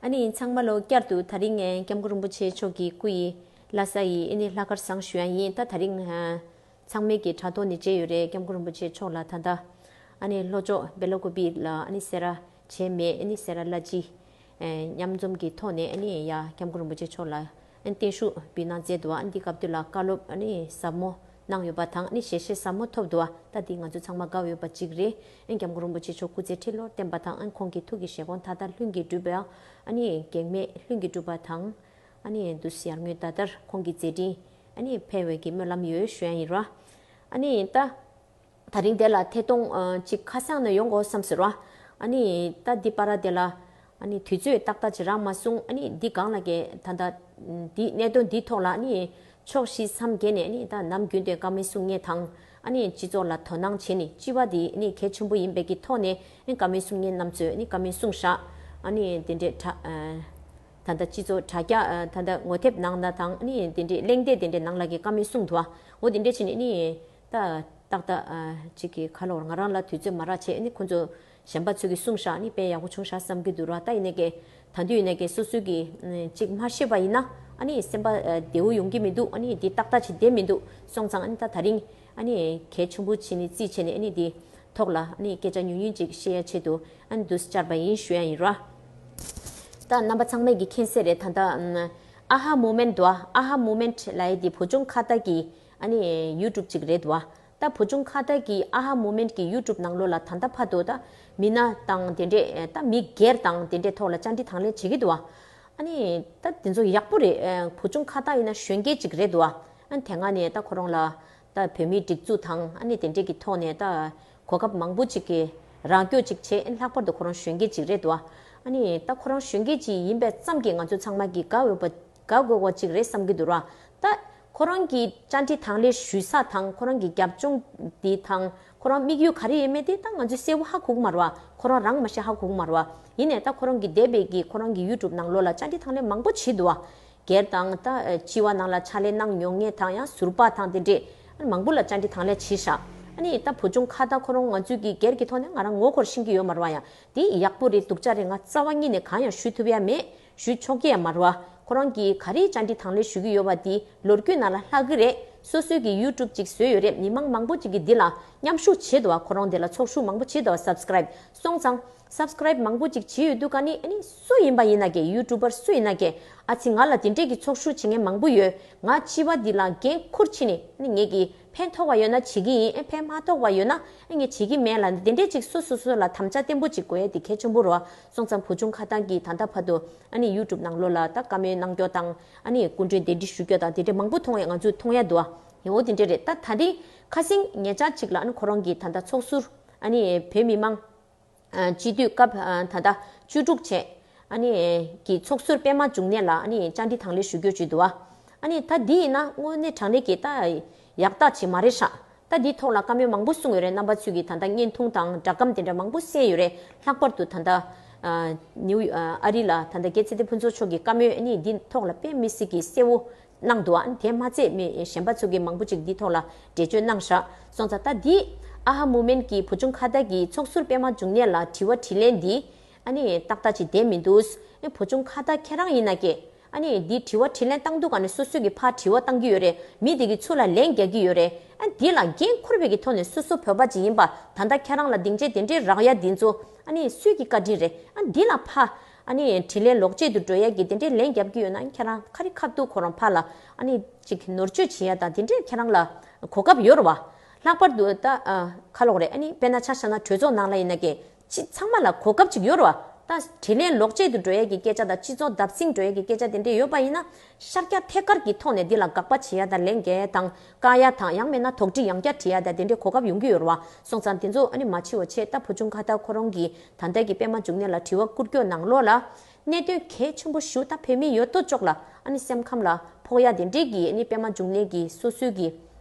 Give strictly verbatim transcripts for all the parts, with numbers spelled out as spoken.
ཨ་ནི་ཚང་མ་ལོ་བསྐྱར་དུ་དེ་རིང་ངས་སྐྱབས་མགོན་རིན་པོ་ཆེ་མཆོག་གི་སྐུ་ཡི་བླ་གཟའ་ཡི་ཨ་ནི་ལྷག་དཀར་བཟང་ཞུ་ཡ་ཡིན། ད་དེ་རིང་ཚང་མས་ཀྱི་དྲ་ཐོག་ནས་མཇལ་ཡོད་རེད། སྐྱབས་མགོན་རིན་པོ་ཆེ་མཆོག་ལ་ད་ལྟ་ཨ་ནི་ལྷོ་ཕྱོགས་སྦེ་ལ་ཀུ་པི་ལ་ཨ་ནི་སེ་ར་བྱེས་སྨད་ཨ་ནི་སེ་ར་བླ་སྤྱི་མཉམ་འཛོམས་ཀྱི་ཐོག་ནས་ཨ་ནི་ཡ་སྐྱབས་མགོན་རིན་པོ་ཆེ་མཆོག་ལ་ཨ་ནི་བརྟན་བཞུགས་འབུལ་གནང་མཛད་འདུག་ཨ་ནི་འདི་སྐབས་དུས་ལ་བཀའ་སློབ་ཨ་ནི་ཟབ་མོ་གནང་ཡོད་པ་དང་ཨ་ནི་ཞལ་བཞེས་ཟབ་མོ་ཐོབ་འདུག་ད་འདི་ང་ཚོ་ཚང་མ་དགའ་ཡོད་པ་གཅིག་རེད། ཨ་ནི་སྐྱབས་མགོན་རིན་པོ་ཆེ་མཆོག་སྐུ་ཚེ་ཁྲི་ལོར་བརྟན་པ་དང་ཨ་ནི་ཁོང་གི་ཐུགས་ཀྱི་བཞེད་དགོངས་མཐའ་དག་ལྷུན་གྱིས་གྲུབ་པའི་ཨ་ནི་གེགས་མེད་ལྷུན་གྱིས་གྲུབ་པ་དང་། ཨ་ནི་དུས་ཡར་ངོའི་ཟླ་ལྟར་ཁོང་གི་མཛད་འཕྲིན་ཨ་ནི་འཕེལ་བའི་གི་སྨོན་ལམ་ཡོད་ཞུ་ཡ་ཡིན་ར། ཨ་ནི་ད་དེ་རིང་དེ་ལ་ཐད་གཏོང་ཨ་ཅིག་ཁ་སང་ནས་ཡོང་དགོས་བསམ་ཟེར་བ། ཨ་ནི་ད་འདི་པ་ར་དེ་ལ་ཨ་ནི་དུས་ཚོད་ཏག་ཏག་ཅིག་རག་མ་སོང་། ཨ་ནི་འདི་སྒང་ལ་གི་ད་ལྟ་འདི་གནད་དོན་འདི་ཐོག་ལ་ཨ་ནི་ཕྱོགས་བཞི་མཚམས་བརྒྱད་ནས་ཨ་ནི་ད་ནམ་རྒྱུན་དུ་བཀའ་མོལ་གསུང་མཁན་དང་ཨ་ནི་སྤྱི་ཚོགས་ལ་དོ་སྣང་བྱེད་ནི་སྤྱི་པ་འདི་ཨ་ནི་གལ་ཆེན་པོ་ཡིན་པའི་གི་ཐོག་ནས་ཨ་ནི་བཀའ་མོལ་གསུང་མཁན་རྣམ་ཚོས་ཨ་ནི་བཀའ་མོལ་གསུངས་ཤག་ཨ་ནི་དེ་འདྲའི་དྲ་ཨ། ད་ལྟ་སྤྱི་ཚོགས་དྲ་རྒྱ་ཨ་ད་ལྟ་ངོ་དེབ་ནང་ན་དང་ཨ་ནི་དེ་འདྲའི་གླེང་སྟེགས་དེ་འདྲའི་ནང་ལ་གི་བཀའ་མོལ་གསུང་འདུག་ཨ། འོ་དེ་འདྲའི་ཕྱིན་ནི་ཨ་ནི་ད་ཏག་ཏག་ཨ་ཅིག་གི་ཁ་ལོར་ང་རང་ལ་དུས་ཚོད་མ་རག་བྱས་ཨ་ནི་ཁོང་ཚོ་གཞན་པ་ཚོས་གི་གསུངས་ཤག་ཨ་ནི་དཔེ་ཡག་པོ་བྱུང་ཤག་བསམ་གི་འདུག་ར། ད་ཡིན་ནའི་གི་ད་དུས་ཡིན་ནའི་གི་སོ་སོའི་གི་ཨ་ཅིག་མ་ཤེས་པ་ཡིན་ན་ཨ་ནི་སེམས་པ་ཨ་བདེ་བོ་ཡོང་གི་མི་འདུག་ཨ་ནི་འདི་ཏག་ཏག་ཅིག་བསྡད་མི་འདུག་སོང་ཙང་ཨ་ནི་ད་དེ་རིང་ཨ་ནི་གལ་ཆེན་པོ་བྱས་ནས་རྩིས་བྱས་ནས་ཨ་ནི་འདི་ཐོག་ལ་ཨ་ནི་སྐད་ཆ་ཉུང་ཉུང་ཅིག་བཤད་ཡ་ཆེད་དུ་ཨ་ནི་འདུག་སེ་བཅར་བ་ཡིན་ཞུ་ཡ་ཡིན་ར། ད་རྣམ་པ་ཚང་མས་ཀྱི་མཁྱེན་གསལ་རེད། ད་ལྟ་ཨ་ཧ་མུ་མེན་ཊི་འདུག་ཨ་ཧ་མུ་མེན་ཊི་ལབ་ཡ་དེ་བུ་ཆུང་ཁ་བརྡ་གི་ཨ་ནི་ཡུ་ཊུབ་ཅིག་རེད་འདུག་ད་བུ་ཆུང་ཁ་བརྡ་གི་ཨ་ཧ་མུ་མེན་ཊི་གི་ཡུ་ཊུབ་ནང་ལོགས་ལ་ད་ལྟ་བར་དུ་ད་མི་སྣ་དང་དེ་འདྲས་ད་མི་སྒེར་དང་དེ་འདྲས་ཐོག་ལ་བཅར་འདྲི་དང་ལེན་བྱེད་ཀྱི་འདུག་ཨ་ནི་ད་དེ་ཚོ་ཡག་པོ་རེད། བུ་ཆུང་ཁ་བརྡ་ཡིན་ན་གཞོན་སྐྱེས་ཅིག་རེད་འདུག་ཨ་ནི་དེ་སྔ་ནས་ད་ཁོ་རང་ལ་ད་བོད་མིའི་སྒྲིག་འཛུགས་དང་ཨ་ནི་དེ་འདྲས་ཀྱི་ཐོག་ནས་ད་གོ་སྐབས་མང་པོ་ཅིག་གི་རག་སྐྱོ་ཅིག་བྱས། ཨ་ནི་ལྷག་པར་དུ་ཁོ་རང་གཞོན་སྐྱེས་ཅིག་རེད་འདུག་ཨ་ནི་ད་ཁོ་རང་གཞོན་སྐྱེས་ཅིག་ཡིན་པའི་ཙམ་གྱིས་ང་ཚོ་ཚང་མ་གི་དགའ་འོས་པ་དགའ་དགོས་པ་ཅིག་རེད་བསམ་གྱི་འདུག་ར། ད་ཁོ་རང་གི་བཅར་འདྲི་དང་ལེན་ཞུ་ས་དང་ཁོ་རང་གི་རྒྱབ་ལྗོངས་འདི་དང་ཁོ་རང་དམིགས་ཡུལ་ག་རེ་ཡིན་མིན་དེ་ད་ང་ཚོས་གསལ་པོ་ཧ་གོ་གི་མ་རེད་བ། ཁོ་རང་རང་མ་གཞི་ཧ་གོ་གི་མ་རེད་བ། ཡིན་ནའི་ད་ཁོ་རང་གི་འདས་པའི་གི་ཁོ་རང་གི་ཡུ་ཊུབ་ནང་ལོགས་ལ་བཅར་འདྲི་དང་ལེན་མང་པོ་བྱས་འདུག་བ། སྒེར་དང་ད་ཨ་སྤྱི་བ་ནང་ལ་ཕྱག་ལས་གནང་མྱོང་མཁན་དང་ཡང་ཟུར་པ་དང་དེ་འདྲས་ཨ་ནི་མང་པོ་ལ་བཅར་འདྲི་དང་ལེན་བྱས་ཤག་ཨ་ནི་ད་བུ་ཆུང་ཁ་བརྡ་ཁོ་རང་ང་ཚོའི་གི་སྒེར་གྱི་ཐོག་ནས་ང་རང་ངོ་འཁོར་ཤེས་ཀྱི་ཡོད་མ་རེད་བ། ཡང་དེ་ཡག་པོ་རེད་སྡུག་ཅག་རེད་ང་རྩ་བ་ཉིད་ནས་གང་ཡང་ཞུ་ཐུབ་ཡ་མེད། ཞུ་ཆོག་གི་ཡང་མ་རེད་བ། ཁོ་རང་གིས་ག་རེ་བཅར་འདྲི་དང་ལེན་ཞུ་གི་ཡོད་པ་དེ་ལོ་རྒྱུས་ནང་ལ་ལྷག་གི་རེད། སོ་སོའི་གི་ཡུ་ཊུབ་ཅིག་བཟོས་ཡོད་རེད། མི་མང་མང་པོ་ཅིག་གིས་འདི་ལ་མཉམ་ཞུགས་བྱས་འདུག་བ། ཁོ་རང་འདི་ལ་ཚོགས་ཞུགས་མང་པོ་བྱས་འདུག་བ། སབ་སི་ཀ་རའིབ་སོང་ཙང་། སབ་སི་ཀ་རའིབ་མང་པོ་ཅིག་བྱས་ཡོད་དུས་ཀ་ནི་ཨ་ནི་སུ་ཡིན་པ་ཡིན་ན་ཀྱེ་ཡུ་ཊུབ་པར་སུ་ཡིན་ན་ཀྱེ་ཨ་ཙི་ང་ལ་དེ་འདྲས་ཀྱི་ཚོགས་ཞུགས་བྱེད་མཁན་མང་པོ་ཡོད། ང་སྤྱི་པ་འདི་ལ་འགན་འཁུར་ཕྱིན་ནས་ཨ་ནི་ངེད་ཀྱིས་ཕན་ཐོགས་པ་ཡོད་ན་བྱེད་ཀྱི་ཡིན། ཨེ་ཕན་མ་ཐོགས་པ་ཡོད་ན་ཨེ་ངས་བྱེད་ཀྱི་མེད་ལ་དེ་འདྲས་ཅིག་སོ་སོ་སོ་ལ་དམ་བཅའ་བརྟན་པོ་ཅིག་དགོས་ཡ་དེ་གལ་ཆེན་པོ་རེད་བ། སོང་ཙང་བུ་ཆུང་ཁ་བརྡ་གིས་ད་ལྟ་བར་དུ་ཨ་ནི་ཡུ་ཊུབ་ནང་ལོགས་ལ་ད་བཀའ་མོལ་གནང་རྒྱུ་དང་ཨ་ནི་སྐུ་མགྲོན་གདན་འདྲེན་ཞུ་རྒྱུ་དང་དེ་འདྲས་མང་པོ་མཐོང་ཡ་ང་ཚོས་མཐོང་ཡ་འདུག་བ། ཡང་འོ་དེ་འདྲས་རེད། ད་ད་རིང་ཁ་སང་ཉེ་ཆར་ཅིག་ལ་ཨ་ནི་ཁོ་རང་གིས་ད་ལྟ་ཚོགས་ཟུར་ཨ་ནི་བོད་མི་མང་སྤྱི་འཐུས་སྐབས་ད་ལྟ་བཅུ་དྲུག་བྱས་ཨ་ནི་གི་ཚོགས་ཟུར་པད་མ་འབྱུང་གནས་ལ་ཨ་ནི་བཅར་འདྲི་དང་ལེན་ཞུ་རྒྱུ་བྱས་འདུག་བ། ཨ་ནི་ད་འདི་ཡིན་ན་དངོས་གནས་དྲང་གནས་ཀྱི་ད་ཡག་རྟགས་ཅིག་མ་རེད་ཤག་ད་འདིའི་ཐོག་ལ་བཀའ་མོལ་མང་པོ་གསུངས་ཡོད་རེད། རྣམ་པ་ཚོས་ཀྱིས་ད་ལྟ་བརྙན་ཐུང་དང་སྒྲ་སྒམ་དེ་འདྲ་མང་པོ་གསན་ཡོད་རེད། ལྷག་པར་དུ་ད་ལྟ་ནིའུ་ཨ་རི་ལ་ད་ལྟ་རྒྱལ་ཚེ་བརྟན་ཕུན་ཚོགས་མཆོག་གིས་བཀའ་མོལ་ཨ་ནི་འདི་ཐོག་ལ་དཔེ་མི་སྲིད་ཀྱི་གསལ་བོ་གནང་འདུག་ཨ་ནི་དེ་མ་ཚད་མི་གཞན་པ་ཚོ་གིས་མང་པོ་ཅིག་འདི་ཐོག་ལ་འགྲེལ་བརྗོད་གནང་ཤག་སོང་ཙང་ད་འདི་ཨ་ཧ་མུ་མེན་གྱི་བུ་ཆུང་ཁ་བརྡ་གི་ཚོགས་ཟུར་པད་མ་འབྱུང་གནས་ལ་དྲི་བ་དྲིས་ལན་འདི་ཨ་ནི་ཏག་ཏག་ཅིག་བསྡད་མི་འདུག་ཨ་བུ་ཆུང་ཁ་བརྡ་ཁྱེད་རང་ཡིན་ན་ཀྱེ་ཨ་ནི་འདི་དྲི་བ་དྲིས་ལན་བཏང་འདུག་ག་ནི་སོ་སོ་གི་ཕར་དྲི་བ་བཏང་གི་ཡོད་རེད། མི་དེ་གི་ཚུར་ལ་ལན་རྒྱག་གི་ཡོད་རེད། ཨ་འདི་ལ་འགན་འཁུར་བའི་གི་ཐོག་ནས་སོ་སོ་བོད་པ་ཅིག་ཡིན་པ་ད་ལྟ་ཁྱེད་རང་ལ་སྡིངས་ཆ་དེ་འདྲའི་རག་ཡ་འདི་ཚོ་ཨ་ནི་སུས་ཀྱི་བཀའ་དྲིན་རེད། ཨ་འདི་ལ་ཕ་ཨ་ནི་དྲིན་ལན་ལོག་སྤྱད་དུ་འགྲོ་ཡ་གི་དེ་འདྲའི་ལན་རྒྱབ་ཀྱི་ཡོད་ན་ཁྱེད་རང་ཁ་རི་ཁ་ཐུག་ཁོ་རང་ཕ་ལ་ཨ་ནི་ཅིག་ནོར་བཅོས་བྱེད་ཡ་དང་དེ་འདྲའི་ཁྱེད་རང་ལ་གོ་སྐབས་ཡོད་རེད་བ། ལྷག་པར་དུ་ད་ཨ་ཁ་ལོག་རེད། ཨ་ནི་དཔེར་ན་ཆ་བཞག་ན་གྲོས་ཚོགས་ནང་ལ་ཡིན་ན་ཀྱེ་ཅི་ཚང་མ་ལ་གོ་སྐབས་ཅིག་ཡོད་རེད་བ། ད་དྲིན་ལན་ལོག་སྤྱད་དུ་འགྲོ་ཡ་གི་སྐད་ཆ་དང་སྤྱི་ཚོགས་བརྡབ་གསིག་འགྲོ་ཡ་གི་སྐད་ཆ་དེ་འདྲ་ཡོད་པ་ཡིན་ན་ཤར་རྒྱག་ཐད་ཀར་གྱི་ཐོག་ནས་འདི་ལ་དགག་པ་བྱེད་ཡ་དང་ལན་འགེལ་དང་བཀག་ཡ་དང་ཡང་མིན་ན་དོགས་འདྲི་ཡང་བསྐྱར་དྲི་ཡ་དང་དེ་འདྲའི་གོ་སྐབས་ཡོང་གི་ཡོད་རེད་བ། སོང་ཙང་དེ་ཚོ་ཨ་ནི་མ་བྱེད་པ་བྱས། ད་བུ་ཆུང་ཁ་བརྡ་ཁོ་རང་གིས་ད་ལྟ་གི་པད་མ་འབྱུང་གནས་ལ་དྲི་བ་བསྐུར་སྐྱོད་ནང་ལོགས་ལ་གནད་དོན་གལ་ཆེན་པོ་ཞིག་ད་བོད་མི་ཡོད་དོ་ཅོག་ལ་ཨ་ནི་སེམས་ཁམས་ལ་ཕོག་ཡ་དེ་འདྲའི་གི་ཨ་ནི་པད་མ་འབྱུང་གནས་ཀྱི་སོ་སོའི་གི་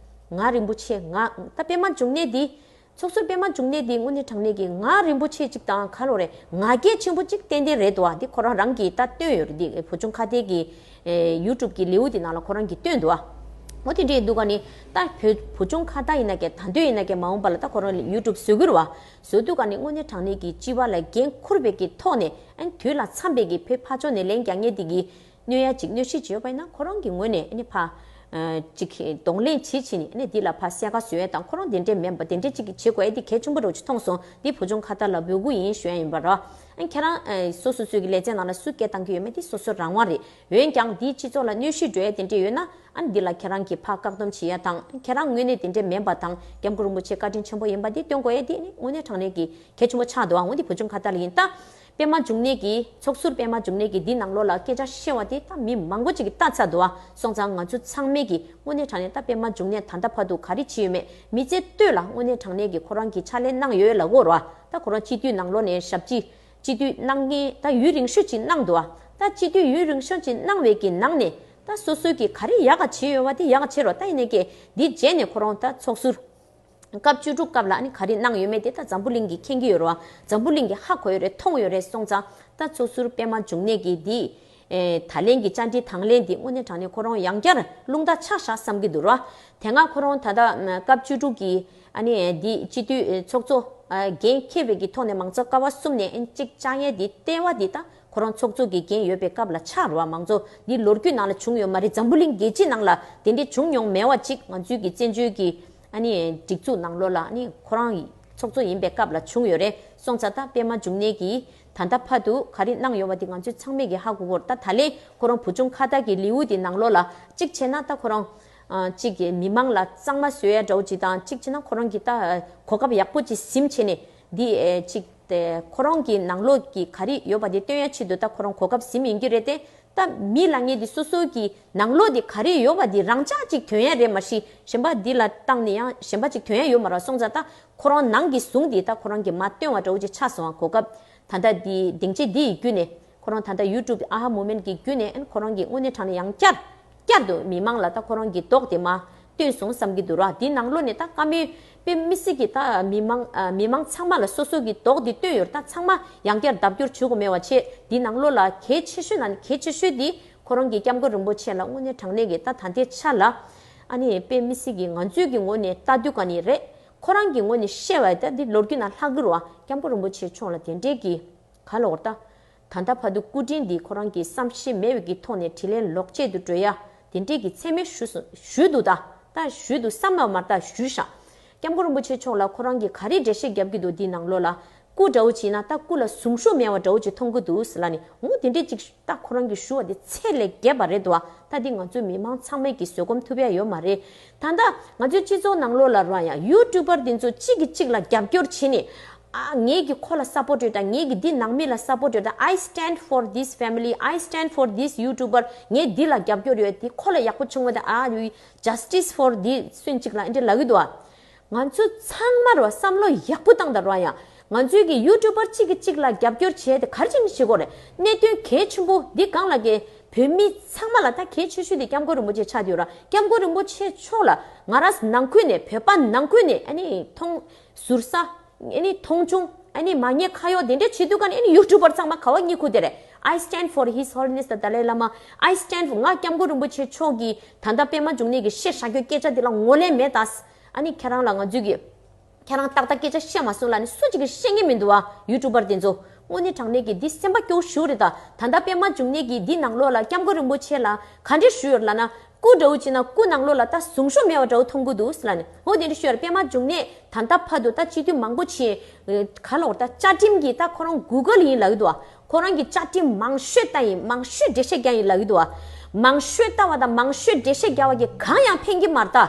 ང་རིན་པོ་ཆེ་ང་ད་པད་མ་འབྱུང་གནས་འདི་ཚོགས་ཟུར་པད་མ་འབྱུང་གནས་འདི་དངོས་གནས་དྲང་གནས་ཀྱི་ང་རིན་པོ་ཆེ་གཅིག་དང་ཁ་ལོ་རེད། ང་རྒྱལ་ཆེན་པོ་གཅིག་ཏན་ཏན་རེད་འདུག་བ། འདི་ཁོ་རང་རང་གིས་ད་བཏོན་ཡོད་རེད། འདི་བུ་ཆུང་ཁ་བརྡའི་གི་ཡུ་ཊུབ་གི་ལེའུ་འདི་ནང་ལ་ཁོ་རང་གིས་བཏོན་འདུག་བ། འོ་དེ་འདྲའི་འདུག་ག་ནི་ད་བོད་བུ་ཆུང་ཁ་བརྡ་ཡིན་ན་ཀྱེ་ད་འདོད་ཡིན་ན་ཀྱེ་མ་འོངས་པ་ལ་ད་ཁོ་རང་ཡུ་ཊུབ་བཟོ་གི་རེད་བ། བཟོ་དུས་ག་ནི་དངོས་གནས་དྲང་གནས་ཀྱི་སྤྱི་པ་ལ་འགན་འཁུར་བའི་གི་ཐོག་ནས་ཨ་ནི་དུས་ལ་འཚམ་པའི་གི་བོད་ཕར་ཕྱོགས་ནས་ལན་རྒྱག་མཁན་དེ་གི་གནོད་ཡ་ཅིག་གནོད་གཞི་ཅིག་ཡོད་པ་ཡིན་ན་ཁོ་རང་གི་ངོས་ནས་ཨ་ནི་ཕ། ཅིག་གདོང་ལེན་བྱེད་བྱེད་ནི་ཨ་ནི་འདི་ལ་ཕ་གསལ་ཁ་བཟོ་ཡ་དང་ཁོ་རང་དེ་འདྲའི་མིན་པ་དེ་འདྲའི་ཅིག་གི་བྱེད་དགོས་ཡ་དེ་གལ་ཆེན་པོ་འདྲ་བོ་ཅིག་མཐོང་སོང་། འདི་བུ་ཆུང་ཁ་བརྡ་ལ་འབོད་སྐུལ་ཡིན་ཞུ་ཡ་ཡིན་པ་ར། ཨ་ཁྱེད་རང་ཨ་སོ་སོ་སོའི་གི་ལེ་ཚན་ནང་ལ་སུ་སྐད་བཏང་གི་ཡོད་མེད་དེ་སོ་སོ་རང་དབང་རེད། འོན་ཀྱང་འདིའི་སྤྱི་ཚོགས་ལ་གནོད་གཞི་འགྲོ་ཡ་དེ་འདྲས་ཡོད་ན་ཨ་ནི་འདི་ལ་ཁྱེད་རང་གིས་ཕར་བཀག་སྡོམ་བྱེད་ཡ་དང་ཁྱེད་རང་ངོས་ནས་དེ་འདྲས་མིན་པ་དང་སྐྱབས་མགོན་རིན་པོ་ཆེ་བཀའ་དྲིན་ཆེན་པོ་ཡིན་པ་འདི་སྟོན་དགོས་ཡ་དེ་ནི་དངོས་གནས་དྲང་གནས་ཀྱི་གལ་ཆེན་པོ་ཆགས་འདུག་ཨ་འོ་འདི་བུ་ཆུང་ཁ་བརྡ་ལ་ཡིན་ད། པད་མ་འབྱུང་གནས་ཀྱིས་ཚོགས་ཟུར་པད་མ་འབྱུང་གནས་ཀྱིས་འདི་ནང་ལོགས་ལ་སྐད་ཆ་བཤད་པ་དེ་ད་མི་མང་པོ་ཅིག་གིས་ལྟ་ཚར་འདུག་ཨ། སོང་ཙང་ང་ཚོ་ཚང་མས་ཀྱིས་དངོས་གནས་དྲང་གནས་ད་པད་མ་འབྱུང་གནས་ད་ལྟ་བར་དུ་ག་རེ་བྱས་ཡོད་མེད་མི་ཚེ་སྟོད་ལ་དངོས་གནས་དྲང་གནས་ཀྱི་ཁོ་རང་གིས་ཕྱག་ལས་གནང་ཡོད་ལབ་དགོས་རེད་བ། ད་ཁོ་རང་སྤྱི་འཐུས་ནང་ལོགས་ནས་ཞབས་ཕྱི་སྤྱི་འཐུས་གནང་མཁན་ད་ཡུན་རིང་ཤོས་ཅིག་གནང་འདུག་ཨ། ད་སྤྱི་འཐུས་ཡུན་རིང་ཤོས་ཅིག་གནང་བའི་གི་ནང་ནས་ད་སོ་སོའི་གི་ག་རེ་ཡག་ག་བྱས་ཡོད་པ་དེ་ཡག་ག་བྱས་རོགས། ད་ཡིན་ནའི་ཀྱེ་འདི་རྗེས་ནས་ཁོ་རང་ད་ཚོགས་ཟུར་སྐབས་བཅུ་དྲུག་སྐབས་ལ་ཨ་ནི་ག་རེ་གནང་ཡོད་མེད་དེ་ད་འཛམ་བུ་གླིང་གིས་མཁྱེན་གྱི་ཡོད་རེད་བ། འཛམ་བུ་གླིང་གིས་ཧ་གོ་ཡོད་རེད་མཐོང་ཡོད་རེད། སོང་ཙང་ད་ཚོགས་ཟུར་པད་མ་འབྱུང་གནས་ཀྱིས་འདི་ཨེ་ད་ལན་གྱི་བཅར་འདྲི་དང་ལེན་འདི་དངོས་གནས་དྲང་གནས་ཁོ་རང་ཡང་བསྐྱར་རླུང་རྟ་ཆག་བཞག་བསམ་གྱི་འདུག་ར། དེ་སྔ་ཁོ་རང་ད་ལྟ་སྐབས་བཅུ་དྲུག་གི་ཨ་ནི་འདི་སྤྱི་འཐུས་ཚོགས་གཙོ་འགན་འཁྱེར་བའི་གི་ཐོག་ནས་མང་གཙོ་ཀ་བ་གསུམ་ནས་ཨེ་གཅིག་བཅར་ཡས་འདི་ལྟེ་བ་འདི་ད་ཁོ་རང་ཚོགས་གཙོ་གི་འགན་ཡོད་པའི་སྐབས་ལ་ཆགས་རེད་བ། མང་གཙོ་འདི་ལོ་རྒྱུས་ནང་ལ་བྱུང་ཡོད་མ་རེད། འཛམ་བུ་གླིང་རྒྱལ་སྤྱི་ནང་ལ་དེ་འདྲའི་བྱུང་མྱོང་མེད་པ་ཅིག་ང་ཚོའི་གི་བཙན་བྱོལ་གྱི་ཨ་ནི་སྒྲིག་འཛུགས་ནང་ལོགས་ལ་ཨ་ནི་ཁོ་རང་ཚོགས་གཙོ་ཡིན་པའི་སྐབས་ལ་བྱུང་ཡོད་རེད། སོང་ཙང་ད་པད་མ་འབྱུང་གནས་ཀྱིས་ད་ལྟ་བར་དུ་ག་རེ་གནང་ཡོད་པ་དེ་ང་ཚོས་ཚང་མས་ཀྱིས་ཧ་གོ་གི་ཡོད་རེད། ད་ད་ལན་ཁོ་རང་བུ་ཆུང་ཁ་བརྡ་གི་ལེའུ་དེ་ནང་ལོགས་ལ་གཅིག་བྱས་ན་ད་ཁོ་རང་གཅིག་གི་མི་མང་ལ་གཙང་མ་བཟོ་ཡ་འདྲ་བོ་ཅིག་དང་གཅིག་བྱས་ན་ཁོ་རང་གི་ད་གོ་སྐབས་ཡག་པོ་ཅིག་ཟིན་བྱས་ནས་འདི་གཅིག་དེ་ཁོ་རང་གི་ནང་ལོགས་ཀྱི་ག་རེ་ཡོད་པ་དེ་སྟོན་ཡ་ཆེད་དུ་ད་ཁོ་རང་གོ་སྐབས་ཟིན་ཡིན་གྱི་རེད་དེ། ད་མི་ལ་ངེས་དེ་སོ་སོའི་གི་ནང་ལོགས་དེ་ག་རེ་ཡོད་པ་དེ་རང་འཇགས་ཅིག་ཐོན་ཡ་རེད་མ་གཞི་གཞན་པ་འདི་ལ་བཏང་ནས་ཡང་གཞན་པ་ཅིག་ཐོན་ཡ་ཡོད་མ་རེད། སོང་ཙང་ད་ཁོ་རང་ནང་གི་ཟུང་དེ་ད་ཁོ་རང་གི་མ་སྟོན་པ་འདྲ་བོ་ཅིག་ཆགས་སོང་བ། གོ་སྐབས་ད་ལྟ་འདི་སྡིངས་ཆ་འདི་ཡི་བརྒྱུད་ནས་ཁོ་རང་ད་ལྟ་ཡུ་ཊུབ་ཨ་ཧ་མུ་མེན་གྱི་བརྒྱུད་ནས་ཨན་ཁོ་རང་གི་དངོས་གནས་དྲང་གནས་ཡང་བསྐྱར་བསྐྱར་དུ་མི་མང་ལ་ད་ཁོ་རང་གི་མདོག་དེ་མ་སྟོན་སོང་བསམ་གྱི་འདུག་ར། འདི་ནང་ལོགས་ནས་ད་བཀའ་མོལ་དཔེ་མི་སྲིད་ཀྱི་ད་མི་མང་ཨ་མི་མང་ཚང་མ་ལ་སོ་སོ་གི་མདོག་འདི་སྟོན་ཡོད་རེད། ད་ཚང་མ་ཡང་བསྐྱར་ལྡབ་སྐྱོར་བྱེད་དགོས་མེད་པ་བྱས། འདི་ནང་ལོགས་ལ་གལ་ཆེ་ཤོས་ནང་ནས་གལ་ཆེ་ཤོས་འདི་ཁོ་རང་གི་སྐྱབས་མགོན་རིན་པོ་ཆེ་ལ་དངོས་གནས་དྲང་གནས་ཀྱི་ད་ད་ལྟའི་ཆ་ལ་ཨ་ནི་དཔེ་མི་སྲིད་ཀྱི་ང་ཚོའི་གི་ངོས་ནས་ལྟ་དུས་ག་ནི་རེད། ཁོ་རང་གི་ངོས་ནས་བཤད་པ་ད་འདི་ལོ་རྒྱུས་ནང་ལྷག་གི་རེད་བ། སྐྱབས་མགོན་རིན་པོ་ཆེ་མཆོག་ལ་དེ་འདྲའི་གི་ག་ལ་འོར་ད། ད་ལྟ་བར་དུ་སྐུ་དྲིན་འདི་ཁོ་རང་གིས་བསམ་ཤེས་མེད་པའི་གི་ཐོག་ནས་དྲིན་ལན་ལོག་བྱེད་དུ་འགྲོ་ཡ་དེ་འདྲས་ཀྱི་མཚན་སྨད་ཞུས་སོ་ཞུས་འདུག་ད་ད་ཞུས་འདུག་བསམ་མ་མར་ད་ཞུས་ཤག་སྐྱབས་མགོན་རིན་པོ་ཆེ་མཆོག་ལ་ཁོ་རང་གིས་ག་རེ་འགྲེལ་བཤད་རྒྱབ་ཀྱི་འདུག་འདི་ནང་ལོགས་ལ་སྐུ་འདྲ་བོ་བྱས་ན་ད་སྐུ་ལ་གཟུངས་གཞུག་མེད་པ་འདྲ་བོ་ཅིག་མཐོང་གི་འདུག་ཟེར་ལ་ནི་འོ་དེ་འདྲས་ཅིག་ད་ཁོ་རང་གིས་ཞུ་བ་དེ་ཚད་ལས་བརྒལ་བ་རེད་འདུག་ད་འདི་ང་ཚོའི་མི་མང་ཚང་མས་ཀྱིས་བཟོད་སྒོམ་ཐུབ་ཡ་ཡོད་མ་རེད། ད་ལྟ་ང་ཚོའི་སྤྱི་ཚོགས་ནང་ལོགས་ལ་ར་ཡང་ཡུ་ཊུབ་པར་འདི་ཚོ་གཅིག་གིས་གཅིག་ལ་རྒྱབ་སྐྱོར་བྱས་ནས། ཨ་ངེད་ཀྱི་ཁོ་ལ་སཔོར་ཊི་ཡོད་ད། ངེད་ཀྱི་འདི་ནང་མི་ལ་སཔོར་ཊི་ཡོད་ད། I stand for this family, I stand for this YouTuber. ངས་འདི་ལ་རྒྱབ་སྐྱོར་ཡོད། འདི་ཁོ་ལ་ཡག་པོ་བྱུང་བ་ད། ཨ་ཡུ་justice for this སུན་གཅིག་ལ་འདི་ལབ་ཀྱི་འདུག་ཨ། ང་ཚོ་ཚང་མ་ར་བསམ་བློ་ཡག་པོ་བཏང་ད་ར་ཡང་ང་ཚོའི་གི་ཡུ་ཊུབ་པར་གཅིག་གིས་གཅིག་ལ་རྒྱབ་སྐྱོར་བྱས་ཏེ་ག་རེ་བྱས་ནས་བྱེད་དགོས་རེད། གནད་དོན་གལ་ཆེན་པོ་འདི་སྒང་ལ་གི་བོད་མི་ཚང་མ་ལ་ད་གལ་ཆེ་ཤོས་དེ་སྐྱབས་མགོན་རིན་པོ་ཆེ་ཆགས་ཡོད་ར། སྐྱབས་མགོན་རིན་པོ་ཆེ་མཆོག་ལ་ང་རང་ནང་ཁུལ་ནས་བོད་པ་ནང་ཁུལ་ནས་ཨ་ནི་མཐོང་ཟུར་ས། ཨ་ནི་མཐོང་ཆུང་། ཨ་ནི་མ་ཉེས་ཁ་གཡོག་དེ་འདྲ་བྱེད་དུས་ཀ་ནི་ཨ་ནི་ཡུ་ཊུབ་པར་ཚང་མ་ག་བ་གཉིད་ཁུག་དེ་རེད། I stand for His Holiness the Dalai Lama. I stand for ང་སྐྱབས་མགོན་རིན་པོ་ཆེ་མཆོག་གིས་ད་ལྟ་པད་མ་འབྱུང་གནས་ཀྱིས་བཤད་བཞག་རྒྱུ་སྐད་ཆ་དེ་ལ་ངོས་ལེན་མེད་ད། ཨ་ནི་ཁྱེད་རང་ལ་ང་ཚོས་ཀྱི་ཁྱེད་རང་ཏག་ཏག་སྐད་ཆ་བཤད་མ་སོང་ལ་ནི་སུ་གཅིག་གིས་བཤད་ངེས་མི་འདུག་ཨ། ཡུ་ཊུབ་པར་དེ་ཚོ་དངོས་གནས་དྲང་གནས་ཀྱི་འདི་སེམས་པ་སྐྱོ་ཞུ་རེད་ད། ད་ལྟ་པད་མ་འབྱུང་གནས་ཀྱིས་འདི་ནང་ལོགས་ལ་སྐྱབས་མགོན་རིན་པོ་ཆེ་ལ་ག་འདྲ་ཞུ་ཡོད་ལབ་ན། སྐུ་འདྲ་བོ་བྱས་ན་སྐུ་ནང་ལོགས་ལ་ད་གཟུངས་གཞུག་མེད་པ་འདྲ་བོ་མཐོང་གི་འདུག་ཟེར་ལབ་ནས། འོ་དེ་འདྲ་ཞུ་ཡར་པད་མ་འབྱུང་གནས་ད་ལྟ་བར་དུ་ད་སྤྱི་འཐུས་མང་པོ་ཆེ་ག་ལ་འོར་ད་བཅའ་ཁྲིམས་ཀྱི་ད་ཁོ་རང་གུ་གལ་ཡིན་ལབ་ཀྱི་འདུག་ཨ། ཁོ་རང་གི་བཅའ་ཁྲིམས་མང་ཤོས་ལྟ་ཡིན། མང་ཤོས་འགྲེལ་བཤད་རྒྱག་ཡིན་ལབ་ཀྱི་འདུག་ཨ། མང་ཤོས་ལྟ་བ་དང་མང་ཤོས་འགྲེལ་བཤད་རྒྱག་པ་གི་གང་ཡང་ཕན་གྱི་མ་རེད་ད།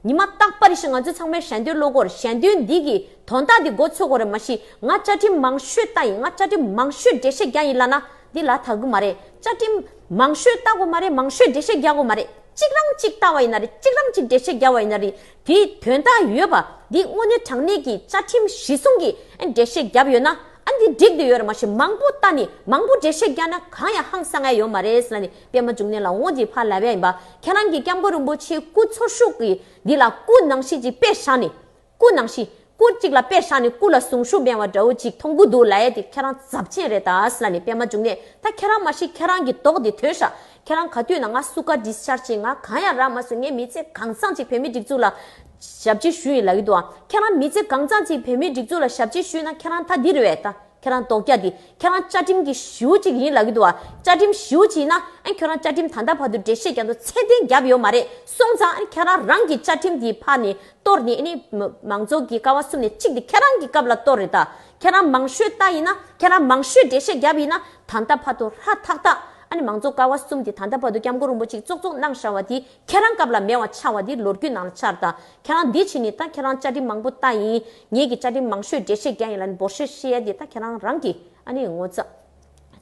ཉི་མ་རྟག་པར་ཞིག་ང་ཚོ་ཚང་མས་ཞལ་འདོན་ཀློག་དགོས་རེད། ཞལ་འདོན་འདི་གི་དོན་དག་འདི་མགོ་ཚོས་དགོས་རེད། མ་གཞི་ང་བཅའ་ཁྲིམས་མང་ཤོས་ལྟ་ཡིན། ང་བཅའ་ཁྲིམས་མང་ཤོས་འགྲེལ་བཤད་རྒྱག་ཡིན་ལབ་ན་འདི་ལ་དག་གི་མ་རེད། བཅའ་ཁྲིམས་མང་ཤོས་ལྟ་དགོས་མ་རེད། མང་ཤོས་འགྲེལ་བཤད་རྒྱག་དགོས་མ་རེད། གཅིག་རང་གཅིག་ལྟ་བ་ཡིན་ན་རེད། གཅིག་རང་གཅིག་འགྲེལ་བཤད་རྒྱག་པ་ཡིན་ན་རེད། དེའི་དོན་དག་ཡོད་པ་འདི་དངོས་གནས་དྲང་གནས་ཀྱི་བཅའ་ཁྲིམས་གཞི་བཟུང་གི་འགྲེལ་བཤད་རྒྱབ་ཡོད་ན་ཨ་འདི་འགྲིག་འདི་ཡོད་རེད། མ་གཞི་མང་པོ་ལྟ་ནི་མང་པོ་འགྲེལ་བཤད་རྒྱག་ན་གང་ཡང་ཧང་སང་ཡ་ཡོད་མ་རེད་ཟེར་ལབ་ནི་པད་མ་འབྱུང་གནས་ལ་འོང་ཅིག་ཕར་ལབ་ཡ་ཡིན་པ། ཁྱེད་རང་གི་སྐྱབས་མགོན་རིན་པོ་ཆེའི་སྐུ་འཚོ་བཞུགས་ཀྱི་འདི་ལ་སྐུ་ནང་བཞིན་ཅིག་དཔེ་བཞག་ནི། སྐུ་ནང་བཞིན། སྐུ་གཅིག་ལ་དཔེ་བཞག་ནས་སྐུ་ལ་གཟུངས་གཞུག་མེད་པ་འདྲ་བོ་ཅིག་མཐོང་གི་འདུག་ལབ་ཡ་དེ་ཁྱེད་རང་ཚབས་ཆེན་རེད་ད་ཟེར་ལབ་ནས། པད་མ་འབྱུང་གནས། ད་ཁྱེད་རང་མ་གཞི་ཁྱེད་རང་གི་མདོག་དེ་ཐོན་ཤག་ཁྱེད་རང་ག་དུས་ན་ང་སུ་ཀ་ཌི་སི་ཆར་ཇི་ཡིན། ང་གང་ཡང་རག་མ་སོང་། ངས་མི་ཚེ་གང་ཚང་ཅིག་བོད་མིའི་སྒྲིག་འཛུགས་ལ་ཞབས་ཕྱི་ཞུས་ཡིན་ལབ་ཀྱི་འདུག་ཨ། ཁྱེད་རང་མི་ཚེ་གང་ཚང་ཅིག་བོད་མིའི་སྒྲིག་འཛུགས་ལ་ཞབས་ཕྱི་ཞུས་ན་ཁྱེད་རང་ད་འདི་རེད་བས་ད། ཁྱེད་རང་མདོག་རྒྱ་འདི། ཁྱེད་རང་བཅའ་ཁྲིམས་ཀྱི་ཞེའུ་གཅིག་ཡིན་ལབ་ཀྱི་འདུག་བ། བཅའ་ཁྲིམས་ཞེའུ་གཅིག་ཡིན་ན་ཨ་ཁྱོད་རང་བཅའ་ཁྲིམས་ད་ལྟ་བར་དུ་འགྲེལ་བཤད་རྒྱག་འདུག་ཚད་ལྡན་བརྒྱབ་ཡོད་མ་རེད། སོང་ཙང་ཨ་ཁྱེད་རང་རང་གི་བཅའ་ཁྲིམས་འདི་ཕར་ནས་གཏོར་ནས་ཨ་ནི་མ- མང་གཙོ་གི་ཀ་བ་གསུམ་ནས་གཅིག་དེ་ཁྱེད་རང་གི་སྐབས་ལ་གཏོར་རེད་ད། ཁྱེད་རང་མང་ཤོས་ལྟ་ཡིན་ན། ཁྱེད་རང་མང་ཤོས་འགྲེལ་བཤད་བརྒྱབ་ཡིན་ན། ད་ལྟ་བར་དུ་ཧྲ་ཐག་ཐག་ཨ་ནི་མང་གཙོ་ཀ་བ་གསུམ་དེ་ད་ལྟ་བར་དུ་སྐྱབས་མགོན་རིན་པོ་ཆེས་བཙོག་བཙོག་གནང་བཞག་པ་དེ་ཁྱེད་རང་སྐབས་ལ་མེད་པ་ཆགས་པ་དེ་ལོ་རྒྱུས་ནང་ལ་ཆགས་རེད་ད། ཁྱེད་རང་འདི་བྱས་ནས་ད་ཁྱེད་རང་བཅའ་ཁྲིམས་མང་པོ་ལྟ་ཡིན། ངེད་ཀྱི་བཅའ་ཁྲིམས་མང་ཤོས་འགྲེལ་བཤད་རྒྱག་ཡིན་ལབ་ནས་འབོར་ཤོས་བཤད་ཡ་དེ་ད་ཁྱེད་རང་རང་གི་ཨ་ནི་ངོ་ཚ།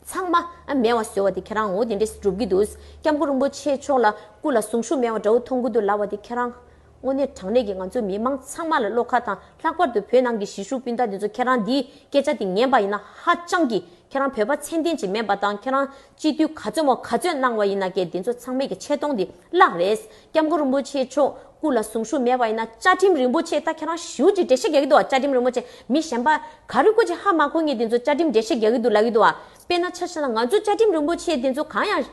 ཚང་མ་ཨ་མེད་པ་བཟོས་པ་དེ་ཁྱེད་རང་འོ་དེ་འདྲས་སྒྲུབ་ཀྱི་འདུག་སྐྱབས་མགོན་རིན་པོ་ཆེ་མཆོག་ལ་སྐུ་ལ་གཟུངས་གཞུག་མེད་པ་འདྲ་བོ་མཐོང་གི་འདུག་ལབ་པ་དེ་ཁྱེད་རང་དངོས་གནས་དྲང་གནས་ཀྱི་ང་ཚོ་མི་མང་ཚང་མ་ལ་བློ་ཁ་དང་། ལྷག་པར་དུ་བོད་ནང་གི་གཞིས་བཞུགས་སྤུན་ཟླ་དེ་ཚོ་ཁྱེད་རང་འདིའི་སྐད་ཆ་དེ་ཉན་པ་ཡིན་ན་ཧ་ཅང་གི་ཁྱེད་རང་བོད་པ་ཚད་ལྡན་ཅིག་མིན་པ་དང་། ཁྱེད་རང་སྤྱི་འཐུས་ག་ཚོད་མོ་ག་ཚོད་གནང་བ་ཡིན་ན་ཀྱེ་དེ་ཚོ་ཚང་མས་ཀྱི་ཆེ་མཐོང་དེ་བརླག་རེད། སྐྱབས་མགོན་རིན་པོ་ཆེ་མཆོག་སྐུ་ལ་གཟུངས་གཞུག་མེད་པ་ཡིན་ན། བཅའ་ཁྲིམས་རིན་པོ་ཆེ་ད་ཁྱེད་རང་ཞེའུ་ཅིག་འགྲེལ་བཤད་རྒྱག་གི་འདུག་བ། བཅའ་ཁྲིམས་རིན་པོ་ཆེ་མི་གཞན་པ་ག་རེ་སྐུ་ཅིག་ཧ་མ་གོ་ངེས་དེ་ཚོ་བཅའ་ཁྲིམས་འགྲེལ་བཤད་རྒྱག་གི་འདུག་ལབ་གི་འདུག་བ། དཔེར་ན་ཆ་བཞག་ན་ང་ཚོ་བཅའ་ཁྲིམས་རིན་པོ་ཆེ་དེ་ཚོ་གང་ཡང་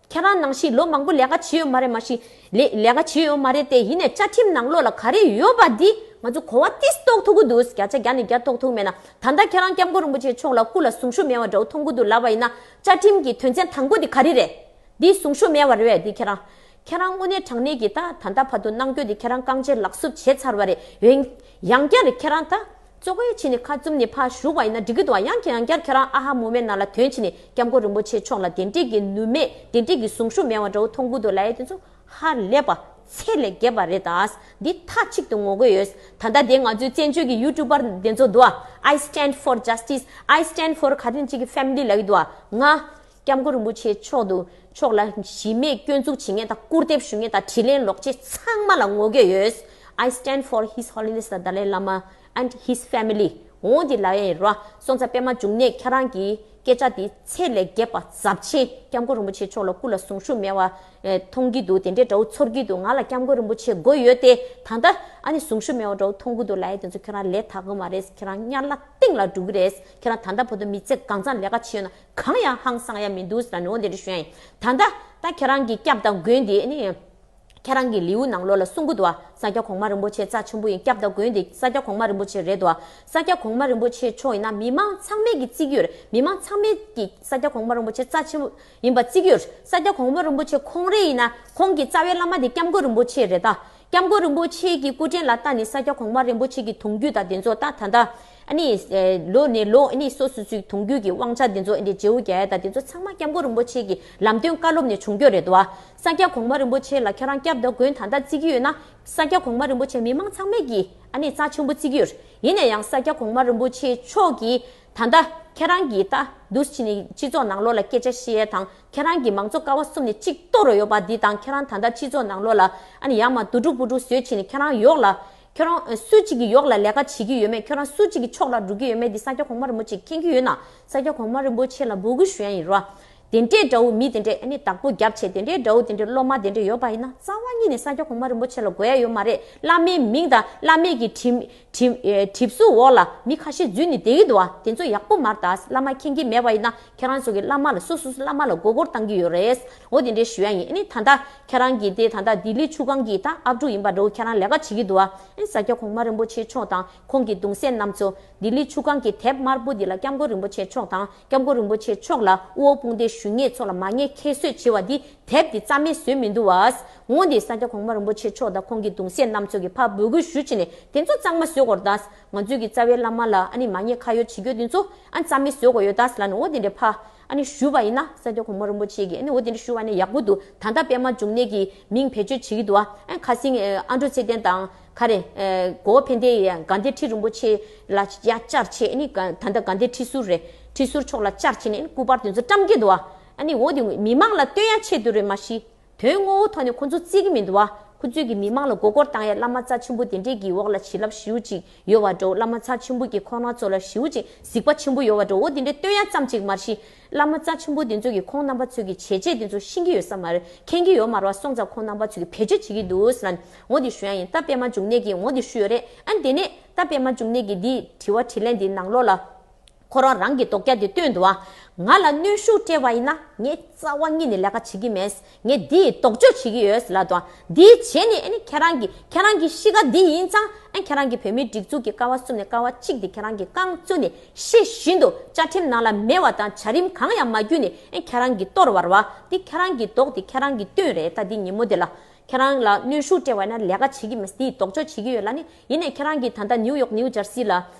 ཁྱེད་རང་ནང་བཞིན་ལོ་མང་པོ་ལས་ཀ་བྱས་ཡོད་མ་རེད། མ་གཞི་ལས་ལས་ཀ་བྱས་ཡོད་མ་རེད་དེ། ཡིན་ནའི་བཅའ་ཁྲིམས་ནང་ལོགས་ལ་ག་རེ་ཡོད་པ་འདི་ང་ཚོ་གོ་བ་ཏིས་རྟོགས་ཐུབ་ཀྱི་འདུག་བརྒྱ་ཆ་བརྒྱ་ནས་བརྒྱ་རྟོགས་ཐུབ་མེད་ན། ད་ལྟ་ཁྱེད་རང་སྐྱབས་མགོན་རིན་པོ་ཆེ་མཆོག་ལ་སྐུ་ལ་གཟུངས་གཞུག་མེད་པ་འདྲ་བོ་མཐོང་གི་འདུག་ལབ་པ་ཡིན་ན། བཅའ་ཁྲིམས་ཀྱི་དོན་ཚན་དང་པོ་འདི་ག་རེ་རེད། འདི་གཟུངས་གཞུག་མེད་པ་རེད་བས། འདི་ཁྱེད་རང་ཁྱེད་རང་དངོས་གནས་དྲང་གནས་ཀྱི་ད་ད་ལྟ་བར་དུ་གནང་རྒྱུ་འདི་ཁྱེད་རང་རྐང་རྗེས་ལག་སུབ་བྱས་ཚར་བ་རེད། ཡང་ཡང་བསྐྱར་ཁྱེད་རང་ད་གཙོ་བོའི་ཆེད་ནས་ཁ་བཙུམ་ནས་ཕར་བཞུགས་པ་ཡིན་ན་འགྲིག་གི་འདུག་བ། ཡང་ཁྱེད་ཡང་བསྐྱར་ཁྱེད་རང་ཨ་ཧ་མུ་མེན་ནང་ལ་ཐོན་བྱས་ནས་སྐྱབས་མགོན་རིན་པོ་ཆེ་མཆོག་ལ་དེ་འདྲས་ཀྱི་ནུས་མེད་དེ་འདྲས་ཀྱི་གཟུངས་གཞུག་མེད་པ་འདྲ་བོ་མཐོང་གི་འདུག་ལབ་ཡ་དེ་ཚོ་ཧ་ལས་པ་ཚད་ལས་བརྒལ་བ་རེད་ད། འདི་མཐའ་གཅིག་ཏུ་ངོ་རྒོལ་ཡོད། ད་ལྟ་དེ་ང་ཚོའི་བཙན་བྱོལ་གྱི་ཡུ་ཊུབ་པར་དེ་ཚོ་འདུག་བ། I stand for justice, I stand for ག་རེ་ཅིག་གི་family ལབ་ཀྱི་འདུག་བ། ང་སྐྱབས་མགོན་རིན་པོ་ཆེ་མཆོག་ཏུ་མཆོག་ལ་གཞི་མེད་སྐྱོན་འཛུགས་བྱེད་མཁན་དང་སྐུར་འདེབས་ཞུ་མཁན་དང་དྲིན་ལན་ལོག་བྱེད་ཚང་མ་ལ་ངོ་རྒོལ་ཡོད། I stand for His Holiness the Dalai Lama and his family. འོང་དེ་ལ་ཡིན་རོ། སོང་ཙང་པད་མ་འབྱུང་གནས་ཁྱེད་རང་གིས་སྐད་ཆ་དེ་ཚད་ལས་བརྒལ་བ་ཚབས་ཆེན། སྐྱབས་མགོན་རིན་པོ་ཆེ་མཆོག་ལ་སྐུ་ལ་གཟུངས་གཞུག་མེད་པ་ཨེ་མཐོང་གི་འདུག་དེ་འདྲའི་འདྲ་བོ་ཚོར་གྱི་འདུག་ང་ལ་སྐྱབས་མགོན་རིན་པོ་ཆེ་དགོས་ཡོད་དེ། ད་ལྟ་ཨ་ནི་གཟུངས་གཞུག་མེད་པ་འདྲ་བོ་མཐོང་གི་འདུག་ལབ་ཡ་དེ་ཚོ་ཁྱེད་རང་ལས་དག་གི་མ་རེད། ཁྱེད་རང་དམྱལ་ལ་གཏིང་ལ་འགྲོ་གི་རེད། ཁྱེད་རང་ད་ལྟ་བར་དུ་མི་ཚེ་གང་ཚང་ལས་ཀ་བྱས་ཡོད་ན། གང་ཡང་ཧང་སང་ཡ་མི་འདུག་ཟེར་ནས་འོ་དེ་འདྲ་ཞུ་ཡ་ཡིན། ད་ལྟ་ད་ཁྱེད་རང་གི་སྐྱབས་དང་མགོན་དེ་ནི་ཁྱེད་རང་གི་ལེའུ་ནང་ལོགས་ལ་གསུང་གི་འདུག་བ། ས་སྐྱ་གོང་མ་རིན་པོ་ཆེ་རྩ་ཆེན་པོ་ཡིན། སྐྱབས་དང་མགོན་དེ་ས་སྐྱ་གོང་མ་རིན་པོ་ཆེ་རེད་འདུག་བ། ས་སྐྱ་གོང་མ་རིན་པོ་ཆེ་མཆོག་ཡིན་ན་མི་མང་ཚང་མས་ཀྱི་བརྩི་གི་ཡོད་རེད། མི་མང་ཚང་མས་ཀྱི་ས་སྐྱ་གོང་མ་རིན་པོ་ཆེ་རྩ་ཆེན་པོ་ཡིན་པ་བརྩི་གི་ཡོད་རེད། ས་སྐྱ་གོང་མ་རིན་པོ་ཆེ་ཁོང་རེ་ཡིན་ན་ཁོང་གི་རྩ་བའི་བླ་མ་དེ་སྐྱབས་མགོན་རིན་པོ་ཆེ་རེད་ད། སྐྱབས་མགོན་རིན་པོ་ཆེ་གི་སྐུ་དྲིན་ལ་བལྟས་ནས་ས་སྐྱ་གོང་མ་རིན་པོ་ཆེ་གི་གདུང་རྒྱུད་དང་དེ་ཚོ་ད་ད་ལྟ་ཨ་ནི་ཨེ་ལོ་ནས་ལོ་ཨ་ནི་སོ་སོ་སོའི་གདུང་རྒྱུད་ཀྱི་དབང་ཆ་དེ་ཚོ་ཨ་ནི་བརྗེ་བོ་རྒྱག་ཡ་ད་དེ་ཚོ་ཚང་མ་སྐྱབས་མགོན་རིན་པོ་ཆེ་གི་ལམ་སྟོན་བཀའ་སློབ་ནས་བྱུང་རྒྱུ་རེད་འདུག་བ། ས་སྐྱ་གོང་མ་རིན་པོ་ཆེ་ལ་ཁྱེད་རང་སྐྱབས་དང་མགོན་ད་ལྟ་བརྩི་གི་ཡོད་ན། ས་སྐྱ་གོང་མ་རིན་པོ་ཆེ་མི་མང་ཚང་མས་ཀྱི་ཨ་ནི་རྩ་ཆེན་པོ་བརྩི་གི་ཡོད། ཡིན་ན་ཡང་ས་སྐྱ་གོང་མ་རིན་པོ་ཆེ་མཆོག་གིས་ད་ལྟ་ཁྱེད་རང་གིས་ད་འདུག་བྱས་ནས་སྤྱི་ཚོགས་ནང་ལོགས་ལ་སྐད་ཆ་བཤད་ཡས་དང་། ཁྱེད་རང་གིས་མང་གཙོ་ཀ་བ་གསུམ་ནས་གཅིག་གཏོར་ཡོད་པ་འདི་དང་། ཁྱེད་རང་ད་ལྟ་སྤྱི་ཚོགས་ནང་ལོགས་ལ་ཨ་ནི་ཡར་མར་དུ་དྲུག་པུ་དྲུག་བཟོས་བྱས་ནས་ཁྱེད་རང་ཡོག་ལ་ཁྱེད་རང་སུ་གཅིག་གིས་ཡོག་ལ་ལས་ཀ་བྱེད་ཀྱི་ཡོད་མེད། ཁྱེད་རང་སུ་གཅིག་གི་ཕྱོགས་ལ་འགྲོ་གི་ཡོད་མེད་འདི་ས་སྐྱ་གོང་མ་རིན་པོ་ཆེས་མཁྱེན་གྱི་ཡོད་ན། ས་སྐྱ་གོང་མ་རིན་པོ་ཆེ་ལ་འབོད་སྐུལ་ཞུ་ཡ་ཡིན་རོ། དེ་འདྲའི་འདྲ་བོ་མི་དེ་འདྲས་ཨ་ནི་བདག་པོ་རྒྱབ་བྱས། དེ་འདྲའི་འདྲ་བོ་དེ་འདྲའི་སློབ་མ་དེ་འདྲས་ཡོད་པ་ཡིན་ན་རྩ་བ་ཉིད་ནས་ས་སྐྱ་གོང་མ་རིན་པོ་ཆེ་ལ་དགོས་ཡ་ཡོད་མ་རེད། བླ་མའི་མིང་དང་བླ་མའི་གི་གྲིབ་གྲིབ་ཨེ་གྲིབ་གཟུགས་འོག་ལ་མི་ཁ་ཤས་འཛུལ་ནས་བསྡད་ཀྱི་འདུག་བ། དེ་ཚོ་ཡག་པོ་མ་རེད་ད། བླ་མ་མཁྱེན་གྱི་མེད་པ་ཡིན་ན་ཁྱེད་རང་ཚོ་གི་བླ་མ་ལ་སོ་སོ་སོ་བླ་མ་ལ་མགོ་སྐོར་བཏང་གི་ཡོད་རེད། འོ་དེ་འདྲས་ཞུ་ཡ་ཡིན། ཨ་ནི་ད་ལྟ་ཁྱེད་རང་གི་དེ་ད་ལྟ་ལྡི་ལི་ཆུ་སྒང་གི་ད་ཨབ་ཕྲུག་ཡིན་པ་འདྲ་བོ་ཁྱེད་རང་ལས་ཀ་བྱེད་ཀྱི་འདུག་བ། ཨ་ནི་ས་སྐྱ་གོང་མ་རིན་པོ་ཆེ་མཆོག་དང་ཁོང་གི་གདུང་སྲས་རྣམ་ཚོ་ལྡི་ལི་ཆུ་སྒང་གི་དེབ་དམར་པོ་འདི་ལ་སྐྱབས་མགོན་རིན་པོ་ཆེ་མཆོག་དང་། སྐྱབས་མགོན་རིན་པོ་ཆེ་མཆོག་ལ་དབུ་བ་དཔུང་སྡེ་ཞུ་མཁན་ཚོ་ལ་མ་ཉེས་ཁྱད་གསོད་བྱས་པ་འདི་དེབ་འདི་རྩ་མེད་བཟོས་མི་འདུག་བ། འོ་འདི་ས་སྐྱ་གོང་མ་རིན་པོ་ཆེ་མཆོག་དང་ཁོང་གི་གདུང་སྲས་རྣམ་ཚོ་གིས་ཕར་འབོད་སྐུལ་ཞུ་བྱས་ནས་དེ་ཚོ་གཙང་མ་བཟོ་དགོས་རེད་ད། ང་ཚོའི་གི་རྩ་བའི་བླ་མ་ལ་ཨ་ནི་མ་ཉེས་ཁ་གཡོག་བྱེད་རྒྱུ་དེ་ཚོ་ཨ་རྩ་མེད་བཟོ་དགོས་ཡོད་ད་ཟེར་ལབ་ནས། འོ་དེ་འདྲས་ཕར་ཨ་ནི་ཞུས་པ་ཡིན་ན། ས་སྐྱ་གོང་མ་རིན་པོ་ཆེ་གིས་ཨ་ནི་འོ་དེ་འདྲས་ཞུས་པ་ནི་ཡག་པོ་འདུག་ད་ལྟ་པད་མ་འབྱུང་གནས་ཀྱི་མིང་བེད་སྤྱོད་བྱེད་ཀྱི་འདུག་བ། ཨ་ཁ་སང་ཨ་ཨ་འབྲུག་ཚེ་བརྟན་དང་ག་རེ་ཨ་གོ་བོ་ཕན་བདེ་ཡིས་དགའ་ལྡན་ཁྲི་རིན་པོ་ཆེ་ལ་ཡ་བཅར་བྱས། ཨ་ནི་ག་ད་ལྟ་དགའ་ལྡན་ཁྲི་ཟུར་རེད། ཁྲི་ཟུར་མཆོག་ལ་བཅར་བྱས་ནས་ཨ་ནི་སྐུ་པར་དེ་ཚོ་བཀྲམ་གྱི་འདུག་བ། ཨ་ནི་འོ་དེ་མི་མང་ལ་སྟོན་ཡ་ཆེད་དུ་རེད། མ་གཞི་དོན་དངོས་པོ་ཐོག་ནས་ཁོ་ཚོ་བརྩི་གི་མི་འདུག་བ། ཁོ་ཚོས་ཀྱི་མི་མང་ལ་མགོ་སྐོར་བཏང་ཡས་བླ་མ་རྩ་ཆེན་པོ་དེ་འདྲས་ཀྱི་འོག་ལ་བྱིན་རླབས་ཞེ་པོ་ཅིག་ཡོད་པ་འདྲ་བོ། བླ་མ་རྩ་ཆེན་པོ་གི་ཁོང་རང་ཚོ་ལ་ཞེ་པོ་ཅིག་གཟིགས་པ་ཆེན་པོ་ཡོད་པ་འདྲ་བོ། འོ་དེ་འདྲས་སྟོན་ཡ་ཙམ་ཅིག་མ་གཞི། བླ་མ་རྩ་ཆེན་པོ་དེ་ཚོ་གི་ཁོང་རྣམ་པ་ཚོས་ཀྱི་བྱས་རྗེས་དེ་ཚོ་ཤེས་ཀྱི་ཡོད་ས་མ་རེད། མཁྱེན་གྱི་ཡོད་མ་རེད་བ། སོང་ཙང་ཁོང་རྣམ་པ་ཚོས་ཀྱི་བེད་སྤྱོད་བྱེད་ཀྱི་འདུག་ཟེར་ལ་ནི་འོ་དེ་ཞུ་ཡ་ཡིན། ད་པད་མ་འབྱུང་གནས་ཀྱིས་འོ་དེ་ཞུས་ཡོད་རེད། ཨ་ནི་དེ་ནས་ད་པད་མ་འབྱུང་གནས་ཀྱི་འདི་དྲི་བ་དྲིས་ལན་འདི་ནང་ལོགས་ལ། ཁོ་རང་རང་གི་དོགས་རྒྱ་དེ་བཏོན་འདུག་ཨ། ང་ལ་གནོན་ཤུགས་སྤྲད་པ་ཡིན་ན་ངས་རྩ་བ་ཉིད་ནས་ལས་ཀ་བྱེད་ཀྱི་མེད། ངས་འདི་ཡི་ལྡོག་ཕྱོགས་བྱེད་ཀྱི་ཡོད་ལབ་འདུག་ཨ། འདི་བྱས་ནས་ཨ་ནི་ཁྱེད་རང་གི་ཁྱེད་རང་གི་གཤིས་ཀ་འདི་ཡིན་ཙང་ཨ། ཁྱེད་རང་གི་བོད་མིའི་སྒྲིག་འཛུགས་ཀྱི་ཀ་བ་གསུམ་ནས་ཀ་བ་གཅིག་དེ་ཁྱེད་རང་གི་རྐང་བཙུགས་ནས་ཤེས་བཞིན་དུ་བཅའ་ཁྲིམས་ནང་ལ་མེད་པ་དང་བྱ་རིམ་གང་ཡང་མ་བརྒྱུད་ནས་ཨ། ཁྱེད་རང་གི་གཏོར་བར་བ་འདི་ཁྱེད་རང་གི་དོགས་འདི་ཁྱེད་རང་གི་བཏོན་རེད། ད་འདི་ཉིན་མོ་དེ་ལ་ཁྱེད་རང་ལ་གནོན་ཤུགས་སྤྲད་པ་ཡིན་ན་ལས་ཀ་བྱེད་ཀྱི་མེད། འདི་ཡི་ལྡོག་ཕྱོགས་བྱེད་ཀྱི་ཡོད་ལབ་ནི་ཡིན་ནའི་ཁྱེད་རང་གི་ད་ལྟ་ནིའུ་ཡོག་ནིའུ་ཇར་སི་ལ།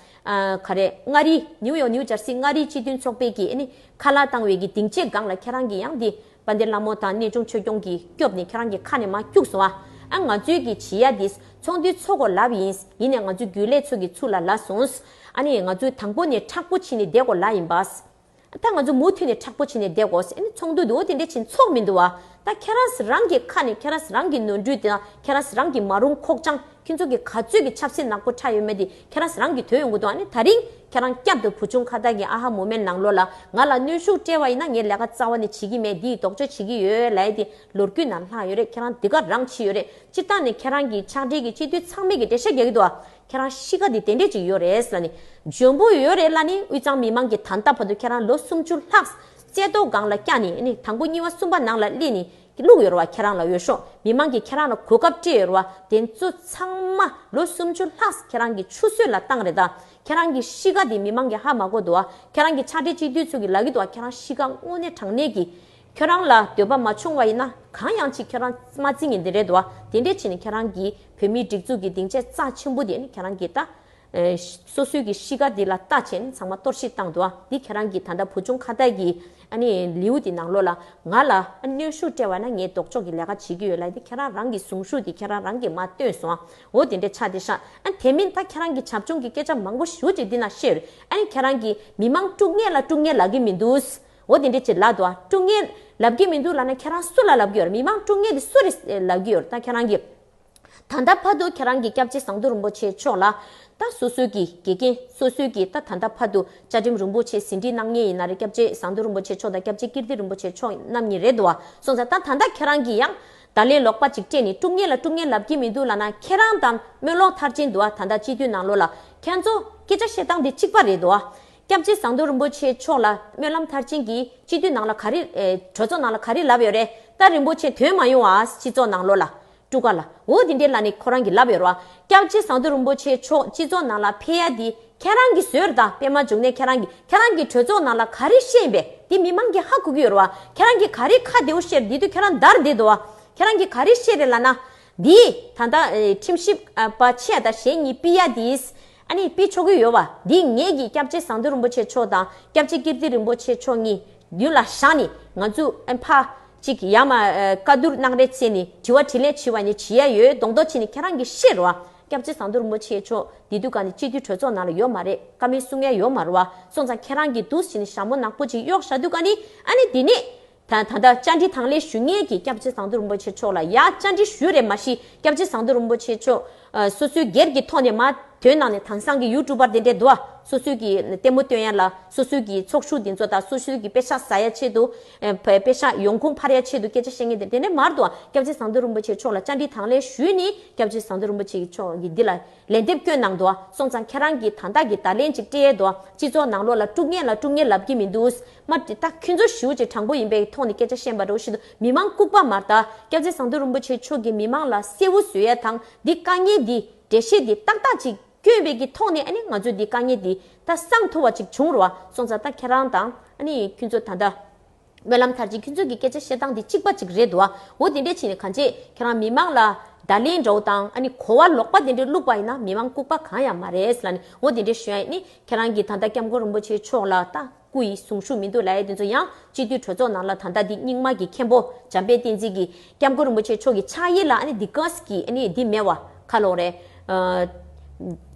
ཨ། ག་རེ། མངའ་རིས། ནིའུ་ཡོག་ནིའུ་ཇར་སི་མངའ་རིས་སྤྱི་མཐུན་ཚོགས་པས་ཀྱིས་ཨ་ནི་ཁ་ལག་བཏང་བའི་གི་སྡིངས་ཆའི་སྒང་ལ་ཁྱེད་རང་གིས་ཡང་འདི་དཔལ་ལྡན་ལྷ་མོ་དང་གནས་ཆུང་ཆོས་སྐྱོང་གིས་སྐྱོབ་ནས་ཁྱེད་རང་གི་ཁ་ནས་མར་སྐྱུགས་སོང་ཨ། ཨ། ང་ཚོའི་གི་བྱེད་ཡ་འདི་ཚོགས་འདུའི་ཚོགས་དགོས་ལབ་ཡིན། ཡིན་ནའི་ང་ཚོའི་རྒྱུན་ལས་ཚོ་གི་ཚུར་ལ་ལབ་སོང་། ཨ་ནི་ང་ཚོས་དང་པོ་ནས་མཁྲེགས་པོ་བྱས་ནས་བསྡད་དགོས་ལབ་ཡིན་པ། ད་ང་ཚོ་མུ་མཐུད་ནས་མཁྲེགས་པོ་བྱས་ནས་བསྡད་དགོས་ཟེར། ཨ་ནི་ཚོགས་འདུ་འདུག་དེ་འདྲ་བྱས་ཚོགས་མི་འདུག་བ། ད་ཁྱེད་རང་རང་གི་ཁ་ནས་ཁྱེད་རང་རང་གི་ནོར་འཁྲུལ་དེ་དང་ཁྱེད་རང་རང་གི་མ་རུངས་ཁོག་བཅངས། ཁྱེད་ཚོ་གི་ག་ཚོད་ཀྱི་ཆབ་སྲིད་ནག་པོ་འཁྲབ་ཡོད་མེད་དེ་ཁྱེད་རང་རང་གི་དོན་ཡོང་གི་འདུག་ཨ་ནི་ད་རིང་ཁྱེད་རང་བསྐྱར་དུ་བུ་ཆུང་ཁ་བཏགས་ཀྱི་ཨ་ཧ་མོ་མེན་ནང་ལོགས་ལ་ང་ལ་གནོན་ཤུགས་སྤྲད་པ་ཡིན་ན་ངས་ལས་ཀ་རྩ་བ་ནས་བྱེད་ཀྱི་མེད། འདི་ཡི་ལྡོག་ཕྱོགས་བྱེད་ཀྱི་ཡོད་ལབ་ཡ་དེ་ལོ་རྒྱུས་ནང་ལྷག་ཡོད་རེད། ཁྱེད་རང་འདི་ག་རང་བྱས་ཡོད་རེད། སྤྱིར་བཏང་ནས་ཁྱེད་རང་གི་ཕྱག་སྦྲེལ་གྱི་སྤྱི་འཐུས་ཚང་མས་ཀྱི་འགྲེལ་བཤད་རྒྱག་གི་འདུག་ཨ། ཁྱེད་རང་གཤིས་ཀ་འདི་དེ་འདྲས་ཅིག་ཡོད་རེད་ལབ་ནི། འཇོན་པོ་ཡོད་རེད་ལབ་ནི། དབུས་གཙང་མི་མང་གིས་ད་ལྟ་བར་དུ་ཁྱེད་རང་ལོ་སུམ་ཅུ་ལྷག་རྩེ་ཏོག་སྒང་ལ་བཀྱགས་ནི་ཨ་ནི་དང་པོ་གཉིས་པ་གསུམ་པ་ནང་ལ་སླེབས་ནི་བླུགས་ཡོད་རེད་བ། ཁྱེད་རང་ལ་འོས་ཤོག་མི་མང་གིས་ཁྱེད་རང་ལ་གོ་སྐབས་སྤྲད་ཡོད་རེད་བ། དེ་ཚོ་ཚང་མ་ལོ་སུམ་ཅུ་ལྷག་ཁྱེད་རང་གི་ཆུད་ཟོས་ལ་བཏང་རེད། ད་ཁྱེད་རང་གི་གཤིས་ཀ་འདི་མི་མང་གིས་ཧ་མ་གོ་འདུག་བ། ཁྱེད་རང་གི་ཕྱག་སྦྲེལ་སྤྱི་འཐུས་ཚོ་གིས་ལབ་ཀྱི་འདུག་བ། ཁྱེད་རང་གཤིས་ཀ་དངོས་གནས་དྲང་གནས་ཀྱི། ཁྱོད་རང་ལ་འདོད་པ་མ་བྱུང་བ་ཡིན་ན་གང་ཡང་ཅིག་ཁྱོད་རང་མ་བརྩི་ངེས་འདི་རེད་དོ། དེ་འདྲས་བྱས་ནས་ཁྱེད་རང་གིས་བོད་མིའི་སྒྲིག་འཛུགས་ཀྱི་སྡིངས་ཆ་རྩ་ཆེན་པོ་དེ་ནི་ཁྱེད་རང་གིས་ད། ཨེ། སོ་སོའི་གི་གཤིས་ཀ་འདི་ལ་ལྟ་བྱས་ནས་ཚང་མ་གཏོར་བཤིག་བཏང་འདུག་ཨ། འདི་ཁྱེད་རང་གིས་ད་ལྟ་བུ་ཆུང་ཁ་བཏགས་ཀྱི་ཨ་ནི་ལེའུ་དེ་ནང་ལོགས་ལ་ང་ལ་ཨ་གནོན་ཤུགས་སྤྲད་པ་ན་ངས་ལྡོག་ཕྱོགས་ཀྱི་ལས་ཀ་བྱེད་ཀྱི་ཡོད་ལབ་དེ་ཁྱེད་རང་རང་གི་གཟུངས་གཞུག་དེ་ཁྱེད་རང་རང་གིས་མར་བཏོན་སོང་ཨ། འོ་དེ་འདྲས་ཆགས་བསྡད་ཤག་ཨ། དེ་མིན་ད་ཁྱེད་རང་གི་བྱབ་ཆུང་གི་སྐད་ཆ་མང་པོ་ཞེ་པོ་ཅིག་འདི་ན་བཤད་ཡོད་རེད། ཨ་ནི་ཁྱེད་རང་གིས་མི་མང་དཀྲུག་མཁན་ལ་དཀྲུག་མཁན་ལབ་ཀྱི་མི་འདུག་འོ་དེ་འདྲས་ཅིག་ལབ་འདུག་ཨ། དཀྲུག་མཁན་ལབ་ཀྱི་མི་འདུག་ལབ་ན་ཁྱེད་རང་སུ་ལ་ལབ་ཀྱི་ཡོད་རེད། མི་མང་དཀྲུག་མཁན་དེ་སུ་རེད་ལབ་ཀྱི་ཡོད་རེད། ད་ཁྱེད་རང་གིས་ད་ལྟ་བར་དུ་ཁྱེད་རང་གིས་སྐྱབས་རྗེ་ཟམ་གདོང་རིན་པོ་ཆེ་མཆོག་ལ་ད་སོ་སོའི་གི་དགེ་རྒན་སོ་སོའི་གི་ད་ད་ལྟ་བར་དུ་བཅའ་ཁྲིམས་རིན་པོ་ཆེ་ཟིན་བྲིས་གནང་མཁན་ཡིན་ན་རེད། སྐྱབས་རྗེ་ཟམ་གདོང་རིན་པོ་ཆེ་མཆོག་དང་སྐྱབས་རྗེ་ཀིརྟི་རིན་པོ་ཆེ་མཆོག་རྣམ་གཉིས་རེད་འདུག་བ། སོང་ཙང་ད་ད་ལྟ་ཁྱེད་རང་གིས་ཡང་བརྡ་ལན་ལོག་པ་ཅིག་སྤྲད་ནས་དཀྲུག་མཁན་ལ་དཀྲུག་མཁན་ལབ་ཀྱི་མི་འདུག་ལབ་ན་ཁྱེད་རང་དང་སྨོན་ལམ་མཐར་ཕྱིན་འདུག་བ། ད་ལྟ་སྤྱི་འཐུས་ནང་ལོགས་ལ་ཁྱེད་ཚོ་སྐད་ཆ་བཤད་སྟངས་དེ་གཅིག་པ་རེད་འདུག་བ། སྐྱབས་རྗེ་ཟམ་གདོང་རིན་པོ་ཆེ་མཆོག་ལ་སྨོན་ལམ་མཐར་ཕྱིན་གྱིས་སྤྱི་འཐུས་ནང་ལ་ག་རེ། ཨེ། གྲོས་ཚོགས་ནང་ལ་ག་རེ་ལབ་ཡོད་རེད། ད་རིན་པོ་ཆེ་དོན་མ་ཡོང་བ་སྤྱི་ཚོགས་ནང་ལོགས་ལ། དཀྲུག་ཁ་ལ། འོ་དེ་འདྲའི་ལ་ནི་ཁོ་རང་གིས་ལབ་ཡོད་རེད་བ། སྐྱབས་རྗེ་ཟམ་གདོང་རིན་པོ་ཆེ་མཆོག་སྤྱི་ཚོགས་ནང་ལ་ཕེབས་ཡ་དེ་ཁྱེད་རང་གིས་བཟོས་རེད། ད་པད་མ་འབྱུང་གནས་ཁྱེད་རང་གིས་ཁྱེད་རང་གིས་གྲོས་ཚོགས་ནང་ལ་ག་རེ་བཤད་ཡིན་པས་དེ་མི་མང་གིས་ཧ་གོ་གི་ཡོད་རེད་བ། ཁྱེད་རང་གིས་ག་རེ་ཁ་བདེ་བོ་བཤད་རེད། དེ་དུས་ཁྱེད་རང་འདར་བསྡད་འདུག་བ། ཁྱེད་རང་གིས་ག་རེ་བཤད་རེད་ལབ་ན། འདི་ད་ལྟ་ཨེ། ཁྲིམས་ཞིབ་ཨ། པ་ཆེ་ཡ་དང་གཞན་གཉིས་ཕུད་ཡ་དེས་ཨ་ནི་ཕུད་ཆོག་གི་ཡོད་བ། འདི་ངེད་ཀྱིས་སྐྱབས་རྗེ་ཟམ་གདོང་རིན་པོ་ཆེ་མཆོག་དང་སྐྱབས་རྗེ་ཀིརྟི་རིན་པོ་ཆེ་མཆོག་གཉིས་མདུན་ལ་བཞག་ནས་ང་ཚོ་ཨ་ཕར་ཅིག་ཡར་མར་ཨ་བཀའ་བསྡུར་གནང་རེས་བྱས་ནས་དྲི་བ་དྲིས་ལན་བྱས་པ་ནི་བྱེད་ཡ་ཡོད་མདོག་མདོག་བྱས་ནས་ཁྱེད་རང་གིས་བཤད་རོགས། སྐྱབས་རྗེ་ཟམ་གདོང་རིན་པོ་ཆེ་མཆོག་འདི་དུས་ག་ནས་སྤྱི་འཐུས་གྲོས་ཚོགས་ནང་ལ་ཡོད་མ་རེད། བཀའ་མོལ་གསུང་ཡ་ཡོད་མ་རེད་བ། སོང་ཙང་ཁྱེད་རང་གིས་འདུག་བྱས་ནས་ཞྭ་མོ་ནག་པོ་ཅིག་གཡོགས་བཞག་དུས་ག་ནས་ཨ་ནི་འདི་ནས་ད་ད་ལྟ་བཅར་འདྲི་དང་ལེན་ཞུ་མཁན་གྱི་སྐྱབས་རྗེ་ཟམ་གདོང་རིན་པོ་ཆེ་མཆོག་ལ་ཡ་བཅར་འདྲི་ཞུས་རེད། མ་གཞི་སྐྱབས་རྗེ་ཟམ་གདོང་རིན་པོ་ཆེ་མཆོག་ཨ་སོ་སོའི་སྒེར་གྱི་ཐོག་ནས་མར་དོན་ནང་ནས་དེང་སང་གི་ཡུ་ཊུབ་པར་དེ་འདྲས་འདུག་ཨ། སོ་སོའི་གི་ལྟད་མོ་སྟོན་ཡ་ལ་སོ་སོའི་གི་ཚོགས་ཞུགས་འདི་ཚོ་དང་སོ་སོའི་གི་པེ་ཤག་ཟ་ཡ་ཆེད་དུ་ཨ་པེ་པེ་ཤག་ཡོང་ཁུངས་འཕར་ཡ་ཆེད་དུ་སྐད་ཆ་བཤད་མཁན་དེ་དེ་འདྲས་མར་འདུག་ཨ། སྐྱབས་རྗེ་ཟམ་གདོང་རིན་པོ་ཆེ་མཆོག་ལ་བཅར་འདྲི་དང་ལེན་ཞུས་ནས་སྐྱབས་རྗེ་ཟམ་གདོང་རིན་པོ་ཆེ་མཆོག་གིས་འདི་ལ་ལན་འདེབས་བསྐྱོན་གནང་འདུག་ཨ། སོང་ཙང་ཁྱེད་རང་གིས་ད་ལྟ་གི་བརྡ་ལན་ཅིག་སྤྲད་འདུག་ཨ། སྤྱི་ཚོགས་ནང་ལོགས་ལ་དཀྲུག་མཁན་ལ་དཀྲུག་མཁན་ལབ་ཀྱི་མི་འདུག་མ་དེ་ད་ཁྱོད་ཚོ་ཞེ་པོ་ཅིག་དྲང་པོ་ཡིན་པའི་ཐོག་ནས་སྐད་ཆ་བཤད་པ་འདྲ་བོ་ཞིག་འདུག་མི་མང་ལྐུགས་པ་མ་རེད། ད་སྐྱབས་རྗེ་ཟམ་གདོང་རིན་པོ་ཆེ་མཆོག་གིས་མི་མང་ལ་གསལ་བོ་བཟོ་ཡ་དང་འདི་དཀའ་ངལ་འདི་འགྲེལ་བཤད་འདི་ཏག་ཏག་ཅིག་བསྐྱོན་པའི་གི་ཐོག་ནས་ཨ་ནི་ང་ཚོས་འདི་དཀའ་ངལ་འདི་ད་སངས་ཐུབ་པ་ཅིག་བྱུང་རོགས། སོང་ཙང་ད་ཁྱེད་རང་དང་ཨ་ནི་ཁྱོད་ཚོ་ད་ལྟ་སྨོན་ལམ་མཐར་ཕྱིན་ཁྱོད་ཚོ་གི་སྐད་ཆ་བཤད་སྟངས་འདི་གཅིག་པ་ཅིག་རེད་འདུག་ཨ། འོ་དེ་འདྲས་བྱས་ནས་གང་བྱས་ཁྱེད་རང་མི་མང་ལ་བརྡ་ལན་འདྲ་བོ་དང་ཨ་ནི་གོ་བ་ལོག་པ་དེ་འདྲས་བླུགས་པ་ཡིན་ན་མི་མང་ལྐུགས་པ་གང་ཡང་མ་རེད་ལབ་ནས་འོ་དེ་འདྲས་ཞུ་ཡ་ཡིན། ནི་ཁྱེད་རང་གིས་ད་ལྟ་སྐྱབས་མགོན་རིན་པོ་ཆེ་མཆོག་ལ་ད་སྐུ་ཡི་གཟུངས་གཞུག་མི་འདུག་ལབ་ཡ་དེ་ཚོ་ཡང་སྤྱི་འཐུས་གྲོས་ཚོགས་ནང་ལ་ད་ལྟ་འདི་རྙིང་མ་གི་མཁན་པོ་འཇམ་དཔལ་བསྟན་འཛིན་གྱིས་སྐྱབས་མགོན་རིན་པོ་ཆེ་མཆོག་གི་ཕྱག་ཡིག་ལ་ཨ་ནི་འདི་ག་ས་གི་ཨ་ནི་འདི་མེད་བ་ག་ལོག་རེད། ཨ།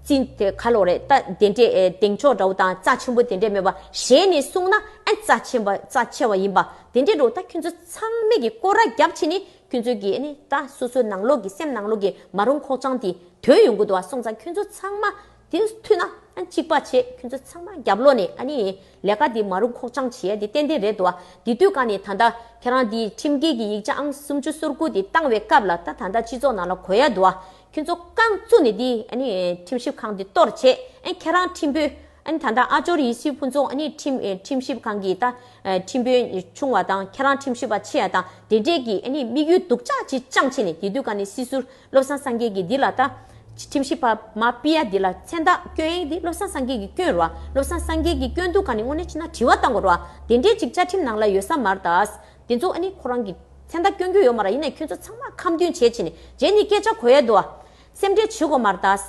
རྩིས་དེ་ག་ལོག་རེད། ད་དེ་འདྲས་ཨེ་གདེང་འཇོག་འདྲ་བོ་དང་རྩ་ཆེན་པོ་དེ་འདྲས་མེད་པ་ཞལ་ནས་གསུངས་ན་ཨ་རྩ་ཆེན་པ་རྩ་ཆེ་བ་ཡིན་པ་དེ་འདྲས་འདྲ་བོ། ད་ཁྱོད་ཚོ་ཚང་མས་ཀྱི་སྐོར་ར་རྒྱབ་བྱས་ནས་ ཁྱོད་ཚོའི་གི་ཨ་ནི་ད་སོ་སོའི་ནང་ལོགས་ཀྱི་སེམས་ནང་ལོགས་ཀྱི་མ་རུངས་ཁོག་བཅངས་དེ་དོན་ཡོང་གི་འདུག་བ། སོང་ཙང་ཁྱོད་ཚོ་ཚང་མ་དེ་མཐུན་ན་ཨ་གཅིག་པ་བྱེད། ཁྱོད་ཚོ་ཚང་མ་རྒྱབ་ལོགས་ནས་ཨ་ནི་ལས་ཀ་དེ་མ་རུངས་ཁོག་བཅངས་བྱེད་ཡ་དེ་ཏན་ཏན་རེད་འདུག་བ། དེ་དུས་ག་ནས་ད་ལྟ་ཁྱེད་རང་དེ་ཁྲིམས་འགལ་གྱི་ཡིག་ཆ་ཨང་སུམ་ཅུ་སོ་དགུ་དེ་བཏང་བའི་སྐབས་ལ་ད་ད་ལྟ་སྤྱི་ཚོགས་ནང་ལ་གོ་ཡ་འདུག་བ། ཁྱོད་ཚོ་རྐང་བཙུགས་ནས་དེ་ཨ་ནི་ཁྲིམས་ཞིབ་ཁང་དེ་གཏོར་བྱེད། ཨ་ཁྱེད་རང་ཁྲིམས་དཔོན། ཨ་ནི་ད་ལྟ་ཨ་ཅོར་ཡེ་ཤེས་ཕུན་ཚོགས་ཨ་ནི་ཁྲིམས་ཨེ་ཁྲིམས་ཞིབ་ཁང་གི་ད་ཨེ་ཁྲིམས་དཔོན་ཆུང་བ་དང་ཁྱེད་རང་ཁྲིམས་ཞིབ་པ་ཆེ་ཡ་དང་དེ་འདྲས་ཀྱི་ཨ་ནི་དམིགས་ཡུལ་སྡུག་ཅག་ཅིག་བཅངས་བྱས་ནས་དེ་དུས་ག་ནས་སྲིད་ཟུར་བློ་བཟང་སངས་རྒྱས་ཀྱིས་འདི་ལ་ད་ཁྲིམས་ཞིབ་པ་མ་ཕུད་ཡ་འདི་ལ་མཚན་རྟགས་བསྐྱོན་ཡ་འདི་བློ་བཟང་སངས་རྒྱས་ཀྱིས་བསྐྱོན་རོགས། བློ་བཟང་སངས་རྒྱས་ཀྱིས་བསྐྱོན་དུས་ག་ནས་དངོས་གནས་བྱས་ན་དྲི་བ་བཏང་དགོས་རོགས། དེ་འདྲས་ཅིག་བཅའ་ཁྲིམས་ནང་ལ་ཡོད་ས་མ་རེད་ད། དེ་ཚོ་ཨ་ནི་ཁོ་རང་གི་མཚན་རྟགས་བསྐྱོན་རྒྱུ་ཡོད་མ་རེད། ཡིན་ནའི་ཁྱོད་ཚོ་ཚང་མ་ཁ་འདོན་བྱས་བྱས་ནས་རྗེས་ནས་སྐད་ཆ་གོ་ཡ་འདུག་བ། སེམས་ཁྲལ་བྱེད་དགོས་མ་རེད་ད།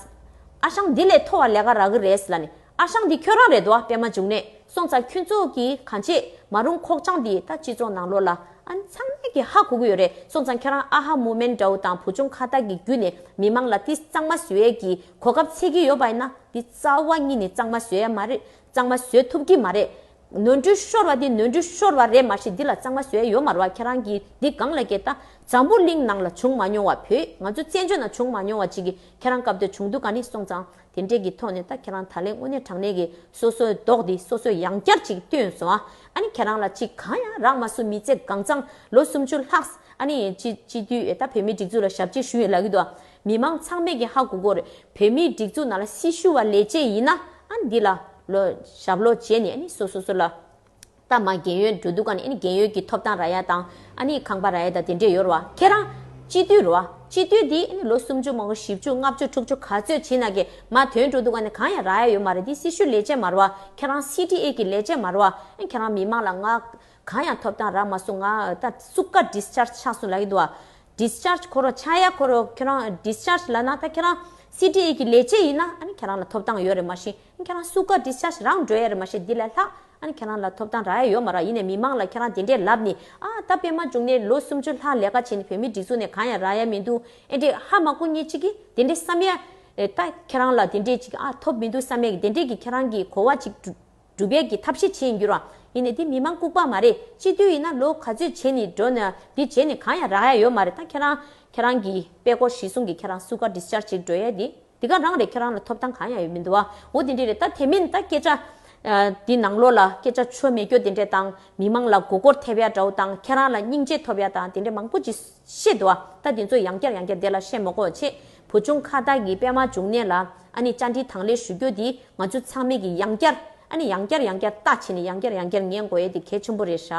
ཨ་ཞང་འདི་ལས་མཐོ་བ་ལས་ཀ་རག་གི་རེད་ལབ་ནས། ཨ་ཞང་འདི་ཁྱོད་རང་རེད་འདུག་བ། པད་མ་འབྱུང་གནས། སོང་ཙང་ཁྱོད་ཚོ་གི་གང་བྱེད་མ་རུང་ཁོག་བཅངས་འདི་ད་སྤྱི་ཚོགས་ནང་ལོགས་ལ་ཨ་ནི་ཚང་མས་ཀྱི་ཧ་གོ་གི་ཡོད་རེད། སོང་ཙང་ཁྱོད་རང་ཨ་ཧ་མུ་མེན་འདྲ་བོ་དང་བུ་ཆུང་ཁ་བཏགས་ཀྱི་བརྒྱུད་ནས་མི་མང་ལ་ཏི་གཙང་མ་བཟོ་ཡས་ཀྱི་གོ་སྐབས་འཚོལ་གྱི་ཡོད་པ་ཡིན་ན་འདི་རྩ་བ་ཉིད་ནས་གཙང་མ་བཟོ་ཡ་མ་རེད། གཙང་མ་བཟོ་ཐུབ་ཀྱི་མ་རེད། ནོར་འཁྲུལ་ཤོར་བ་འདི་ནོར་འཁྲུལ་ཤོར་བ་རེད་མ་གཞི་འདི་ལ་གཙང་མ་བཟོ་ཡ་ཡོད་མ་རེད་བ། ཁྱེད་རང་གིས་འདི་སྒང་ལ་སྐད་ད་འཛམ་བུ་གླིང་ནང་ལ་བྱུང་མ་མྱོང་བ། བོད་ང་ཚོ་བཙན་བྱོལ་ནང་བྱུང་མ་མྱོང་བ་ཅིག་གི་ཁྱེད་རང་སྐབས་དེ་བྱུང་དུས་ག་ནས་སོང་ཙང་དེ་འདྲས་ཀྱི་ཐོག་ནས་ད་ཁྱེད་རང་ད་ལན་དངོས་གནས་དྲང་གནས་ཀྱི་སོ་སོའི་མདོག་འདི་སོ་སོས་ཡང་བསྐྱར་ཅིག་བཏོན་སོང་ཨ། ཨ་ནི་ཁྱེད་རང་ལ་ཅིག་གང་ཡང་རག་མ་སོང་། མི་ཚེ་གང་ཚང་ལོ་སུམ་ཅུ་ལྷག་ཨ་ནི་སྤྱི་སྤྱི་འཐུས་ད་བོད་མིའི་སྒྲིག་འཛུགས་ལ་ཞབས་ཕྱི་ཞུ་ཡི་ལབ་ཀྱི་འདུག་ཨ། མི་མང་ཚང་མས་ཀྱི་ཧ་གོ་གོ་རེད། བོད་མིའི་སྒྲིག་འཛུགས་ནང་ལ་སྲི་ཞུ་བ་ལས་བྱེད་ཡིན་ན་ཨ་འདི་ལ་ལོ་ཞབས་ལོ་བྱས་ནས་ཨ་ནི་སོ་སོ་སོ་ལ་ད་མ་རྒན་ཡོལ་འགྲོ་དུས་ག་ནས་ཨ་ནི་རྒན་ཡོལ་གྱི་ཐོབ་ཐང་རག་ཡ་དང་ཨ་ནི་ཁང་པ་རག་ཡ་དང་དེ་འདྲས་ཡོད་རེད་བ། ཁྱེད་རང་སྤྱི་འཐུས་རེད་བ། སྤྱི་འཐུས་འདི་ཨ་ནི་ལོ་སུམ་ཅུ་མང་པོ་བཞི་བཅུ་ལྔ་བཅུ་དྲུག་ཅུ་ག་ཚོད་བྱེད་ན་གི་མ་ཐོན་འགྲོ་དུས་ག་ནས་གང་ཡང་རག་ཡ་ཡོད་མ་རེད། འདི་སྲི་ཞུ་ལས་བྱེད་མ་རེད་བ། ཁྱེད་རང་སི་ཊི་ཨེ་གི་ལས་བྱེད་མ་རེད་བ། ཨ་ནི་ཁྱེད་རང་མི་མང་ལ་ང་གང་ཡང་ཐོབ་ཐང་རག་མ་སོང་། ང་ད་སུ་ཀ་ཌིས་ཆར་ཇི་ཆགས་སོང་ལབ་ཀྱི་འདུག་བ། ཌིས་ཆར་ཇི་ཁོ་རང་ཆགས་ཡ་ཁོ་རང་ཁྱེད་རང་ཌིས་ཆར་ཇི་ལབ་ན་ད་ཁྱེད་རང་སི་ཊི་ཨེ་གི་ལས་བྱེད་ཡིན་ན་ཨ་ནི་ཁྱེད་རང་ལ་ཐོབ་ཐང་ཡོད་རེད་མ་གཞི་ཁྱེད་རང་སུ་ཀ་ཌིས་ཆར་ཇི་རང་འགྲོ་ཡ་རེད་མ་གཞི་འདི་ལས་ལྷག་ཨ་ནི་ཁྱེད་རང་ལ་ཐོབ་ཐང་རག་ཡ་ཡོད་མ་རེད། ཡིན་ནའི་མི་མང་ལ་ཁྱེད་རང་དེ་འདྲས་ལབ་ནི་ཨ་ད་པད་མ་འབྱུང་གནས་ལོ་སུམ་ཅུ་ལྷག་ལས་ཀ་བྱས་ནས་བོད་མིའི་སྒྲིག་འཛུགས་ནས་གང་ཡང་རག་ཡ་མི་འདུག་ཨེ་འདྲས་ཧ་མ་གོ་ཉེ་གཅིག་གིས་དེ་འདྲས་བསམ་ཡ་ཨེ་ད་ཁྱེད་རང་ལ་དེ་འདྲས་ཅིག་ཨ་ཐོབ་མི་འདུག་བསམ་ཡ་གི་དེ་འདྲས་ཀྱི་ཁྱེད་རང་གི་གོ་བ་ཅིག་སྒྲུབ་སྒྲུབ་ཡས་ཀྱི་ཐབས་ཤེས་བྱེད་ཡིན་རྒྱུ་ར། ཡིན་ནའི་འདི་མི་མང་ལྐུགས་པ་མ་རེད། སྤྱི་འཐུས་ཡིན་ན་ལོ་ག་ཚོད་བྱས་ནས་འགྲོ་ན་འདི་བྱས་ནས་གང་ཡང་རག་ཡ་ཡོད་མ་རེད། ད་ཁྱེད་རང་ཁྱེད་རང་གི་དཔལ་འཁོར་གཞི་བཟུང་གི་ཁྱེད་རང་སུ་ཀ་ཌིས་ཆར་ཇི་ཅིག་འགྲོ་ཡས་འདི་འདི་ག་རང་རེད། ཁྱེད་རང་ལ་ཐོབ་ཐང་གང་ཡང་ཡོད་མི་འདུག་བ། འོ་དེ་འདྲས་རེད། ད་དེ་མིན་ད་སྐད་ཆ་འདི་ནང་ལོགས་ལ་སྐད་ཆ་ཆོ་མེད་སྐྱོ་དེ་འདྲས་དང་མི་མང་ལ་མགོ་སྐོར་ཐེབས་ཡ་འདྲ་བོ་དང་ཁྱེད་རང་ལ་སྙིང་རྗེ་ཐོབ་ཡ་དང་དེ་འདྲས་མང་པོ་ཅིག་བཤད་འདུག་བ། ད་དེ་ཚོ་ཡང་བསྐྱར་ཡང་བསྐྱར་དེ་ལ་བཤད་མ་དགོས་བྱས། བུ་ཆུང་ཁ་བཏགས་ཀྱི་པད་མ་འབྱུང་གནས་ལ་ཨ་ནི་བཅར་འདྲི་དང་ལེན་ཞུ་རྒྱུ་དེ་ང་ཚོ་ཚང་མས་ཀྱི་ཡང་བསྐྱར་ཨ་ནི་ཡང་བསྐྱར་ཡང་བསྐྱར་ལྟ་བྱས་ནས་ཡང་བསྐྱར་ཡང་བསྐྱར་ཉན་དགོས་ཡས་དེ་གལ་ཆེན་པོ་རེད་ཤག་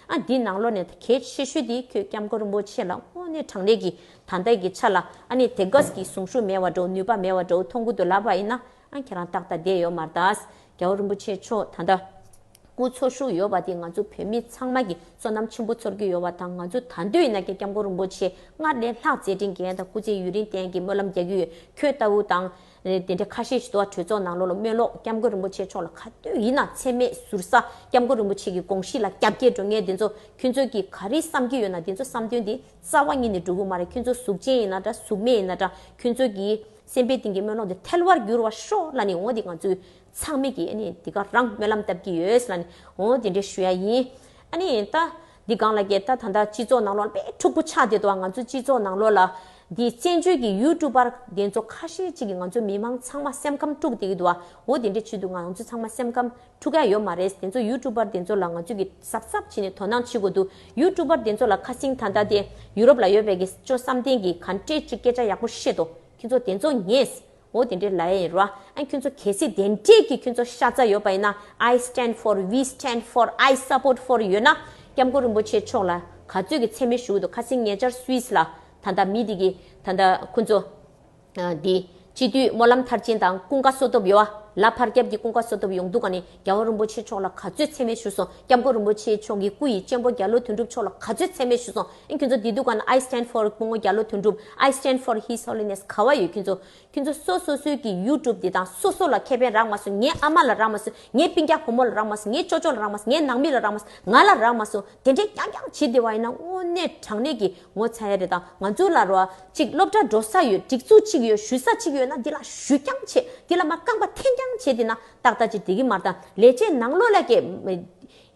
ཨ་འདི་ནང་ལོགས་ནས་གལ་ཆེ་ཤོས་དེ་ཁྱོད་སྐྱབས་མགོན་རིན་པོ་ཆེ་ལ་དངོས་གནས་དྲང་གནས་ཀྱི་ད་ལྟ་གི་ཆ་ལ་ཨ་ནི་དེ་གས་ཀྱི་གཟུངས་གཞུག་མེད་པ་འདྲ་བོ་ནུས་པ་མེད་པ་འདྲ་བོ་མཐོང་གི་འདུག་ལབ་པ་ཡིན་ན་ཨ་ཁྱེད་རང་ཏག་ཏག་བསྡད་ཡོད་མ་རེད་ད། རྒྱལ་བ་རིན་པོ་ཆེ་མཆོག་ད་ལྟ། སྐུ་འཚོ་བཞུགས་ཡོད་པ་དེ་ང་ཚོ་བོད་མི་ཚང་མ་གི་བསོད་ནམས་ཆེན་པོ་ཚོར་གྱི་ཡོད་པ་དང་ང་ཚོ་ད་འདོད་ཡིན་ན་ཀྱང་སྐྱབས་མགོན་རིན་པོ་ཆེ་སྔར་ལས་ལྷག་མཛད་འཕྲིན་རྒྱས་དང་སྐུ་ཚེ་ཡུན་རིང་བརྟན་གྱི་སྨོན་ལམ་རྒྱག་གི་ཡོད། ཁྱོད་ལྟ་བུ་དང་དེ་འདྲ་ཁ་ཤས་ཤིག་འདུག་བ། གྲོས་ཚོགས་ནང་ལོགས་ལ་སྨོན་ལམ་སྐྱབས་མགོན་རིན་པོ་ཆེ་མཆོག་ལ་ག་དུས་ཡིན་ན་མཚན་སྨད་ཟུར་ཟ་སྐྱབས་མགོན་རིན་པོ་ཆེ་གི་དགོངས་གཞི་ལ་རྒྱབ་འགལ་འགྲོ་མཁན་དེ་ཚོ་ཁྱོད་ཚོ་གི་ག་རེ་བསམ་གྱི་ཡོད་ན་དེ་ཚོ་བསམ་དོན་དེ་རྩ་བ་ཉིད་ནས་འགྲོ་གི་མ་རེད། ཁྱོད་ཚོ་གཟུགས་ཅན་ཡིན་ན་འདྲ་གཟུགས་མེད་ཡིན་ན་འདྲ་ཁྱོད་ཚོ་གི་སེམས་པའི་གཏིང་གི་སྨོན་ལམ་དེ་ཐལ་བར་འགྱུར་བར་ཤོག་ལབ་ནས་འོ་དེ་ང་ཚོས་ཚང་མས་ཀྱིས་ཨ་ནི་འདི་ག་རང་སྨོན་ལམ་བཏབ་ཀྱི་ཡོད་ལབ་ནས་འོ་དེ་འདྲས་ཞུ་ཡ་ཡིན། ཨ་ནི་ད་འདི་གང་ལ་ཀྱེ་ད་ད་ལྟ་སྤྱི་ཚོགས་ནང་ལོགས་ལ་དཔེ་འཁྲུག་པོ་ཆགས་བསྡད་འདུག་ང་ཚོ་སྤྱི་ཚོགས་ནང་ལོགས་ལ་འདི་བཙན་བྱོལ་གྱི་ཡུ་ཊུབ་པར་དེ་ཚོ་ཁ་ཤས་ཅིག་གིས་ང་ཚོ་མི་མང་ཚང་མ་སེམས་ཁམས་དཀྲུགས་བསྡད་ཀྱི་འདུག་འོ་དེ་འདྲས་བྱེད་དུས་ང་ཚོ་ཚང་མ་སེམས་ཁམས་དཀྲུག་ཡ་ཡོད་མ་རེད། དེ་ཚོ་ཡུ་ཊུབ་པར་དེ་ཚོ་ལ་ང་ཚོ་གིས་གཟབ་གཟབ་བྱས་ནས་དོ་སྣང་བྱེད་དགོས་འདུག་ཡུ་ཊུབ་པར་དེ་ཚོ་ལ་ཁ་སང་ད་ལྟ་དེ་ཡུ་རོབ་ལ་ཡོད་པའི་གི་ཅོ་བསམ་གཏན་གྱིས་ག་འདྲས་ཅིག་སྐད་ཆ་ཡག་པོ་བཤད་འདུག་ཁྱོད་ཚོ་དེ་ཚོ་ཉན། འོ་དེ་འདྲས་ལབ་ཡ་ཡིན་རོ། ཨ་ཁྱོད་ཚོ་གལ་སྲིད་དེ་འདྲས་ཀྱི་ཁྱོད་ཚོ་ཤ་ཚ་ཡོད་པ་ཡིན་ན། I stand for, we stand for, I support for ཡོད་ན། སྐྱབས་མགོན་རིན་པོ་ཆེ་མཆོག་ལ་ག་ཚོད་ཀྱི་མཚན་སྨད་ཞུ་གི་འདུག་ཁ་སང་ཉེ་ཆར་སུད་སི་ལ་ད་ལྟ་མི་དེ་གི་ད་ལྟ་ཁོ་ཚོ་ཨ་དེ་སྤྱི་འཐུས་སྨོན་ལམ་མཐར་ཕྱིན་དང་ཀུན་དགའ་བསོད་སྟོབས་ཡོད་པ། ལ་ཕར་རྒྱབ་ཀྱི་ཀུན་དགའ་བསོད་སྟོབས་ཡོང་དུས་ག་ནས་རྒྱལ་བ་རིན་པོ་ཆེ་མཆོག་ལ་ག་ཚོད་མཚན་སྨད་ཞུས་སོང་། སྐྱབས་མགོན་རིན་པོ་ཆེ་མཆོག་གི་སྐུ་ཡི་གཅེན་པོ་རྒྱ་ལོ་དོན་གྲུབ་མཆོག་ལ་ག་ཚོད་མཚན་སྨད་ཞུས་སོང་། ཨིན་ཁྱོད་ཚོ་འདི་དུས་ག་ནས་I stand for སྐུ་ངོ་རྒྱ་ལོ་དོན་གྲུབ། I stand for His Holiness ག་བ་ཡོད་ཁྱོད་ཚོ། ཁྱོད་ཚོ་སོ་སོ་སོའི་གི་ཡུ་ཊུབ་འདི་དང་སོ་སོ་ལ་ཁེ་ཕན་རག་མ་སོང་། ངའི་ཨ་མ་ལ་རག་མ་སོང་། ངའི་སྤུན་ཀྱག་བུ་མོ་ལ་རག་མ་སོང་། ངའི་ཅོ་ཅོ་ལ་རག་མ་སོང་། ངའི་ནང་མི་ལ་རག་མ་སོང་། ང་ལ་རག་མ་སོང་། དེ་འདྲས་རྐྱང་རྐྱང་བྱེད་བསྡད་པ་ཡིན་ན་དངོས་གནས་དྲང་གནས་ཀྱི་ངོ་ཚ་ཡ་རེད། ད་ང་ཚོ་ལ་རོ་ཅིག་སློབ་གྲྭ་འགྲོ་ས་ཡོད། སྒྲིག་འཛུགས་ཅིག་ཡོད། ཞུ་ས་ཅིག་ཡོད་ན་འདི་ལ་ཞུ་རྐྱང་བྱེད། འདི་ལ་མ་རྐང་པ་འཐེན་རྐྱང་བྱེད་བསྡད་ན་ཏག་ཏག་ཅིག་བསྡད་ཀྱི་མ་རེད། ད་ལས་བྱེད་ནང་ལོགས་ལ་ཀྱེ།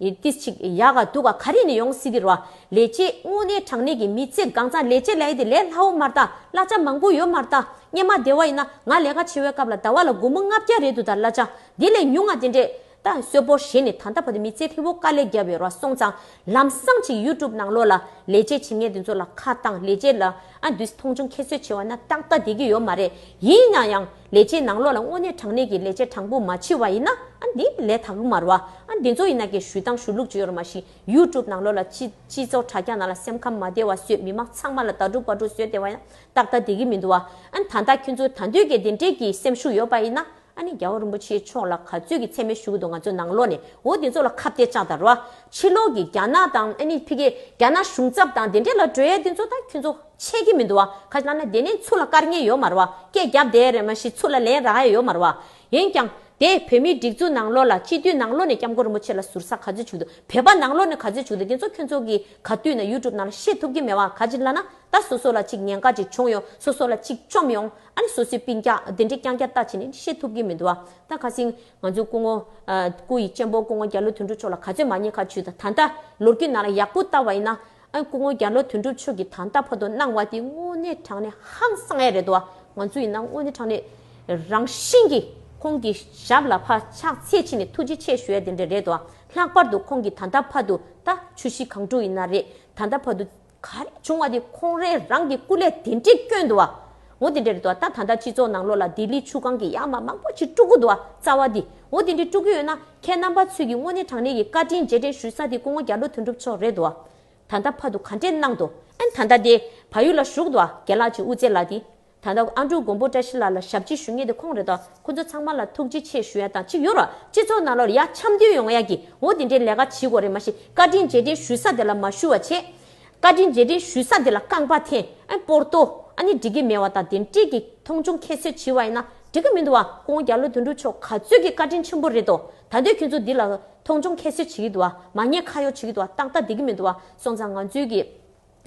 ཡི་ཏིས་ཅིག་ཡག་ག་འདུག་ག་ག་རེ་ནས་ཡོང་སྲིད་ཀྱི་རེད་བ། ལས་བྱེད་དངོས་གནས་དྲང་གནས་ཀྱི་མི་ཚེ་གང་ཚང་ལས་བྱེད་ལས་དེ་ལས་སླ་བོ་མ་རེད་ད། གླ་ཆ་མང་པོ་ཡོད་མ་རེད་ད། སྔོན་མ་བསྡད་པ་ཡིན་ན་ང་ལས་ཀ་བྱེད་པའི་སྐབས་ལ་ཟླ་བ་ལ་སྒོར་མོ་ལྔ་བརྒྱ་རེད་འདུག་ད་གླ་ཆ་འདི་ལས་ཉུང་ང་དེ་འདྲས་ད་གསོལ་པོ་བཞེས་ནས་ད་ལྟ་བར་དུ་མི་ཚེ་ཧྲིལ་པོ་དཀའ་ལས་བརྒྱབ་ཡོད་རེད་བ། སོང་ཙང་ལམ་སང་ཅིག་ཡུ་ཊུབ་ནང་ལོགས་ལ་ལས་བྱེད་བྱེད་མཁན་དེ་ཚོ་ལ་ཁ་བཏང་ལས་བྱེད་ལ་ཨ་འདུས་མཐོང་ཆུང་ཁྱད་གསོད་བྱེད་པ་ན་ཏག་ཏག་བསྡད་ཀྱི་ཡོད་མ་རེད། ཡིན་ན་ཡང་ལས་བྱེད་ནང་ལོགས་ལ་དངོས་གནས་དྲང་གནས་ཀྱི་ལས་བྱེད་དྲང་པོ་མ་བྱེད་པ་ཡིན་ན་ཨ་འདི་ལས་དག་གི་མ་རེད་བ། ཨ་འདི་ཚོ་ཡིན་ན་ཀྱི་ཞུ་སྟངས་ཞུ་ལུགས་ཅིག་ཡོད་རེད། མ་གཞི་ཡུ་ཊུབ་ནང་ལོགས་ལ་སྤྱི་སྤྱི་ཚོགས་དྲ་རྒྱ་ནང་ལ་སེམས་ཁམས་མ་བདེ་བ་བཟོས་མི་མང་ཚང་མ་ལ་ལྟ་གྲུབ་པ་གྲུབ་བཟོས་བསྡད་པ་ཡིན་ན་ཏག་ཏག་བསྡད་ཀྱི་མི་འདུག་བ། ཨ་ད་ལྟ་ཁྱོད་ཚོ་ད་འདོད་ཀྱི་དེ་འདྲས་ཀྱི་སེམས་ཤུགས་ཡོད་པ་ཡིན་ན་ཨ་ནི་རྒྱལ་བ་རིན་པོ་ཆེ་མཆོག་ལ་ག་ཚོད་ཀྱི་མཚན་སྨད་ཞུ་གི་འདུག་ང་ཚོ་ནང་ལོགས་ནས་འོ་དེ་ཚོ་ལ་ཁ་གཏད་བཅག་ད་རོ། ཕྱི་ལོགས་ཀྱི་རྒྱ་ནག་དང་ཨ་ནི་ཕ་གི་རྒྱ་ནག་གཞུང་ཚབ་དང་དེ་འདྲས་ལ་འགྲོ་ཡས་དེ་ཚོ་ད་ཁྱོད་ཚོ་ཆད་ཀྱི་མི་འདུག་བ། ག་ཅི་ལབ་ན་དེ་ནས་ཚུར་ལ་བཀར་མཁན་ཡོད་མ་རེད་བ། སྐད་རྒྱབ་བསྡད་རེད། མ་གཞི་ཚུར་ལ་ལན་རག་ཡས་ཡོད་མ་རེད་བ། ཡིན་ཀྱང་དེ་བོད་མིའི་སྒྲིག་འཛུགས་ནང་ལོགས་ལ་སྤྱི་འཐུས་ནང་ལོགས་ནས་སྐྱབས་མགོན་རིན་པོ་ཆེ་ལ་ཟུར་ཟ་ག་ཚོད་བྱུང་འདུག་བོད་པ་ནང་ལོགས་ནས་ག་ཚོད་བྱུང་འདུག་དེ་ཚོ་ཁྱོད་ཚོ་གི་ག་དུས་ན་ཡུ་ཊུབ་ནང་ལ་བཤད་ཐུབ་ཀྱི་མེད་བ། ག་ཅི་ལབ་ན་ད་སོ་སོ་ལ་ཅིག་ཉེན་ཁ་ཅིག་བྱུང་ཡོང་། སོ་སོ་ལ་ཅིག་བཅོམ་ཡོང་། ཨ་ནི་སོ་སོའི་སྤུན་ཀྱག་དེ་འདྲས་རྐྱང་རྐྱང་བལྟ་བྱས་ནས་བཤད་ཐུབ་ཀྱི་མི་འདུག་བ། ད་ཁ་སང་ང་ཚོའི་སྐུ་ངོ་ཨ་སྐུ་ཡི་གཅེན་པོ་སྐུ་ངོ་རྒྱ་ལོ་དོན་གྲུབ་མཆོག་ལ་ག་ཚོད་མ་ཉེས་ཁ་ཆུད་ད་ད་ལྟ་ལོ་རྒྱུས་ནང་ལ་ཡག་པོ་བལྟ་བ་ཡིན་ན། ཨ་སྐུ་ངོ་རྒྱ་ལོ་དོན་གྲུབ་མཆོག་གིས་ད་ལྟ་བར་དུ་གནང་བ་དེ་དངོས་གནས་དྲང་གནས་ཧང་སང་ཡ་རེད་དོ། ང་ཚོ་ཡིན་ན་དངོས་གནས་དྲང་གནས་རང་བཞིན་གྱིས་ཁོང་གི་ཞབས་ལ་ཕར་ཕྱག་འཚལ་ཕྱིན་ནས་ཐུགས་རྗེ་ཆེ་ཞུ་ཡ་དེ་འདྲ་རེད་དོ། ལྷག་པར་དུ་ཁོང་གིས་ད་ལྟ་བར་དུ་ད་ཆུ་བཞི་སྒང་དྲུག་ཡིན་ན་རེད། ད་ལྟ་བར་དུ་ག་རེ་བྱུང་བ་དེ་ཁོང་རང་རང་གི་སྐུ་ལས་དེ་འདྲས་བསྐྱོན་འདུག་བ། འོ་དེ་འདྲ་རེད་དོ། ད་ད་ལྟ་སྤྱི་ཚོགས་ནང་ལོགས་ལ་ལྡི་ལི་ཆུ་སྒང་གི་ཡར་མར་མང་པོ་ཅིག་དཀྲུག་གི་འདུག་བ། རྩ་བ་དེ་འོ་དེ་འདྲས་དཀྲུག་གི་ཡོད་ན་ཁྱེད་རྣམ་པ་ཚོས་ཀྱི་དངོས་གནས་དྲང་གནས་ཀྱི་བཀའ་དྲིན་རྗེས་དྲན་ཞུ་ས་དེ་སྐུ་ངོ་རྒྱ་ལོ་དོན་གྲུབ་མཆོག་རེད་དོ། ད་ལྟ་བར་དུ་ག་འདྲས་གནང་འདུག་ཨན་ད་ལྟ་དེ་བལ་ཡུལ་ལ་བཞུགས་འདུག་བ། རྒན་ལགས་ཅིག་དབུ་རྩེ་ལགས་དེ། ད་ལྟ་ཨན་ཌྲུ་མགོན་པོ་བཀྲ་ཤིས་ལགས་ལ་ཞབས་ཕྱི་ཞུ་མཁན་དེ་ཁོང་རེད་དོ། ཁོང་ཚོ་ཚང་མ་ལ་ཐུགས་རྗེ་ཆེ་ཞུ་ཡ་དང་གཅིག་ཡོད་ར། སྤྱི་ཚོགས་ནང་ལོགས་ལ་ཡར་འཆམ་མཐུན་ཡོང་ཡ་གི་འོ་དེ་འདྲའི་ལས་ཀ་བྱེད་དགོས་རེད། མ་གཞི་བཀའ་དྲིན་རྗེས་དྲན་ཞུ་ས་དེ་ལ་མ་ཞུ་བ་བྱས། བཀའ་དྲིན་རྗེས་དྲན་ཞུ་ས་དེ་ལ་རྐང་པ་འཐེན་ཨ་སྤོར་ཏོ་ཨ་ནི་འགྲིག་གི་མེད་བ་དང་དེ་འདྲས་ཀྱི་མཐོང་ཆུང་ཁྱད་གསོད་བྱེད་བ་ཡིན་ན་འགྲིག་གི་མི་འདུག་བ། སྐུ་ངོ་རྒྱ་ལོ་དོན་གྲུབ་མཆོག་ག་ཚོད་ཀྱི་བཀའ་དྲིན་ཆེན་པོ་རེད་དོ། ད་འདོད་ཁྱོད་ཚོ་འདི་ལ་མཐོང་ཆུང་ཁྱད་གསོད་བྱེད་ཀྱི་འདུག་བ། མ་ཉེས་ཁ་གཡོག་བྱེད་ཀྱི་འདུག་བ། ཏག་ཏག་འགྲིག་གི་མི་འདུག་བ། སོང་ཙང་ང་ཚོའི་གི་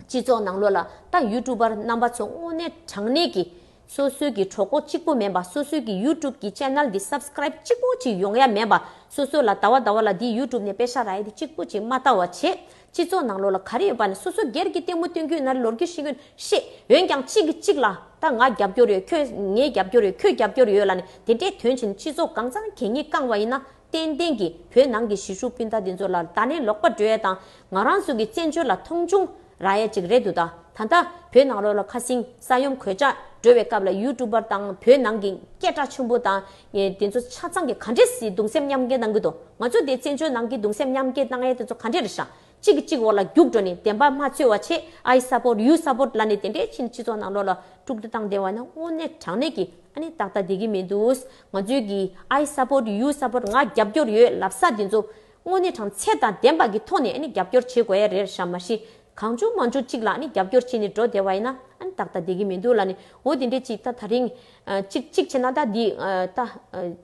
སྤྱི་ཚོགས་ནང་ལོགས་ལ་ད་ཡུ་ཊུབ་པར་རྣམ་པ་ཚོ་དངོས་གནས་དྲང་གནས་ཀྱི་སོ་སོའི་གི་གྲོགས་པོ་གཅིག་པོ་མིན་པ། སོ་སོའི་གི་ཡུ་ཊུབ་གི་ཅེ་ནལ་འདི་སབ་སི་ཀ་རེབ་གཅིག་པོ་ཅིག་ཡོང་ཡ་མིན་པ། སོ་སོ་ལ་ཟླ་བ་ཟླ་བ་ལ་འདི་ཡུ་ཊུབ་ནས་པེ་ཤ་རག་ཡ་དེ་གཅིག་པོ་ཅིག་མ་ལྟ་བ་བྱེད། སྤྱི་ཚོགས་ནང་ལོགས་ལ་ག་རེ་ཡོད་པ་ནི་སོ་སོ་སྒེར་གྱི་ལྟད་མོ་སྟོན་གྱི་ཡོད་ན་ལོ་རྒྱུས་ཤེས་ཀྱི་ཡོད་ན་ཤེས། འོན་ཀྱང་གཅིག་གིས་གཅིག་ལ་ད་ང་རྒྱབ་སྐྱོར་ཡོད། ཁྱོད་ངའི་རྒྱབ་སྐྱོར་ཡོད། ཁྱོད་རྒྱབ་སྐྱོར་ཡོད་ལ་ནི་དེ་འདྲའི་དོན་བྱས་ནས་སྤྱི་ཚོགས་གང་ཚང་གད་སྙིགས་བཀང་བ་ཡིན་ན། ཏན་ཏན་གྱིས་བོད་ནང་གི་གཞིས་བཞུགས་སྤུན་ཟླ་འདི་ཚོ་ལ་ད་ནས་ལོག་པ་འགྲོ་ཡ་དང་ང་རང་ཚོ་གི་བཙན་བྱོལ་ལ་མཐོང་ཆུང་རག་ཡ་ཅིག་རེད་འདུག་ད་ད་ལྟ་བོད་ནང་ལོགས་ལ་ཁ་སང་ས་ཡོམ་གོད་ཆག་འགྲོ་བའི་སྐབས་ལ་ཡུ་ཊུབ་པར་དང་བོད་ནང་གི་སྐད་གྲགས་ཆེན་པོ་དང་དེ་ཚོ་ཆ་ཚང་གི་ག་འདྲས་སེ་གདུང་སེམས་མཉམ་སྐྱེད་གནང་གི་འདུག་ང་ཚོ་དེ་བཙན་བྱོལ་ནང་གི་གདུང་སེམས་མཉམ་སྐྱེད་གནང་ཡ་དེ་ཚོ་ག་འདྲས་རེད་ཤག་གཅིག་གིས་གཅིག་འོག་ལ་རྒྱུགས་འགྲོ་ནས་བདེན་པ་མ་འཚོལ་བ་བྱས། I support, you support ལབ་ནས་དེ་འདྲས་ཕྱིན་སྤྱི་ཚོགས་ནང་ལོགས་ལ་དཀྲུག་དཀྲུག་བཏང་བསྡད་པ་ན་དངོས་གནས་དྲང་གནས་ཀྱི་ཨ་ནི་ཏག་ཏག་བསྡད་ཀྱི་མི་འདུག་ང་ཚོའི་གི་I support, you support ང་རྒྱབ་སྐྱོར་ཡོད་ལབ་ས་དེ་ཚོ་དངོས་གནས་དྲང་ཚད་དང་ལྡན་པ་གི་ཐོག་ནས་ཨ་ནི་རྒྱབ་སྐྱོར་བྱེད་དགོས་ཡ་རེད་ཤག་མ་གཞི་གང་བྱུང་མང་བྱུང་གཅིག་ལ་ཨ་ནི་རྒྱབ་སྐྱོར་བྱས་ནས་འགྲོ་བསྡད་པ་ཡིན་ན་ཨ་ནི་ཏག་ཏག་བསྡད་ཀྱི་མི་འདུག་ལབ་ནས། འོ་དེ་འདྲས་ཅིག་ད་ད་རིང་ཨ་གཅིག་གཅིག་བྱས་ན་ད་འདི་ཨ་ད་ཨ།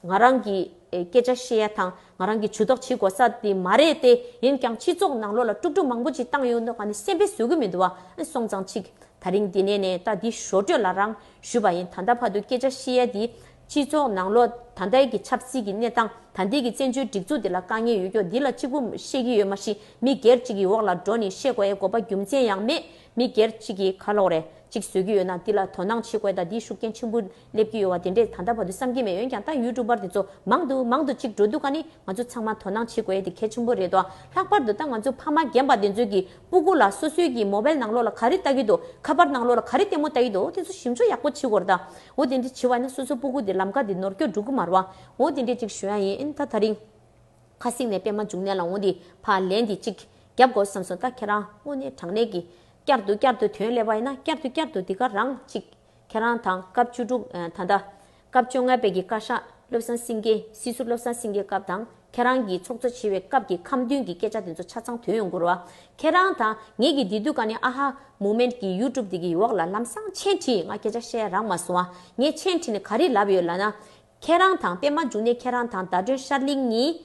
ང་རང་གི་ཨེ་སྐད་ཆ་བཤད་ཡ་དང་ང་རང་གི་ཇུས་གཏོགས་བྱེད་དགོས་ས་དེ་མ་རེད་དེ། ཡིན་ཀྱང་སྤྱི་ཚོགས་ནང་ལོགས་ལ་དཀྲུག་དཀྲུག་མང་པོ་ཅིག་བཏང་ཡོང་དུས་ག་ནས་སེམས་པས་བཟོད་ཀྱི་མི་འདུག་བ། ཨ་སོང་ཙང་ཅིག་ད་རིང་འདི་ནས་ནས་ད་འདི་ཞོར་འཕྲོས་ལ་རང་ཞུས་པ་ཡིན། ད་ལྟ་བར་དུ་སྐད་ཆ་བཤད་ཡ་འདི་སྤྱི་ཚོགས་ནང་ལོགས་ད་ལྟའི་གི་ཆབ་སྲིད་ཀྱི་གནས་སྟངས། ད་ལྟའི་གི་བཙན་བྱོལ་སྒྲིག་འཛུགས་འདི་ལ་དཀའ་ངལ་ཡོད་ཀྱོག་འདི་ལ་གཅིག་པུ་བཤད་ཀྱི་ཡོད་མ་གཞི་མི་སྒེར་གཅིག་གི་འོག་ལ་འགྲོ་ནས་བཤད་དགོས་ཡ་དགོས་པ་རྒྱུ་མཚན་ཡང་མེད། མི་སྒེར་གཅིག་གིས་ག་ལོག་རེད་ཅིག་བཟོས་ཀྱི་ཡོད་ན་འདི་ལ་དོ་སྣང་བྱེད་དགོས་ཡ་དང་འདིའི་ཤུགས་རྐྱེན་ཆེན་པོ་སླེབས་ཀྱི་ཡོད་པ་དེ་འདྲས་ད་ལྟ་བར་དུ་བསམ་གྱི་མེད། འོན་ཀྱང་ད་ཡུ་ཊུབ་པར་དེ་ཚོ་མང་དུ་མང་དུ་གཅིག་འགྲོ་དུས་ཀ་ནི་ང་ཚོ་ཚང་མ་དོ་སྣང་བྱེད་དགོས་ཡ་དེ་གལ་ཆེན་པོ་རེད་དོ། ལྷག་པར་དུ་ད་ང་ཚོ་ཕ་མ་རྒན་པ་དེ་ཚོའི་གི་སྤུ་གུ་ལ་སོ་སོའི་གི་མོ་བལ་ནང་ལོགས་ལ་ག་རེ་ལྟ་གི་འདུག་ཁ་པར་ནང་ལོགས་ལ་ག་རེ་ལྟད་མོ་ལྟ་གི་འདུག་འོ་དེ་ཚོ་ཞིབ་འཇུག་ཡག་པོ་བྱེད་དགོས་རེད་ད། འོ་དེ་འདྲ་བྱེད་པ་ཡིན་ན་སོ་སོ་སྤུ་གུ་དེ་ལམ་ཁ་དེ་ནོར་སྐྱོ་འགྲོ་གི་མ་རེད་བ། འོ་དེ་འདྲ་ཅིག་ཞུ་ཡ་ཡིན། ཨིན་ད་ད་རིང་ཁ་སང་ནས་པད་མ་འབྱུང་གནས་ལ་འོ་དེ་ཕར་ལན་དེ་ཅིག་རྒྱབ་དགོས་བསམ་སོང་། ད་ཁྱེད་རང་དངོས་གནས་དྲང་གནས་ཀྱི་བསྐྱར་དུ་བསྐྱར་དུ་དོན་སླེབས་པ་ཡིན་ན་བསྐྱར་དུ་བསྐྱར་དུ་འདི་ག་རང་ཅིག་ཁྱེད་རང་དང་སྐབས་བཅུ་དྲུག་ཨ་ད་ལྟ་སྐབས་བཅོ་ལྔ་པའི་གི་བཀའ་ཤག་བློ་བཟང་སེང་གེ་སྲིད་ཟུར་བློ་བཟང་སེང་གེ་སྐབས་དང་ཁྱེད་རང་གི་ཚོགས་གཙོ་བྱེད་པའི་སྐབས་ཀྱི་ཁ་འདོན་གྱི་སྐད་ཆ་དེ་ཚོ་ཆ་ཚང་ཐོན་ཡོང་གི་རེད་བ། ཁྱེད་རང་དང་ངེད་ཀྱི་འདི་དུས་ཀ་ནས་ཨ་ཧ་མུ་མེན་ཊི་གི་ཡུ་ཊུབ་འདི་གི་འོག་ལ་ལམ་སང་མཆན་བྲིས། ང་སྐད་ཆ་བཤད་རག་མ་སོང་ཨ། ངས་མཆན་བྲིས་ནས་ག་རེ་ལབ་ཡོད་ལབ་ན། ཁྱེད་རང་དང་པད་མ་འབྱུང་གནས་ཁྱེད་རང་དང་ཟླ་སྒྲོན་ཤར་གླིང་གཉིས།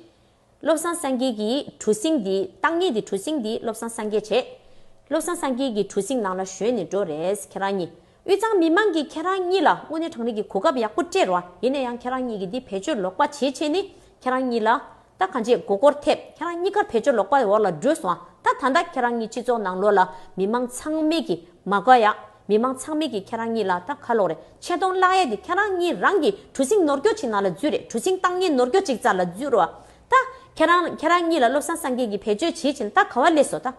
བློ་བཟང་སངས་རྒྱས་ཀྱི་གྲུ་གཟིངས་འདི་བཏང་མཁན་འདི་གྲུ་གཟིངས་འདི་བློ་བཟང་སངས་རྒྱས་བྱས། བློ་བཟང་སངས་རྒྱས་ཀྱི་གྲུ་གཟིངས་ནང་ལ་ཞོན་ནས་འགྲོ་རེད་ཁྱེད་རང་གཉིས། དབུས་གཙང་མི་མང་གིས་ཁྱེད་རང་གཉིས་ལ་དངོས་གནས་དྲང་གནས་ཀྱི་གོ་སྐབས་ཡག་པོ་སྤྲད་རོགས། ཡིན་ན་ཡང་ཁྱེད་རང་གཉིས་ཀྱིས་འདི་བེད་སྤྱོད་ལོག་པ་བྱེད་བྱས་ནས་ཁྱེད་རང་གཉིས་ལ། ད་གང་ཅི་མགོ་སྐོར་ཐེབས། ཁྱེད་རང་གཉིས་ཀར་བེད་སྤྱོད་ལོག་པ་འོག་ལ་འགྲོ་སོང་ཨ། ད་ད་ལྟ་ཁྱེད་རང་གཉིས་སྤྱི་ཚོགས་ནང་ལོགས་ལ་མི་མང་ཚང་མས་ཀྱི་མ་དགའ་ཡ། མི་མང་ཚང་མས་ཀྱི་ཁྱེད་རང་གཉིས་ལ་ད་ག་ལོག་རེད། ཆེ་མཐོང་བརླག་ཡས་དེ་ཁྱེད་རང་གཉིས་རང་གི་གྲུ་གཟིངས་ནོར་སྐྱོ་ཅིག་ནང་ལ་འཛུལ་རེད། གྲུ་གཟིངས་བཏང་མཁན་ནོར་སྐྱོ་ཅིག་རྩ་ལ་འཛུལ་རོ། ད་ཁྱེད་རང་ཁྱེད་རང་གཉིས་ལ་བློ་བཟང་སངས་རྒྱས་ཀྱིས་བེད་སྤྱོད་བྱེད་ཕྱིན་ད་ག་བ་སླེབས་སོང་ད།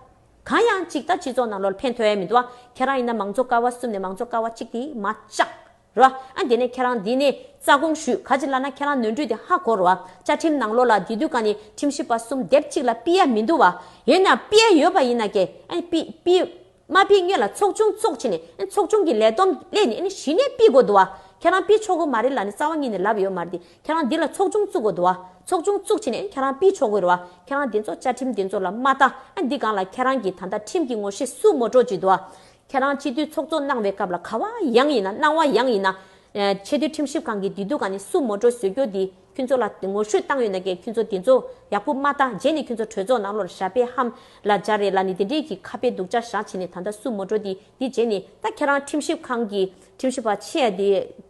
གང་ཡང་ཅིག་ད་སྤྱི་ཚོགས་ནང་ལོགས་ཕན་ཐོགས་ཡ་མི་འདུག་ཨ། ཁྱེད་རང་ཡིན་ན་མང་གཙོ་ཀ་བ་གསུམ་ནས་མང་གཙོ་ཀ་བ་གཅིག་དེ་མ་བཅག་རོ། ཨ་དེ་ནས་ཁྱེད་རང་འདི་ནས་རྩ་དགོངས་ཞུས། ག་ཅི་ལབ་ན་ཁྱེད་རང་ནོར་འཁྲུལ་དེ་ཧ་གོ་རོ། བཅའ་ཁྲིམས་ནང་ལོགས་ལ་དེ་དུས་ག་ནས་ཁྲིམས་ཞིབ་པ་གསུམ་སྡེབ་གཅིག་ལ་ཕུད་ཡ་མི་འདུག་བ། ཡོད་ན་ཕུད་ཡ་ཡོད་པ་ཡིན་ན་ཀྱེ་ཨ་ཕུད་ཕུད། མ་ཕུད་སྔོན་ལ་ཚོགས་ཆུང་བཙུགས་བྱས་ནས་ཨ་ཚོགས་ཆུང་གི་ལས་བསྡོམས་སླེབས་ནས་ཨ་གཞི་ནས་ཕུད་དགོས་འདུག་བ། ཁྱེད་རང་ཕུད་ཆོག་གི་མ་རེད་ལབ་ནས་རྩ་བ་ཉིད་ནས་ལབ་ཡོད་མ་རེད་དེ། ཁྱེད་རང་འདི་ལ་ཚོགས་ཆུང་བཙུགས་དགོས་འདུག་བ། ཚོགས་ཆུང་བཙུགས་བྱས་ནས་ཁྱེད་རང་ཕུད་ཆོག་གི་རེད་བ། ཁྱེད་རང་འདི་ཚོ་བཅའ་ཁྲིམས་འདི་ཚོ་ལ་མ་ལྟ། ཨ་འདི་སྒང་ལ་ཁྱེད་རང་གིས་ད་ལྟ་ཁྲིམས་ཀྱི་ངོ་ཤེས་སུ་མོ་སྤྲོ་བྱེད་འདུག་བ། ཁྱེད་རང་སྤྱི་འཐུས་ཚོགས་གཙོ་གནང་བའི་སྐབས་ལ་ག་བ་ཡང་ཡིན་ན་གནང་བ་ཡང་ཡིན་ན། ཨ་ཆེས་མཐོའི་ཁྲིམས་ཞིབ་ཁང་གི་འདི་དུས་ག་ནས་སུ་མོ་སྤྲོ་བཟོ་རྒྱུ་འདི་ཁྱོད་ཚོ་ལ་ངོ་ཤེས་བཏང་ཡོད་ན་ཀྱེ་ཁྱོད་ཚོ་འདི་ཚོ་ཡག་པོ་མ་ལྟ། རྗེས་ནས་ཁྱོད་ཚོ་གྲོས་ཚོགས་ནང་ལོགས་ལ་ཞབས་པད་ཧམ་ལ་སྦྱར་རེད་ལབ་ནས་དེ་འདྲས་ཀྱི་ཁ་དཔེ་སྡུག་ཅག་བཞག་བྱས་ནས་ད་ལྟ་སུ་མོ་སྤྲོ་འདི་འདི་རྗེས་ནས་ད་ཁྱེད་རང་ཁྲིམས་ཞིབ་ཁང་གི་ཁྲིམས་ཞིབ་པ་ཆེ་ཡ་འདི་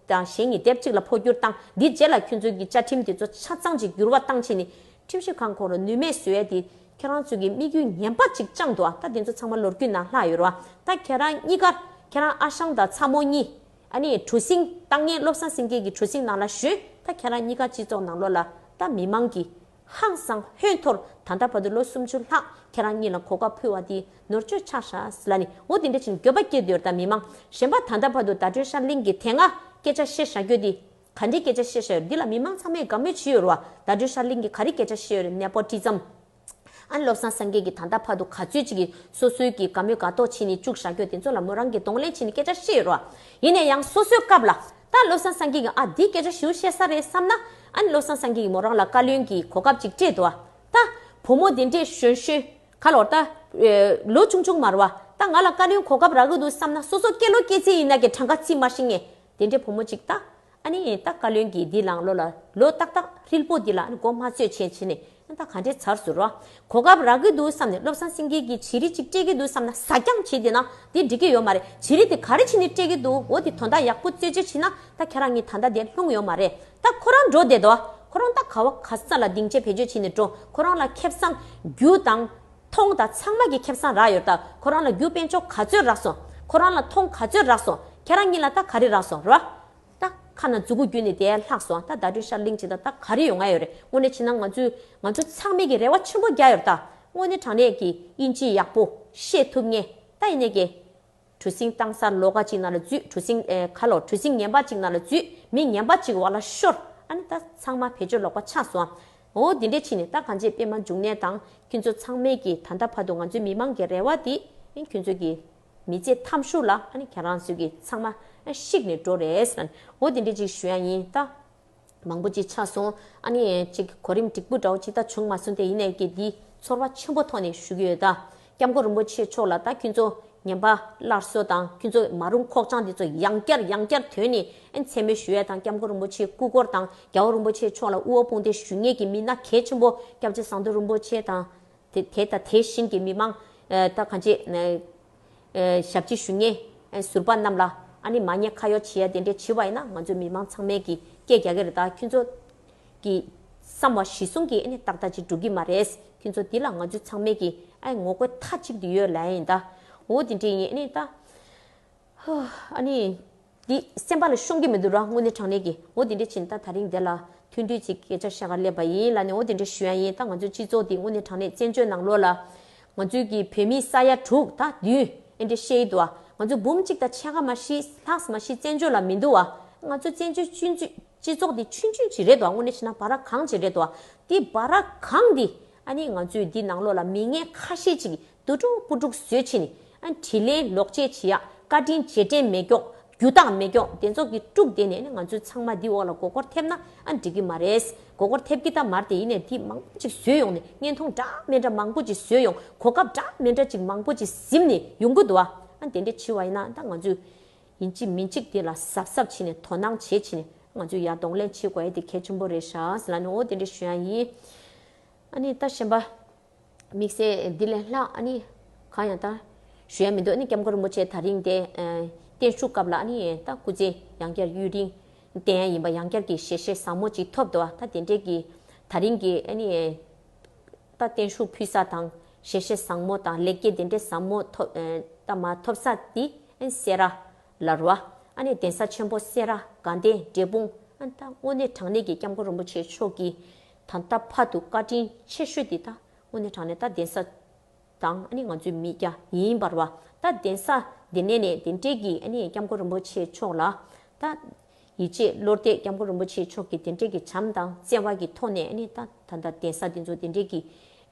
དང་གཞན་གཉིས་སྡེབ་གཅིག་ལ་འཕོ་འགྱུར་བཏང་། འདི་རྗེས་ལ་ཁྱོད་ཚོ་གི་བཅའ་ཁྲིམས་འདི་ཚོ་ཆ་ཚང་ཅིག་འགྱུར་བ་བཏང་བྱས་ནས་ཁྲིམས་ཞིབ་ཁང་ཁོ་རང་ནུས་མེད་བཟོ་ཡ་འདི་ཁྱེད་རང་ཚོ་གི་དམིགས་ཡུལ་ངན་པ་ཅིག་བཅངས་འདུག་ཨ། ད་འདི་ཚོ་ཚང་མ་ལོ་རྒྱུས་ནང་ལྷག་ཡོད་རེད་བ། ད་ཁྱེད་རང་གཉིས་ཀ་ཁྱེད་རང་ཨ་ཞང་དང་ཚ་མོ་གཉིས། ཨ་ནི་གྲུ་གཟིངས་བཏང་མཁན་བློ་བཟང་སེང་གེ་གི་གྲུ་གཟིངས་ནང་ལ་ཞོན། ད་ཁྱེད་རང་གཉིས་ཀ་སྤྱི་ཚོགས་ནང་ལོགས་ལ་ད་མི་མང་གིས་ཧང་སང་ཧོན་འཐོར། ད་ལྟ་བར་དུ་ལོ་སུམ་ཅུ་ལྷག་ཁྱེད་རང་གཉིས་ལ་གོ་སྐབས་ཕུལ་བ་དེ་ནོར་བཅོས་ཆགས་ཤག་ལབ་ནི་འོ་དེ་འདྲ་ཕྱིན་འགྱོད་པ་སྐྱེས་བསྡད་ཡོད་རེད། ད་མི་མང་གཞན་པ་ད་ལྟ་བར་དུ་ཟླ་སྒྲོན་ཤར་གླིང་གིས་དེ་སྔ་སྐད་ཆ་བཤད་བཞག་རྒྱུ་དེ་ག་འདྲའི་སྐད་ཆ་བཤད་བཞག་ཡོད་རེད། འདི་ལ་མི་མང་ཚང་མས་དགའ་མོས་བྱས་ཡོད་རེད་བ། ཟླ་སྒྲོན་ཤར་གླིང་གིས་ག་རེ་སྐད་ཆ་བཤད་ཡོད་རེད། ནེ་པོ་ཊི་ཛམ། ཨ་ནི་བློ་བཟང་སེང་གེ་གིས་ད་ལྟ་བར་དུ་ག་ཚོད་ཅིག་གིས་སོ་སོའི་གི་དགའ་མོས་དགའ་མདོག་བྱས་ནས་བཅུག་བཞག་རྒྱུ་དེ་ཚོ་ལ་མོ་རང་གིས་གདོང་ལེན་བྱས་ནས་སྐད་ཆ་བཤད་ཡོད་རེད་བ། ཡིན་ན་ཡང་སོ་སོའི་སྐབས་ལ་ད་བློ་བཟང་སེང་གེ་གིས་ཨ་འདིས་སྐད་ཆ་ཞིག་བཤད་ས་རེད་བསམ་ན། ཨ་ནི་བློ་བཟང་སེང་གེ་གིས་མོ་རང་ལ་བཀའ་བློན་གྱི་གོ་སྐབས་ཅིག་སྤྲད་འདུག་བ། ད་བུ་མོ་དེ་འདྲས་གཞོན་གཞོན་ཁ་ལོར་ད་ལོ་ཆུང་ཆུང་མ་རེད་བ། ད་ང་ལ་བཀའ་བློན་གོ་སྐབས་རག་གི་འདུག་བསམ་ན་སོ་སོ་སྐྱེས་ལོ་སྐྱེས་ཚེ་ཡིན་ན་གི་གྲངས་ཀ་རྩིས་མ་ཤེས་མཁན་དེ་འདྲས་བུ་མོ་ཅིག་ད། ཨ་ནི་ད་བཀའ་བློན་གྱིས་འདི་ལང་ལོ་ལ་ལོ་ཏག་ཏག་ཧྲིལ་པོ་འདི་ལ་ཨ་ནི་མགོ་མ་ཚོས་བྱས་བྱས་ནས་ཨ་ད་ག་འདྲས་ཚར་ཟུར་རོ། གོ་སྐབས་རག་གི་འདུག་བསམ་ནས་བློ་བཟང་སེང་གེ་གིས་བྱི་རི་གཅིག་སྤྲད་ཀྱི་འདུག་བསམ་ན་ཟ་རྐྱང་བྱས་བསྡད་ན་འདི་འགྲིག་གི་ཡོད་མ་རེད། བྱི་རི་དེ་ག་རེ་བྱས་ནས་སྤྲད་ཀྱི་འདུག་འོ་དེ་དོན་དག་ཡག་པོ་རྩད་གཅོད་བྱས་ན་ད་ཁྱེད་རང་གཉིས་ད་ལྟ་དེ་ལྷུང་ཡོད་མ་རེད། ད་ཁོ་རང་འགྲོ་བསྡད་དོ། ཁོ་རང་ད་ག་བ་ག་ས་ལ་སྡིངས་ཆ་བེད་སྤྱོད་བྱས་ནས་འགྲོ། ཁོ་རང་ལ་ཁེ་བཟང་རྒྱུ་དང་མཐོང་དང་ཚང་མ་གི་ཁེ་བཟང་རག་ཡོད། ད་ཁོ་རང་ལ་རྒྱུ་དཔལ་འབྱོར་ག་ཚོད་རག་སོང་། ཁོ་རང་ལ་མཐོང་ག་ཚོད་རག་སོང་། ཁྱེད་རང་གཉིས་ལ་ད་ག་རེ་རག་སོང་རོ། ད་ཁ་ན་མཛུ་གུ་བརྒྱུས་ནས་དེ་ལྷག་སོང་། ད་ཟླ་སྒྲོན་ཤར་གླིང་ཅིག་ད་ད་ག་རེ་ཡོང་ང་ཡོད་རེད། དངོས་གནས་བྱས་ན་ང་ཚོས་ང་ཚོ་ཚང་མས་ཀྱི་རེ་བ་ཆེན་པོ་རྒྱག་ཡོད། ད་དངོས་གནས་དྲང་གནས་ཀྱི་དབྱིན་ཇི་ཡག་པོ་ཤེས་ཐུབ་མཁན་ད་ཡིན་ནས་ཀྱི་གྲུ་གཟིངས་བཏང་ས་ལོགས་ཀ་ཅིག་ནང་ལ་འཛུལ། གྲུ་གཟིངས་ཨེ་ག་ལོ་གྲུ་གཟིངས་ངན་པ་ཅིག་ནང་ལ་འཛུལ། མི་ངན་པ་ཅིག་འོག་ལ་ཤོར། ཨ་ནི་ད་ཚང་མ་བེད་སྤྱོད་ལོག་པ་ཆགས་སོང་། འོ་དེ་འདྲས་ཕྱིན་ནས་ད་གང་ཅི་པད་མ་འབྱུང་གནས་དང་ཁྱོད་ཚོ་ཚང་མས་ཀྱི་ད་ལྟ་བར་དུ་ང་ཚོའི་མི་མང་གི་རེ་བ་དེ་ཨ་ནི་ཁྱོད་ཚོ་གི་མི་ཚེ་ཐམ་ཤུགས་ལ་ཨ་ནི་ཁྱེད་རང་ཚོས་ཀྱི་ཚང་མ་ཨ་བཤིག་ནས་འགྲོ་རེད་ཟེར། འོ་དེ་འདྲས་ཅིག་ཞུ་ཡ་ཡིན་ད། མང་པོ་ཅིག་ཆགས་སོང་། ཨ་ནི་ཅིག་གོ་རིམ་འགྲིག་པོ་འདྲ་བོ་ཅིག་ད་བྱུང་མ་སོང་། དེ་ཡིན་ནའི་ཀྱི་འདི་ཚོར་བ་ཆེན་པོ་ཐོག་ནས་ཞུ་གི་ཡོད། ད་སྐྱབས་མགོན་རིན་པོ་ཆེ་མཆོག་ལ་ད་ཁྱོད་ཚོ་ངན་པ་སླར་གསོ་དང་ཁྱོད་ཚོ་མ་རུང་ཁོག་བཅངས་འདི་ཚོ་ཡང་བསྐྱར་ཡང་བསྐྱར་ཐོན་ནས་ཨ་ནི་མཚན་སྨད་ཞུ་ཡ་དང་། སྐྱབས་མགོན་རིན་པོ་ཆེ་སྐུ་འཁོར་དང་རྒྱལ་བ་རིན་པོ་ཆེ་མཆོག་ལ་དབུ་བ་དཔུང་འདེགས་ཞུ་མཁན་གྱི་མི་སྣ་གལ་ཆེན་པོ་སྐྱབས་རྗེ་ཟམ་གདོང་རིན་པོ་ཆེ་དང་། དེ་དེ་དང་དེ་བཞིན་གྱི་མི་མང་ཨ་ད་གང་ཅི་ཨ་ཞབས་ཕྱི་ཞུ་མཁན་ཨ་ཟུར་པ་རྣམས་ལ་ཨ་ནི་མ་ཉེས་ཁ་གཡོག་བྱེད་ཡ་དེ་འདྲས་བྱེད་པ་ཡིན་ན་ང་ཚོ་མི་མང་ཚང་མས་ཀྱི་སྐད་རྒྱག་གི་རེད། ད་ཁྱོད་ཚོ་གི་བསམ་པ་གཞི་བཟུང་གི་ཨ་ནི་ཏག་ཏག་ཅིག་འགྲོ་གི་མ་རེད། ཁྱོད་ཚོ་འདི་ལ་ང་ཚོ་ཚང་མས་ཀྱི་ཨ་ངོ་རྒོལ་མཐའ་གཅིག་ཏུ་ཡོད་ལབ་ཡ་ཡིན། ད་འོ་དེ་འདྲས་ཡིན། ཨ་ནི་ད་ཧུ་ཨ་ནི། འདི་སེམས་པ་ལ་ཤོང་གི་མི་འདུག་ར། དངོས་གནས་དྲང་གནས་ཀྱི་འོ་དེ་འདྲ་ཕྱིན། ད་ད་རིང་འདི་ལ་ཐུང་ཐུང་ཅིག་སྐད་ཆ་བཤད་ག་སླེབས་པ་ཡིན་ལབ་ནས་འོ་དེ་འདྲ་ཞུ་ཡ་ཡིན། ད་ང་ཚོའི་སྤྱི་ཚོགས་འདི་དངོས་གནས་དྲང་གནས་བཙན་བྱོལ་ནང་ལོགས་ལ་ང་ཚོའི་གི་བོད་མི་ས་ཡ་དྲུག་ད་བདུན་ཨེ་འདྲ་བཤད་ཡི་འདུག་ཨ། ང་ཚོ་འབུམ་གཅིག་དང་ཕྱེད་ཀ་མ་ཤི་ལྷག་མ་ཤི་བཙན་བྱོལ་ལ་མི་འདུག་ཨ། ང་ཚོ་བཙན་བྱོལ་སྤྱི་འཐུས་སྤྱི་ཚོགས་འདི་ཆུང་ཆུང་ཅིག་རེད་འདུག་ཨ། དངོས་གནས་བྱས་ན་བ་ར་གང་ཅིག་རེད་འདུག་ཨ། འདི་བ་ར་གང་འདི་ཨ་ནི་ང་ཚོའི་འདི་ནང་ལོགས་ལ་མི་ངན་ཁ་ཤས་ཅིག་གིས་དུ་ཕྲུག་སྤུ་ཕྲུག་བཟོས་ཕྱིན་ནས་ཨ་དྲིན་ལན་ལོག་འཇལ་བྱེད་ཡག་བཀའ་དྲིན་རྗེས་དྲན་མེད་མཁན་རྒྱུ་དག་མེད་མཁན་དེ་ཚོ་གི་དཀྲུག་བསྡད་ནས་ཨ་ནི་ང་ཚོའི་ཚང་མ་འདི་འོག་ལ་མགོ་སྐོར་ཐེབས་ན་ཨ་འགྲིག་གི་མ་རེད། མགོ་སྐོར་ཐེབས་ཀྱི་ད་མ་རེད་དེ། ཡིན་ནའི་འདི་མང་པོ་ཅིག་བཟོས་ཡོང་ནས་བརྙན་ཐུང་འདྲ་མི་འདྲ་མང་པོ་ཅིག་བཟོས་ཡོང་། གོ་སྐབས་འདྲ་མི་འདྲ་ཅིག་མང་པོ་ཅིག་ཟིན་ནས་ཡོང་གི་འདུག་ཨ། ཨ་དེ་འདྲ་བྱེད་པ་ཡིན་ན་ད་ང་ཚོས་ཡིན་གཅིག་མིན་གཅིག་དེ་ལ་གཟབ་གཟབ་བྱས་ནས་དོ་སྣང་བྱེད་བྱས་ནས་ང་ཚོས་ཡར་གདོང་ལེན་བྱེད་དགོས་ཡ་དེ་གལ་ཆེན་པོ་རེད་ཤག་ཟེར་ལབ་ནས་འོ་དེ་འདྲ་ཞུ་ཡ་ཡིན། ཨ་ནི་ད་གཞན་པ་དམིགས་བསལ་འདི་ལས་ལྷག་ཨ་ནི་གང་ཡང་ད་ཞུ་ཡ་མི་འདུག་ཨ་ནི་སྐྱབས་མགོན་རིན་པོ་ཆེ་ད་རིང་དེ་ཨ་བརྟན་བཞུགས་སྐབས་ལ་ཨ་ནི་ད་སྐུ་ཚེ་ཡང་བསྐྱར་ཡུན་རིང་བརྟན་ཡ་ཡིན་པ་ཡང་བསྐྱར་གྱི་ཞལ་བཞེས་ཟབ་མོ་ཅིག་ཐོབ་འདུག་ད་དེ་འདྲའི་གི་ ད་རིང་གི་ཨ་ནི་ད་བརྟན་བཞུགས་ཕུལ་ས་དང་ཞལ་བཞེས་བཟང་མོ་དང་ལེགས་སྐྱེས་དེ་འདྲའི་ཟབ་མོ་ཐོབ་ཨ་ད་མ་ཐོབ་ས་དེ་ཨ་ནི་སེ་ར་ལ་རུ་བ། ཨ་ནི་གདན་ས་ཆེན་པོ་སེ་ར་དགའ་ལྡན་འབྲས་སྤུངས། ཨ་ནི་ད་དངོས་གནས་དྲང་གནས་ཀྱི་སྐྱབས་མགོན་རིན་པོ་ཆེ་མཆོག་གི་ད་ལྟ་བར་དུ་བཀའ་དྲིན་ཆེ་ཤོས་དེ་ད་དངོས་གནས་དྲང་གནས་ད་གདན་ས་དང་ཨ་ནི་ང་ཚོའི་མི་སྐྱ་ཡིན་པར་བ། ད་གདན་ས་འདི་ནས་ནས་དེ་འདྲས་ཀྱི་ཨ་ནི་སྐྱབས་མགོན་རིན་པོ་ཆེ་མཆོག་ལ་ད་ཡིད་ཆེས་བློ་གཏད། སྐྱབས་མགོན་རིན་པོ་ཆེ་མཆོག་གི་དེ་འདྲས་ཀྱི་བྱམས་དང་བརྩེ་བ་གི་ཐོག་ནས་ཨ་ནི་ད་ད་ལྟ་གདན་ས་འདི་ཚོ་དེ་འདྲས་ཀྱི་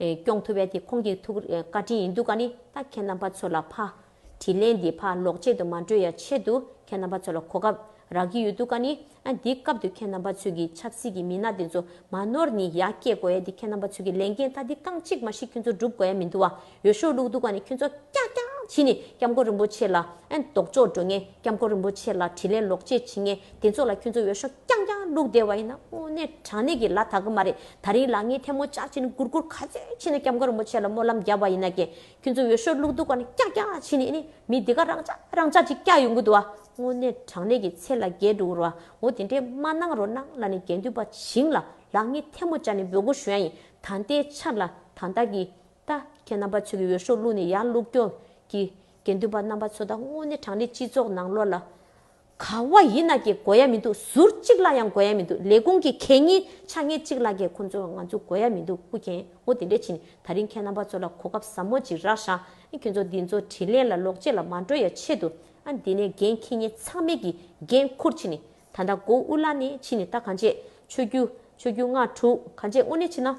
ཨེ་སྐྱོང་ཐུབ་པའི་དེ་ཁོང་གི་ཐུགས་ཨེ་བཀའ་དྲིན་ཡིན་འདུག་ག་ནི། ད་ཁྱེད་རྣམ་པ་ཚོ་ལ་ཕ་དྲིན་ལན་འདི་ཕ་ལོག་སྤྱད་དུ་མ་འགྲོ་ཡ་ཆེད་དུ་ཁྱེད་རྣམ་པ་ཚོ་ལ་གོ་སྐབས་རག་གི་ཡོད་འདུག་ག་ནི། ཨ་འདིའི་སྐབས་དུ་ཁྱེད་རྣམ་པ་ཚོས་ཀྱི་ཆབ་སྲིད་ཀྱི་མི་སྣ་དེ་ཚོ་མ་ནོར་ནི་ཡར་སྐྱེད་དགོས་ཡ་དེ་ཁྱེད་རྣམ་པ་ཚོས་ཀྱི་ལས་འགན་ད་འདི་རྐང་གཅིག་མ་ཞིག་ཁྱོད་ཚོ་སྒྲུབ་དགོས་ཡ་མི་འདུག་བ། འོས་ཤོག་བླུག་འདུག་ག་ནི་ཁྱོད་ཚོ་ཀྱག་ཀྱག་བྱས་ནི་སྐྱབས་མགོན་རིན་པོ་ཆེ་ལ་ཨ་ལྡོག་ཕྱོགས་འགྲོ་མཁན། སྐྱབས་མགོན་རིན་པོ་ཆེ་ལ་དྲིན་ལན་ལོག་སྤྱད་བྱེད་མཁན་དེ་ཚོ་ལ་ཁྱོད་ཚོ་འོས་ཤོག་རྐྱང་རྐྱང་བླུག་བསྡད་པ་ཡིན་ན་དངོས་གནས་དྲང་གནས་ཀྱི་ལ་དག་གི་མ་རེད། ད་རིང་ལག་ངན་ཐལ་མོ་སྦྱར་བྱས་ནི་སྒུར་སྒུར་ག་ཚོད་བྱས་ནི་སྐྱབས་མགོན་རིན་པོ་ཆེ་ལ་སྨོན་ལམ་བརྒྱབ་པ་ཡིན་ན་ཀྱེ། ཁྱོད་ཚོ་འོས་ཤོག་བླུག་འདུག་ག་ནི་ཀྱག་ཀྱག་བྱས་ནི་ཨ་ནི་མི་འདི་ག་རང་ཅག་རང་ཅག་ཅིག་སྐྱག་ཡོང་གི་འདུག་བ། དངོས་གནས་དྲང་གནས་ཀྱི་ཚེ་ལ་རྒྱལ་འགྲོ་གི་རེད་བ། འོ་དེ་འདྲས་མ་གནང་རོགས་གནང་ལབ་ནས་དགེ་འདུན་པ་བྱིངས་ལ་ལག་ངན་ཐལ་མོ་སྦྱར་ནས་འབོད་སྐུལ་ཞུ་ཡ་ཡིན། ད་ལྟའི་ཆར་ལ་ད་ལྟ་གི་ད་ཁྱེད་རྣམ་པ་ཚོས་ཀྱི་འོས་ཤོག་བླུགས་ནས་ཡར་བླུགས་སྐྱོ་གི་དགེ་འདུན་པ་རྣམ་པ་ཚོ་ད་དངོས་གནས་དྲང་གནས་སྤྱི་ཚོགས་ནང་ལོགས་ལ་ག་བ་ཡིན་ན་ཀྱེ་དགོས་ཡ་མི་འདུག་ཟུར་གཅིག་ལ་ཡང་དགོས་ཡ་མི་འདུག་ལས་ཁུངས་ཀྱི་གད་སྙིགས་ཆ་ངེས་གཅིག་ལ་ཀྱེ་ཁོ་ཚོ་ང་ཚོ་དགོས་ཡ་མི་འདུག་སྐུ་མཁྱེན། འོ་དེ་འདྲས་ཕྱིན། ད་རིང་ཁྱེད་རྣམ་པ་ཚོ་ལ་གོ་སྐབས་ཟབ་མོ་ཅིག་རག་ཤག་ཨ་ཁྱོད་ཚོ་འདི་ཚོ་དྲིན་ལན་ལ་ལོག་སྤྱད་ལ་མ་འགྲོ་ཡ་ཆེད་དུ་ཨ་འདི་ནས་འགན་འཁྱེར་མཁན་ཚང་མས་ཀྱི་འགན་འཁུར་ཕྱིན་ནི། ད་ལྟ་མགོ་དབུ་ལ་ནས་ཕྱིན་ནི་ད་གང་བྱེད་ཆོས་བརྒྱུད་ཆོས་བརྒྱུད་ལྔ་དྲུག་གང་བྱེད་དངོས་གནས་ཕྱིན་ན།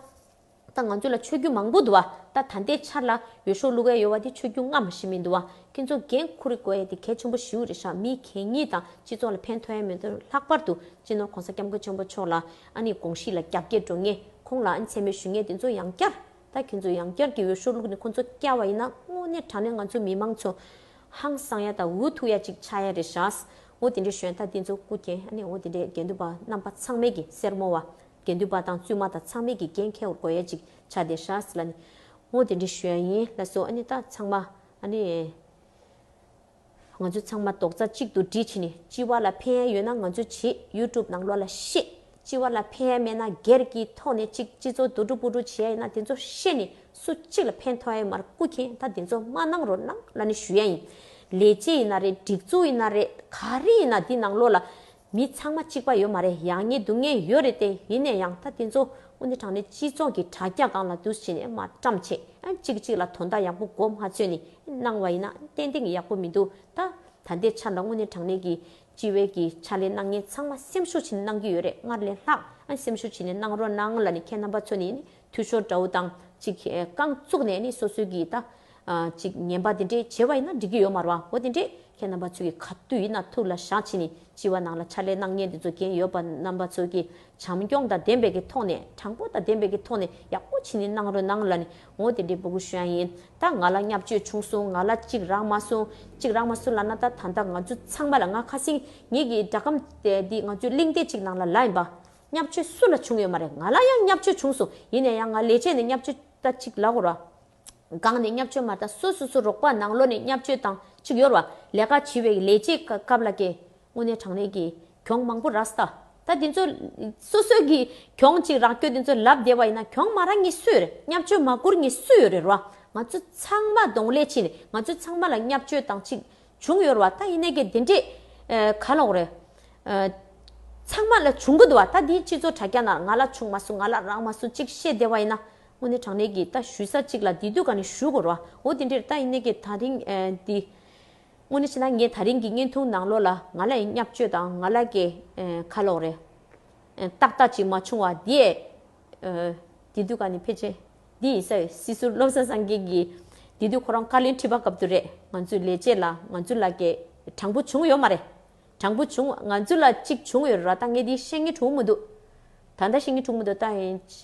ད་ང་ཚོ་ལ་ཆོས་བརྒྱུད་མང་པོ་འདུག་བ། ད་ད་ལྟའི་ཆར་ལ་འོས་ཤོག་བླུག་ཡ་ཡོད་བ་དེ་ཆོས་བརྒྱུད་ལྔ་མ་ཞིག་མི་འདུག་བ། ཁྱེད་ཚོ་འགན་འཁུར་དགོས་ཡ་དེ་གལ་ཆེན་པོ་ཞིག་རེད་ཤག་མི་གད་སྙིགས་དང་སྤྱི་ཚོགས་ལ་ཕན་ཐོགས་ཡ་མི་འདུག་ལྷག་པར་དུ་སྤྱི་ནོར་གོང་ས་སྐྱབས་མགོན་ཆེན་པོ་མཆོག་ལ་ཨ་ནི་དགོངས་གཞི་ལ་རྒྱབ་འགལ་འགྲོ་མཁན་ཁོང་ལ་ཨ་ནི་མཚན་སྨད་ཞུ་མཁན་དེ་ཚོ་ཡང་བསྐྱར་ད་ཁྱེད་ཚོ་ཡང་བསྐྱར་གྱི་འོས་ཤོག་བླུགས་ནས་ཁོང་ཚོ་བསྐྱལ་བ་ཡིན་ན་དངོས་གནས་དྲང་གནས་ང་ཚོ་མི་མང་ཚོ་ཧང་སང་ཡ་དང་འུ་ཐུག་ཡ་ཅིག་ཆགས་ཡ་རེད་ཤག་འོ་དེ་འདྲས་ཞུ་ཡ་ད་དེ་ཚོ་སྐུ་མཁྱེན་ཨ་ནི་འོ་དེ་འདྲས་དགེ་འདུན་པ་རྣམ་པ་ཚང་མས་ཀྱི་སེར་མོ་བ། དགེ་འདུན་པ་དང་བཙུན་མ་དང་ཚང་མས་ཀྱི་འགན་འཁྱེར་དགོས་ཡ་ཅིག་ཆགས་བསྡད་ཤག་ཟེར་ལ་ནི། འོ་དེ་འདྲ་ཞུ་ཡ་ཡིན་ལགས་སོ། ཨ་ནི་ད་ཚང་མ་ཨ་ནི་ང་ཚོ་ཚང་མ་རྡོག་རྩ་གཅིག་ཏུ་སྒྲིལ་བྱས་ནས་སྤྱི་བ་ལ་ཕན་ཡ་ཡོད་ན་ང་ཚོ་བྱེད། ཡུ་ཊུབ་ནང་ལོགས་ལ་བཤད། སྤྱི་བ་ལ་ཕན་ཡ་མེད་ན་སྒེར་གྱི་ཐོག་ནས་གཅིག་སྤྱི་ཚོགས་དུ་དྲུ་པུ་དྲུ་བྱེད་ཡ་ཡིན་ན་དེ་ཚོ་བཤད་ནས་སུ་གཅིག་ལ་ཕན་ཐོགས་ཡ་མར་སྐུ་མཁྱེན་ད་དེ་ཚོ་མ་གནང་རོགས་གནང་ལབ་ནས་ཞུ་ཡ་ཡིན། ལས་བྱེད་ཡིན་ན་རེད། སྒྲིག་འཛུགས་ཡིན་ན་རེད། ག་རེ་ཡིན་ན་དེ་ནང་ལོགས་ལ། མི་ཚང་མ་གཅིག་པ་ཡོད་མ་རེད། ཡག་ཉེས་སྡུག་བསྔལ་ཡོད་རེད་དེ། ཡིན་ན་ཡང་ད་དེ་ཚོ་དངོས་གནས་དྲང་གནས་སྤྱི་ཚོགས་ཀྱི་དྲ་རྒྱ་སྒང་ལ་འདུག་བྱས་ནས་མར་བཀྲམ་བྱས། ཨ་གཅིག་གཅིག་ལ་དོན་དག་ཡག་པོ་མགོ་མ་ཚོས་ནས་གནང་བ་ཡིན་ན་ཏན་ཏན་གྱི་ཡག་པོ་མི་འདུག་ད་ད་ལྟའི་ཆ་ལ་དངོས་གནས་དྲང་གནས་ཀྱི་སྤྱི་བའི་གི་ཕྱག་ལས་གནང་མཁན་ཚང་མ་སེམས་ཤུགས་བྱས་ནས་གནང་གི་ཡོད་རེད། སྔར་ལས་ལྷག་ཨ་སེམས་ཤུགས་བྱས་ནས་གནང་རོགས་གནང་ལབ་ནས་ཁྱེད་རྣམ་པ་ཚོ་ནས་འཐུས་ཤོར་འདྲ་བོ་དང་ཅིག་རྐང་བཙུགས་ནས་ནི་སོ་སོའི་གི་ད། ཅིག་ངན་པ་དེ་འདྲས་བྱས་པ་ཡིན་ན་འགྲིག་གི་ཡོད་མ་རེད་བ། འོ་དེ་འདྲས་ཁྱེད་རྣམ་པ་ཚོས་ཀྱི་ག་དུས་ཡིན་ན་ཐུགས་ལ་བཞག་བྱས་ནས་སྤྱི་བ་ནང་ལ་ཕྱག་ལས་གནང་མཁན་དེ་ཚོ་འགན་ཡོད་པ་རྣམ་པ་ཚོས་ཀྱི་བྱམས་སྐྱོང་དང་ལྡན་པའི་གི་ཐོག་ནས་དྲང་པོ་དང་ལྡན་པའི་གི་ཐོག་ནས་ཡག་པོ་བྱས་ནས་གནང་རོགས་གནང་ལབ་ནས་འོ་དེ་འདྲས་འབོད་སྐུལ་ཞུ་ཡ་ཡིན། ད་ང་ལ་བརྙས་བཅོས་བྱུང་སོང་། ང་ལ་གཅིག་རག་མ་སོང་། གཅིག་རག་མ་སོང་ལབ་ན་ད་ད་ལྟ་ང་ཚོ་ཚང་མ་ལ་ང་ཁ་སང་ངེད་ཀྱི་སྒྲ་སྒམ་དེ་འདི་ང་ཚོའི་གླེང་སྟེགས་གཅིག་ནང་ལ་ལབ་ཡིན་པ། བརྙས་བཅོས་སུ་ལ་བྱུང་ཡོད་མ་རེད། ང་ལ་ཡང་བརྙས་བཅོས་བྱུང་སོང་། ཡིན་ན་ཡང་ང་ལས་བྱེད་ནས་བརྙས་བཅོས་ད་གཅིག་ལབ་དགོས་ར། སྒང་ནས་བརྙས་བཅོས་མ་རེད། ད་སོ་སོ་སོ་རོགས་པ་ནང་ལོགས་ནས་བརྙས་བཅོས་དང་གཅིག་ཡོད་ར་བ། ལས་ཀ་བྱེད་པའི་ལས་བྱེད་སྐབས་ལ་ཀྱེ་དངོས་གནས་དྲང་གནས་ཀྱི་གྱོང་མང་པོ་རག་སྟ། ད་འདི་ཚོ་སོ་སོའི་གི་གྱོང་གཅིག་རག་རྒྱུ་འདི་ཚོ་ལབ་བསྡད་པ་ཡིན་ན་གྱོང་མ་རག་མཁན་སུ་ཡོད་རེད། བརྙས་བཅོས་མ་བསྐུར་མཁན་སུ་ཡོད་རེད་ར་བ། ང་ཚོ་ཚང་མ་གདོང་ལེན་བྱས་ནས་ང་ཚོ་ཚང་མ་ལ་བརྙས་བཅོས་དང་གཅིག་བྱུང་ཡོད་རེད་བ། ད་ཡིན་ནའི་གི་འདི་འདྲས་ཨ་ག་ལབ་དགོས་རེད། ཨ་ཚང་མ་ལ་བྱུང་གི་འདུག་བ། ད་འདིའི་སྤྱི་ཚོགས་དྲ་རྒྱ་ནང་ང་ལ་བྱུང་མ་སོང་། ང་ལ་རག་མ་སོང་། གཅིག་བཤད་བསྡད་པ་ཡིན་ན་དངོས་གནས་དྲང་གནས་ཀྱི་ད་ཞུ་ས་གཅིག་ལ་འདི་དུས་ག་ནས་ཞུ་དགོས་རེད་བ། འོ་འདི་འདྲས་ད་ཡིན་ནའི་གི་ད་རིང་ཨ་འདི་དངོས་གནས་བྱས་ན་ངས་ད་རིང་གི་བརྙན་ཐུང་ནང་ལོགས་ལ་ང་ལ་ཡང་བརྙས་བཅོས་དང་ང་ལ་གི་ཨ་ག་ལབ་དགོས་རེད། ཨ་ཏག་ཏག་ཅིག་མ་བྱུང་བ་དེ། ཨ་དེ་དུས་ག་ནས་ཕལ་ཆེར་འདི་ཡིན་ས་ཡོད། སྲིད་ཟུར་བློ་བཟང་སངས་རྒྱས་ཀྱིས་དེ་དུས་ཁོ་རང་བཀའ་བློན་ཁྲི་པ་སྐབས་དུས་རེད། ང་ཚོའི་ལས་བྱེད་ལ་ང་ཚོ་ལ་གི་དྲང་པོ་བྱུང་ཡོད་མ་རེད། དྲང་པོ་བྱུང་། ང་ཚོ་ལ་གཅིག་བྱུང་ཡོད་རེད་ར། ད་ངས་འདི་བཤད་སྙིང་བྲོ་མི་འདུག་ད་ལྟ་བཤད་སྙིང་བྲོ་མི་འདུག་ད་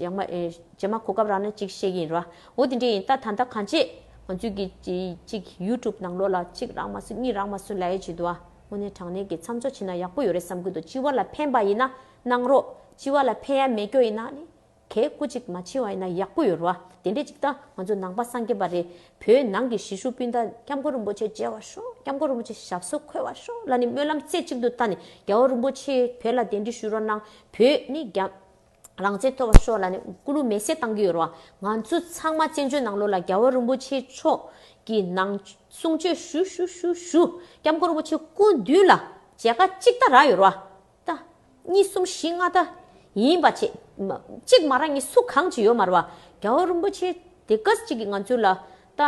ཡང་མ་ཨེ་རྗེས་མ་གོ་སྐབས་རག་ན་གཅིག་བཤད་ཀྱི་ཡིན་ར། འོ་དེ་འདྲ་ཡིན། ད་ད་ལྟ་གང་བྱེད་ང་ཚོའི་གི་གཅིག་ཡུ་ཊུབ་ནང་ལོགས་ལ་གཅིག་རག་མ་སོང་གཉིས་རག་མ་སོང་ལབ་ཡས་བྱེད་འདུག་ཨ། དངོས་གནས་དྲང་གནས་ཀྱི་མཚམས་འཇོག་བྱེད་ན་ཡག་པོ་ཡོད་རེད་བསམ་གྱི་འདུག་སྤྱི་བ་ལ་ཕན་པ་ཡིན་ན་གནང་རོགས། སྤྱི་བ་ལ་ཕན་ཡ་མེད་རྒྱུ་ཡིན་ན་ནི་གལ་སྐུ་གཅིག་མ་བྱེད་པ་ཡིན་ན་ཡག་པོ་ཡོད་རེད་བ། དེ་འདྲས་གཅིག་ད་ང་ཚོ་ནང་པ་སངས་རྒྱས་པ་རེད། བོད་ནང་གི་གཞིས་བཞུགས་སྤུན་ཟླ་སྐྱབས་མགོན་རིན་པོ་ཆེ་མཇལ་བར་ཤོག་སྐྱབས་མགོན་རིན་པོ་ཆེ་ཞབས་སོར་འཁོད་པར་ཤོག་ལབ་ནས་སྨོན་ལམ་རྩེ་གཅིག་ཏུ་བཏབ་ནས་རྒྱལ་བ་རིན་པོ་ཆེ་བོད་ལ་གདན་འདྲེན་ཞུ་རོགས་གནང་། བོད་ནི་རྒྱ་ རང་བཙན་ཐོབ་པ་ཤོག་ལབ་ནས་སྐུ་ལུས་མེ་སྲེག་བཏང་གི་ཡོད་རེད་བ། ང་ཚོ་ཚང་མ་བཙན་བྱོལ་ནང་ལོགས་ལ་རྒྱལ་བ་རིན་པོ་ཆེ་མཆོག་གི་ནང་གསུང་ཆོས་ཞུ་ཞུ་ཞུ་ཞུ། སྐྱབས་མགོན་རིན་པོ་ཆེ་སྐུ་མདུན་ལ་མཇལ་ཁ་གཅིག་ད་རག་ཡོད་རེད་བ། ད་གཉིས་གསུམ་བཞི་ལྔ་ད་ཡིན་པ་བྱེད། མ་གཅིག་མ་རག་གཉིས་སུ་གང་ཅི་ཡོད་མ་རེད་བ། རྒྱལ་བ་རིན་པོ་ཆེ་དེ་ག་གཅིག་གིས་ང་ཚོ་ལ་ད་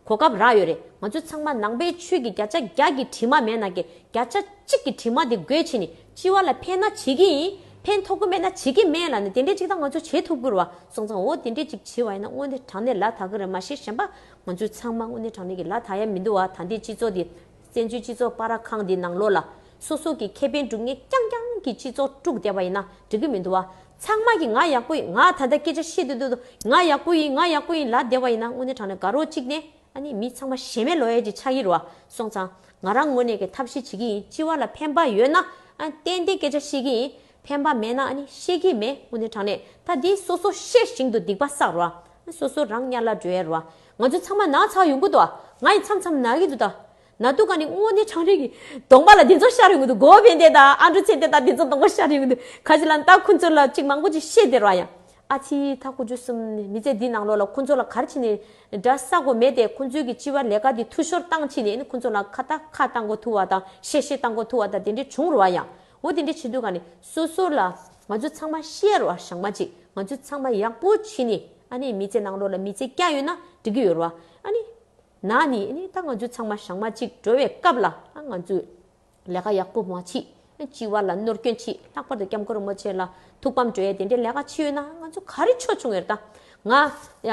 གོ་སྐབས་རག་ཡོད་རེད། ང་ཚོ་ཚང་མ་ནང་པའི་ཆོས་ཀྱི་བརྒྱ་ཆ་བརྒྱ་གི་དྲི་མ་མེད་ན་གི་བརྒྱ་ཆ་གཅིག་གི་དྲི་མ་དེ་འགོས་བྱས་ནས་སྤྱི་བ་ལ་ཕན་ན་བྱེད་ཀྱི་ཡིན། ཕན་ཐོགས་ཀྱི་མེད་ན་བྱེད་ཀྱི་མེད་ལབ་ནས་དེ་འདྲས་ཅིག་ད་ང་ཚོ་བྱེད་ཐུབ་ཀྱི་རེད་བ། སོང་ཙང་འོ་དེ་འདྲས་ཅིག་བྱེད་བ་ཡིན་ན་དངོས་གནས་དྲང་གནས་ལ་དག་གི་རེད། མ་གཞི་གཞན་པ་ང་ཚོ་ཚང་མ་དངོས་གནས་དྲང་གནས་ཀྱི་ལ་དག་ཡ་མི་འདུག་བ། ད་ལྟའི་སྤྱི་ཚོགས་འདི་བཙན་བྱོལ་སྤྱི་ཚོགས་པ་ར་ཁང་འདི་ནང་ལོགས་ལ་སོ་སོ་གི་ཁེ་ཕན་སྒྲུབ་མཁན་རྐྱང་རྐྱང་གི་སྤྱི་ཚོགས་དཀྲུགས་བསྡད་པ་ཡིན་ན་འགྲིག་གི་མི་འདུག་བ། ཚང་མ་གིས་ང་ཡག་པོ་ཡིན། ང་ད་ལྟ་སྐད་ཆ་བཤད་དུས་དུས་དུ་ང་ཡག་པོ་ཡིན། ང་ཡག་པོ་ཡིན་ལབ་བསྡད་པ་ཡིན་ན་དངོས་གནས་དྲང་གནས་དགའ་རོགས་གཅིག་ནས་ཨ་ནི་མི་ཚང་མ་ཞེ་མེད་ལོ་ཡས་ཀྱི་ཆགས་ཀྱི་རེད་བ། སོང་ཙང་ང་རང་ངོས་ནས་ཀྱི་ཐབས་ཤེས་བྱེད་ཀྱི་ཡིན། སྤྱི་བ་ལ་ཕན་པ་ཡོད་ན་ཨ་ཏན་ཏན་སྐད་ཆ་བཤད་ཀྱི་ཡིན། ཕན་པ་མེད་ན་ཨ་ནི་བཤད་ཀྱི་མེད། དངོས་གནས་དྲང་གནས་ད་འདི་སོ་སོ་ཤེས་བཞིན་དུ་སྡིག་པ་བསགས་རེད་བ། སོ་སོ་རང་དམྱལ་ལ་འགྲོ་ཡས་རེད་བ། ང་ཚོ་ཚང་མ་ན་ཚ་ཡོང་གི་འདུག་བ། ང་ཡི་མཚམས་མཚམས་ན་གི་འདུག་ད། ན་དུས་ག་ནི་དངོས་གནས་དྲང་གནས་ཀྱི་གདོང་པ་ལ་དེ་ཚོ་ཤར་ཡོང་གི་འདུག་གོ་བན་དེ་དང་ཨ་འབྲུ་ཚེ་དེ་དང་དེ་ཚོ་གདོང་པ་ཤར་ཡོང་གི་འདུག་ག་ཅི་ལ་ད་ཁོ་ཚོ་ལ་ཅིག་མང་པོ་ཅིག་བཤད་དེ་ར་ཡང་། ཨ་ཙི་ད་ཁོ་ཚོ་གསུམ་མི་ཚེ་འདི་ནང་ལོགས་ལ་ཁོ་ཚོ་ལ་ག་རེ་བྱས་ནས་འདྲ་ས་གོ་མེད་དེ། ཁོ་ཚོའི་གི་སྤྱི་བ་ལས་ཀ་འདི་འཐུས་ཤོར་བཏང་ཕྱིན་ནས་ཁོ་ཚོ་ལ་ཁ་ཏ་ཁ་བཏང་གོ་ཐུབ་བ་དང་ཤེ་ཤེ་བཏང་གོ་ཐུབ་བ་དང་དེ་འདྲས་བྱུང་རུ་བ་ཡང་། འོ་དེ་འདྲས་བྱེད་དུས་ག་ནི་སོ་སོ་ལ་ང་ཚོ་ཚང་མ་ཤེས་རུ་བ་ཞག་མ་ཅིག་ང་ཚོ་ཚང་མ་ཡག་པོ་བྱས་ནས་ཨ་ནི་མི་ཚེ་ནང་ལོགས་ལ་མི་ཚེ་བསྐྱལ་ཡོད་ན་འགྲིག་གི་ཡོད་རུ་བ། ཨ་ནི། ན་ནི་ནི་ད་ང་ཚོ་ཚང་མ་ཞག་མ་གཅིག་འགྲོ་བའི་སྐབས་ལ་ཨ་ང་ཚོས་ལས་ཀ་ཡག་པོ་མ་བྱེད། སྤྱི་བ་ལ་ནོར་སྐྱོན་བྱེད། ལྷག་པར་དུ་སྐྱབས་མགོན་རིན་པོ་ཆེ་ལ་ཐུགས་ཕམ་འགྲོ་ཡས་དེ་འདྲའི་ལས་ཀ་བྱེད་ཡོད་ན་ང་ཚོ་ག་རེ་ཆོ་བྱུང་ཡོད་ད། ང་ཡ་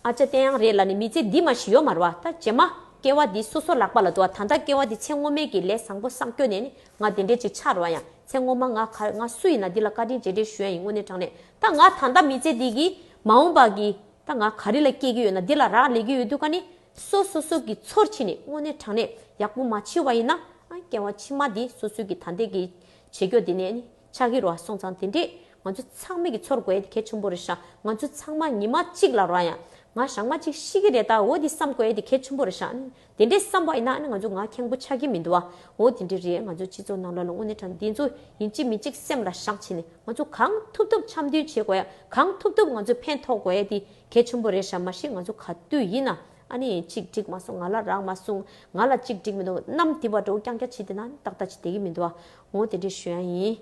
ཨ་ཅག་བསྟན་དབྱངས་རེད་ལ་ནི་མི་ཚེ་འདི་མ་ཞིག་ཡོད་མ་རེད་བ། ད་རྗེས་མ་སྐྱེ་བ་འདི་སོ་སོ་ལག་པ་ལ་འདུག་བ། ད་ལྟ་སྐྱེ་བ་འདི་ཚེ་སྔོན་མའི་གི་ལས་བཟང་པོ་བསགས་སྐྱོ་ནས་ནི་ང་དེ་འདྲའི་ཅིག་ཆགས་རེད་བ། ཡང་ཚེ་སྔོན་མ་ང་ག་ང་སུ་ཡིན་ན་འདི་ལ་བཀའ་དྲིན་རྗེས་དྲན་ཞུ་ཡ་ཡིན། དངོས་གནས་དྲང་གནས་ད་ང་ད་ལྟ་མི་ཚེ་འདི་གི་མ་འོངས་པ་གི་ད་ང་ག་རེ་ལ་སྐྱེ་གི་ཡོད་ན་འདི་ལ་རག་ལས་ཀྱི་ཡོད་དུས་ཀ་ནི་སོ་སོ་སོ་གི་ཚོར་ཕྱིན་ནས་དངོས་གནས་དྲང་གནས་ཡག་པོ་མ་བྱེད་པ་ཡིན་ན་ཨ་སྐྱེ་བ་ཕྱི་མ་འདི་སོ་སོ་གི་ད་ལྟའི་གི་བྱེད་སྐྱོ་འདི་ནས་ནི་ཆགས་ཀྱི་རེད་བ། སོང་ཙང་དེ་འདྲས་ང་ཚོ་ཚང་མས་ཀྱི་ཚོར་དགོས་ཡ་དེ་གལ་ཆེན་པོ་རེད་ཤག་ང་ཚོ་ཚང་མ་ཉི་མ་གཅིག་ལ་རོ་ཡང་ང་ཞག་མ་གཅིག་ཤི་གི་རེད་ད། འོ་འདི་བསམ་དགོས་ཡ་དེ་གལ་ཆེན་པོ་རེད་ཤག་དེ་འདྲས་བསམ་པ་ཡིན་ན་ཨ་ནི་ང་ཚོ་ང་ཁེངས་པོ་ཆགས་ཀྱི་མི་འདུག་བ། འོ་དེ་འདྲས་རེད། ང་ཚོ་སྤྱི་ཚོགས་ནང་ལོགས་ལ་དངོས་གནས་དྲང་འདི་ཚོ་ཡིན་གཅིག་མིན་གཅིག་སེམས་ལ་བཞག་བྱས་ནས་ང་ཚོ་གང་ཐུབ་ཐུབ་འཆམ་མཐུན་བྱེད་དགོས་ཡ། གང་ཐུབ་ཐུབ་ང་ཚོ་ཕན་ཐོགས་དགོས་ཡ་དེ་གལ་ཆེན་པོ་རེད་ཤག་མ་གཞི་ང་ཚོ་ག་དུས་ཡིན་ན་ཨ་ནི་གཅིག་འགྲིག་མ་སོང་། ང་ལ་རག་མ་སོང་། ང་ལ་གཅིག་འགྲིག་མི་འདུག་ནམ་དེ་བ་འགྲོ་རྐྱང་རྐྱང་བྱེད་དེ་ན་ཏག་ཏག་ཅིག་བསྡད་ཀྱི་མི་འདུག་བ། འོ་དེ་འདྲས་ཞུ་ཡ་ཡིན།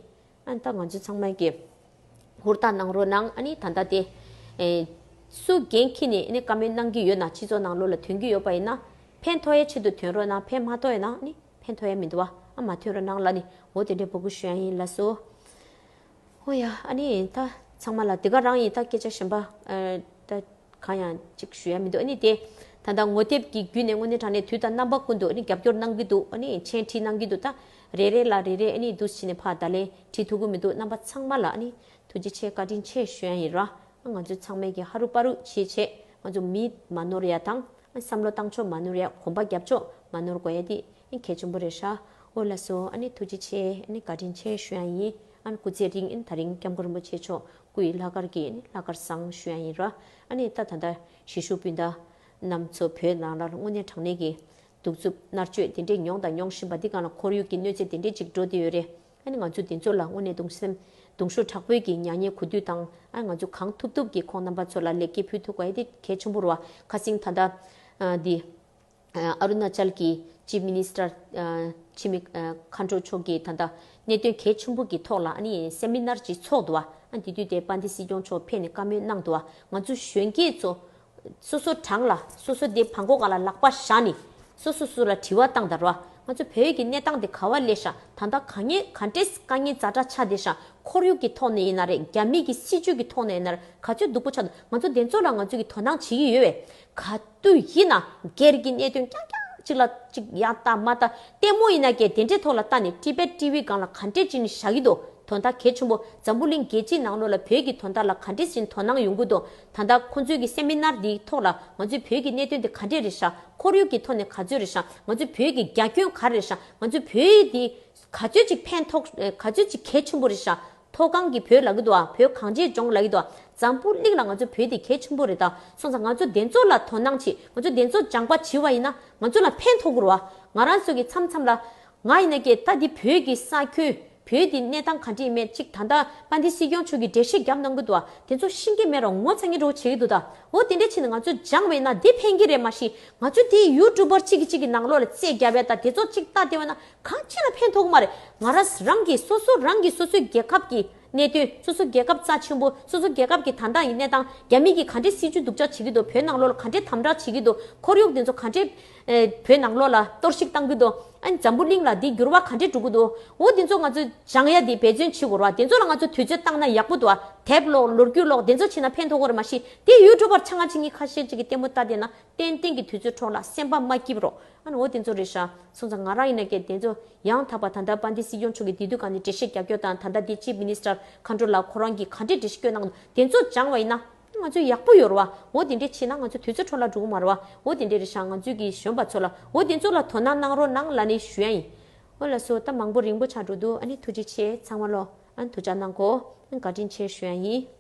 ཨ་ནི་ད་ང་ཚོ་ཚང་མས་ཀྱི་ཧུར་ཐག་གནང་རོགས་གནང་། ཨ་ནི་ད་ལྟ་དེ་ཨེ་སུ་འགན་འཁྱེར་ནས་ཨ་ནི་བཀའ་མོལ་གནང་གི་ཡོད་ན་སྤྱི་ཚོགས་ནང་ལོགས་ལ་ཐོན་གྱི་ཡོད་པ་ཡིན་ན་ཕན་ཐོགས་ཡའི་ཆེད་དུ་ཐོན་རོགས་གནང་། ཕན་མ་ཐོགས་ཡ་ན་ཨ་ནི་ཕན་ཐོགས་ཡ་མི་འདུག་བ། ཨ་མ་ཐོན་རོགས་གནང་ལ་ནི་འོ་དེ་འདྲས་འབོད་སྐུལ་ཞུ་ཡ་ཡིན། ལགས་སོ། ཧོ་ཡ། ཨ་ནི་ད་ཚང་མ་ལ་དེ་ག་རང་ཡིན། ད་སྐད་ཆ་གཞན་པ་ཨ་ད་གང་ཡང་ཅིག་ཞུ་ཡ་མི་འདུག་ཨ་ནི་དེ་ད་ལྟ་ངོ་དེབ་ཀྱི་བརྒྱུད་ནས་དངོས་གནས་དྲང་གནས་དུས་དང་རྣམ་པ་ཀུན་ཏུ་ཨ་ནི་རྒྱབ་སྐྱོར་གནང་གི་འདུག་ཨ་ནི་མཆན་བྲིས་གནང་གི་འདུག་ད་རེ་རེ་ལ་རེ་རེ་ཨ་ནི་འདུག་བྱས་ནས་ཕར་བརྡ་ལན་བྲིས་ཐུབ་ཀྱི་མི་འདུག་རྣམ་པ་ཚང་མ་ལ་ཨ་ནི་ཐུགས་རྗེ་ཆེ་བཀའ་དྲིན་ཆེ་ཞུ་ཡ་ཡིན་ར། ང་ཚོ་ཚང་མས་ཀྱི་ཧ་རུ་པ་རུ་བྱེད་བྱེད་ང་ཚོ་མི་མ་ནོར་ཡ་དང་བསམ་བློ་བཏང་ཕྱོགས་མ་ནོར་ཡ། གོམ་པ་རྒྱབ་ཕྱོགས་མ་ནོར་དགོས་ཡ་དེ་གལ་ཆེན་པོ་རེད་ཤག་འོ་ལགས་སོ། ཨ་ནི་ཐུགས་རྗེ་ཆེ། ཨ་ནི་བཀའ་དྲིན་ཆེ་ཞུ་ཡ་ཡིན། ཨ་ནི་སྐུ་ཚེ་རིང་། ཨ་ནི་ད་རིང་སྐྱབས་མགོན་རིན་པོ་ཆེ་མཆོག་སྐུ་ཡི་ལྷག་དཀར་གྱི་ཨ་ནི་ལྷག་དཀར་བཟང་ཞུ་ཡ་ཡིན་ར། ཨ་ནི་ད་ད་ལྟ་གཞིས་བཞུགས་སྤུན་ཟླ་རྣམ་ཚོ་བོད་ནང་ལ་དངོས་གནས་དྲང་གནས་ཀྱི་གདུག་རྩུབ་མནར་གཅོད་དེ་འདྲས་མྱོང་དང་མྱོང་བཞིན་པ་འདི་སྒང་ལ་ཁོར་ཡུག་གི་གནོད་འཚེ་དེ་འདྲས་ཅིག་འགྲོ་བསྡད་ཡོད་རེད། ཨ་ནི་ང་ཚོ་འདི་ཚོ་ལ་དངོས་གནས་གདུང་སེམས་གདུང་ཤུགས་དྲག་པོའི་གི་མྱ་ངན་གུས་འདུད་དང་། ཨ་ང་ཚོ་གང་ཐུབ་ཐུབ་ཀྱིས་ཁོང་རྣམ་པ་ཚོ་ལ་ལེགས་སྐྱེས་ཕུལ་ཐུབ་དགོས་ཡ་དེ་གལ་ཆེན་པོ་རེད་བ། ཁ་སང་ད་ལྟ་ཨ་འདི་ཨ་ཨ་རུ་ན་ཅལ་གྱི་ཅིབ་མི་ནི་སི་ཊར་ཨ་འཆི་མེད་ཨ་མཁའ་འགྲོ་མཆོག་གིས་ད་ལྟ་གནད་དོན་གལ་ཆེན་པོ་གི་ཐོག་ལ་ཨ་ནི་སེ་མི་ནར་ཅིག་ཚོགས་འདུག་བ། ཨ་འདི་དུས་དེ་དཔལ་ལྡན་སྲིད་སྐྱོང་མཆོག་ཕེབས་ནས་བཀའ་མོལ་གནང་འདུག་བ། ང་ཚོ་གཞོན་སྐྱེས་ཚོ་སོ་སོ་གྲས་ལ་སོ་སོ་དེ་བྲང་ཁོག་སྒང་ལ་ལག་པ་བཞག་ནས་སོ་སོ་སོ་ལ་དྲི་བ་བཏང་དང་ར། ང་ཚོ་བོད་ཀྱི་གནས་སྟངས་དེ་ག་བ་སླེབས་ཤག་ད་ལྟ་ག་ངེས་ག་འདྲས་དཀའ་ངལ་ཛ་དྲག་ཆགས་བསྡད་ཤག་ཁོར་ཡུག་གི་ཐོག་ནས་ཡིན་ན་རེད། རྒྱ་མི་གི་སྲིད་ཇུས་ཀྱི་ཐོག་ནས་ཡིན་ན་རེད། ག་ཚོད་སྡུག་པོ་ཆགས་འདུག་ང་ཚོ་དེ་ཚོ་ལ་ང་ཚོ་གི་དོ་སྣང་བྱེད་ཀྱི་ཡོད་པས། ག་དུས་ཡིན་ན་སྒེར་གྱི་གནད་དོན་རྐྱང་རྐྱང་གཅིག་ལ་གཅིག་ཡང་ལྟ་མ་ལྟ། ལྟད་མོ་ཡིན་ན་ཀྱེ་དེ་འདྲའི་ཐོག་ལ་ལྟ་ནས་ཊི་བེཊ་ཊི་ཝི་སྒང་ལ་ག་འདྲས་བྱས་ནས་བཞག་གི་འདུག་དོན་དག་གལ་ཆེན་པོ་འཛམ་བུ་གླིང་རྒྱལ་སྤྱིའི་ནང་ལོགས་ལ་བོད་ཀྱི་དོན་དག་ལ་ག་འདྲས་བྱས་ནས་དོ་སྣང་ཡོང་གི་འདུག་ད་ལྟ་ཁོང་ཚོའི་གི་སེ་མི་ནར་འདིའི་ཐོག་ལ་ང་ཚོའི་བོད་ཀྱི་གནད་དོན་དེ་ག་འདྲས་རེད་ཤག་ཁོར་ཡུག་གི་ཐོག་ནས་ག་ཚོད་རེད་ཤག་ང་ཚོའི་བོད་ཀྱི་རྒྱ་ཁྱོན་ག་རེ་རེད་ཤག་ང་ཚོའི་བོད་འདི་ག་ཚོད་ཅིག་ཕན་ཐོགས། ག་ཚོད་ཅིག་གལ་ཆེན་པོ་རེད་ཤག་མཐོ་སྒང་གི་བོད་ལབ་ཀྱི་འདུག་ཨ། བོད་གངས་ཅན་ལྗོངས་ལབ་ཀྱི་འདུག་ཨ། འཛམ་བུ་གླིང་ལ་ང་ཚོ་བོད་འདི་གལ་ཆེན་པོ་རེད་ད། སོང་ཙང་ང་ཚོ་དེ་ཚོ་ལ་དོ་སྣང་བྱེད། ང་ཚོ་དེ་ཚོ་སྦྱང་པ་བྱེད་པ་ཡིན་ན་ང་ཚོ་ལ་ཕན་ཐོགས་ཀྱི་རེད་བ། ང་རང་ཚོ་གི་མཚམས་མཚམས་ལ་ང་ཡིན་ན་ཀྱེ་ད་འདི་བོད་ཀྱི་ས་ཁྱོན། བོད་དེ་གནས་སྟངས་ག་འདྲ་ཡིན་མེད་ཅིག་ད་ལྟ་དཔལ་ལྡན་སྲིད་སྐྱོང་མཆོག་གིས་འགྲེལ་བཤད་རྒྱབ་གནང་གི་འདུག་ཨ། དེ་ཚོ་ཤེས་ཀྱི་མེད་རུང་ངོ་ཚ་ངེས་འགྲོ་བྱེད་ཀྱི་འདུག་ད། འོ་དེ་འདྲ་བྱས་ནས་ང་ཚོས་སྦྱངས་པ་ཡིན་ན་འདི་ཕན་གྱི་རེད། མ་གཞི་ང་ཚོས་དེ་ཡུ་ཊུབ་པར་གཅིག་གིས་གཅིག་གི་ནང་ལོགས་ལ་རྩོད་རྒྱབ་པ་དང་དེ་ཚོ་གཅིག་ལྟ་བསྡད་པ་ན་གང་ཅི་ལ་ཕན་ཐོགས་ཀྱི་མ་རེད། ང་རང་རང་གིས་སོ་སོ་རང་གིས་སོ་སོའི་རྒྱལ་ཁབ་ཀྱི་གནད་དོན། སོ་སོ་རྒྱལ་ཁབ་རྩ་ཆེན་པོ། སོ་སོ་རྒྱལ་ཁབ་ཀྱི་ད་ལྟ་ཡི་གནས་སྟངས། རྒྱ་མི་གིས་ག་འདྲས་སྲིད་ཇུས་སྡུག་ཅག་བྱེད་ཀྱི་འདུག་བོད་ནང་ལོགས་ལ་ག་འདྲས་དམ་དྲག་བྱེད་ཀྱི་འདུག་ཁོར་ཡུག་དེ་ཚོ་ག་འདྲས་ཨེ་བོད་ནང་ལོགས་ལ་གཏོར་བཤིག་བཏང་གི་འདུག་ཨ་ནི་འཛམ་བུ་གླིང་ལ་འདི་འགྱུར་བ་ག་འདྲས་འགྲོ་གི་འདུག་འོ་དེ་ཚོ་ང་ཚོས་སྦྱང་ཡ་དེ་འབད་བརྩོན་བྱེད་དགོས་རེད་བ། དེ་ཚོ་ལ་ང་ཚོ་དུས་ཚོད་བཏང་ན་ཡག་པོ་འདུག་བ། དེབ་ཀློག་ལོ་རྒྱུས་ཀློག་དེ་ཚོ་བྱས་ན་ཕན་ཐོགས་ཀྱི་རེད། མ་གཞི་དེ་ཡུ་ཊུབ་པར་ཆ་ང་གཅིག་གཉིས་ཁ་ཤས་ཅིག་གིས་ལྟད་མོ་ལྟ་བསྡད་ན་ཏན་ཏན་གྱི་དུས་ཚོད་འཕྲོ་བརླག་སེམས་པ་མ་སྐྱིད་པ་རོགས། ཨ་ནི་འོ་དེ་ཚོ་རེད་ཤག་སོང་ཙང་ང་རང་ཡིན་ན་ཀྱེ་དེ་ཚོ་ཡང་དག་པ་ད་ལྟ་དཔལ་ལྡན་སྲིད་སྐྱོང་མཆོག་གིས་དེ་དུས་ག་ནས་འགྲེལ་བཤད་རྒྱབ་སྐྱོར་དང་ད་ལྟ་དེ་ཅིབ་མི་ནི་སི་ཊར་མཁའ་འགྲོ་ལགས་ཁོ་རང་གིས་ག་འདྲས་འགྲེལ་བཤད་སྐྱོར་གནང་འདུག་དེ་ཚོ་སྦྱངས་པ་ཡིན་ན་ང་ཚོ་ཡག་པོ་ཡོད་རེད་བ། འོ་དེ་འདྲས་བྱས་ན་ང་ཚོ་དུས་ཚོད་འཕྲོ་བརླག་འགྲོ་གི་མ་རེད་བ། འོ་དེ་འདྲས་རེད་ཤག་སྔོན་ཚོད་ཀྱི་གཞོན་པ་ཚོ་ལ་འོ་དེ་ཚོ་ལ་དོ་སྣང་གནང་རོགས་གནང་ལབ་ནས་ཞུ་ཡ་ཡིན། འོ་ལགས་སོ། ད་མང་པོ་རིང་པོ་ཆགས་འགྲོ་འདུག་ཨ་ནི་ཐུགས་རྗེ་ཆེ། ཚང་མ་ལོ་ཨ་ནི་ཐུགས་ཅག་གནང་གོ་ཨ་ནི་བཀའ་དྲིན་ཆེ་ཞུ་ཡ་ཡིན།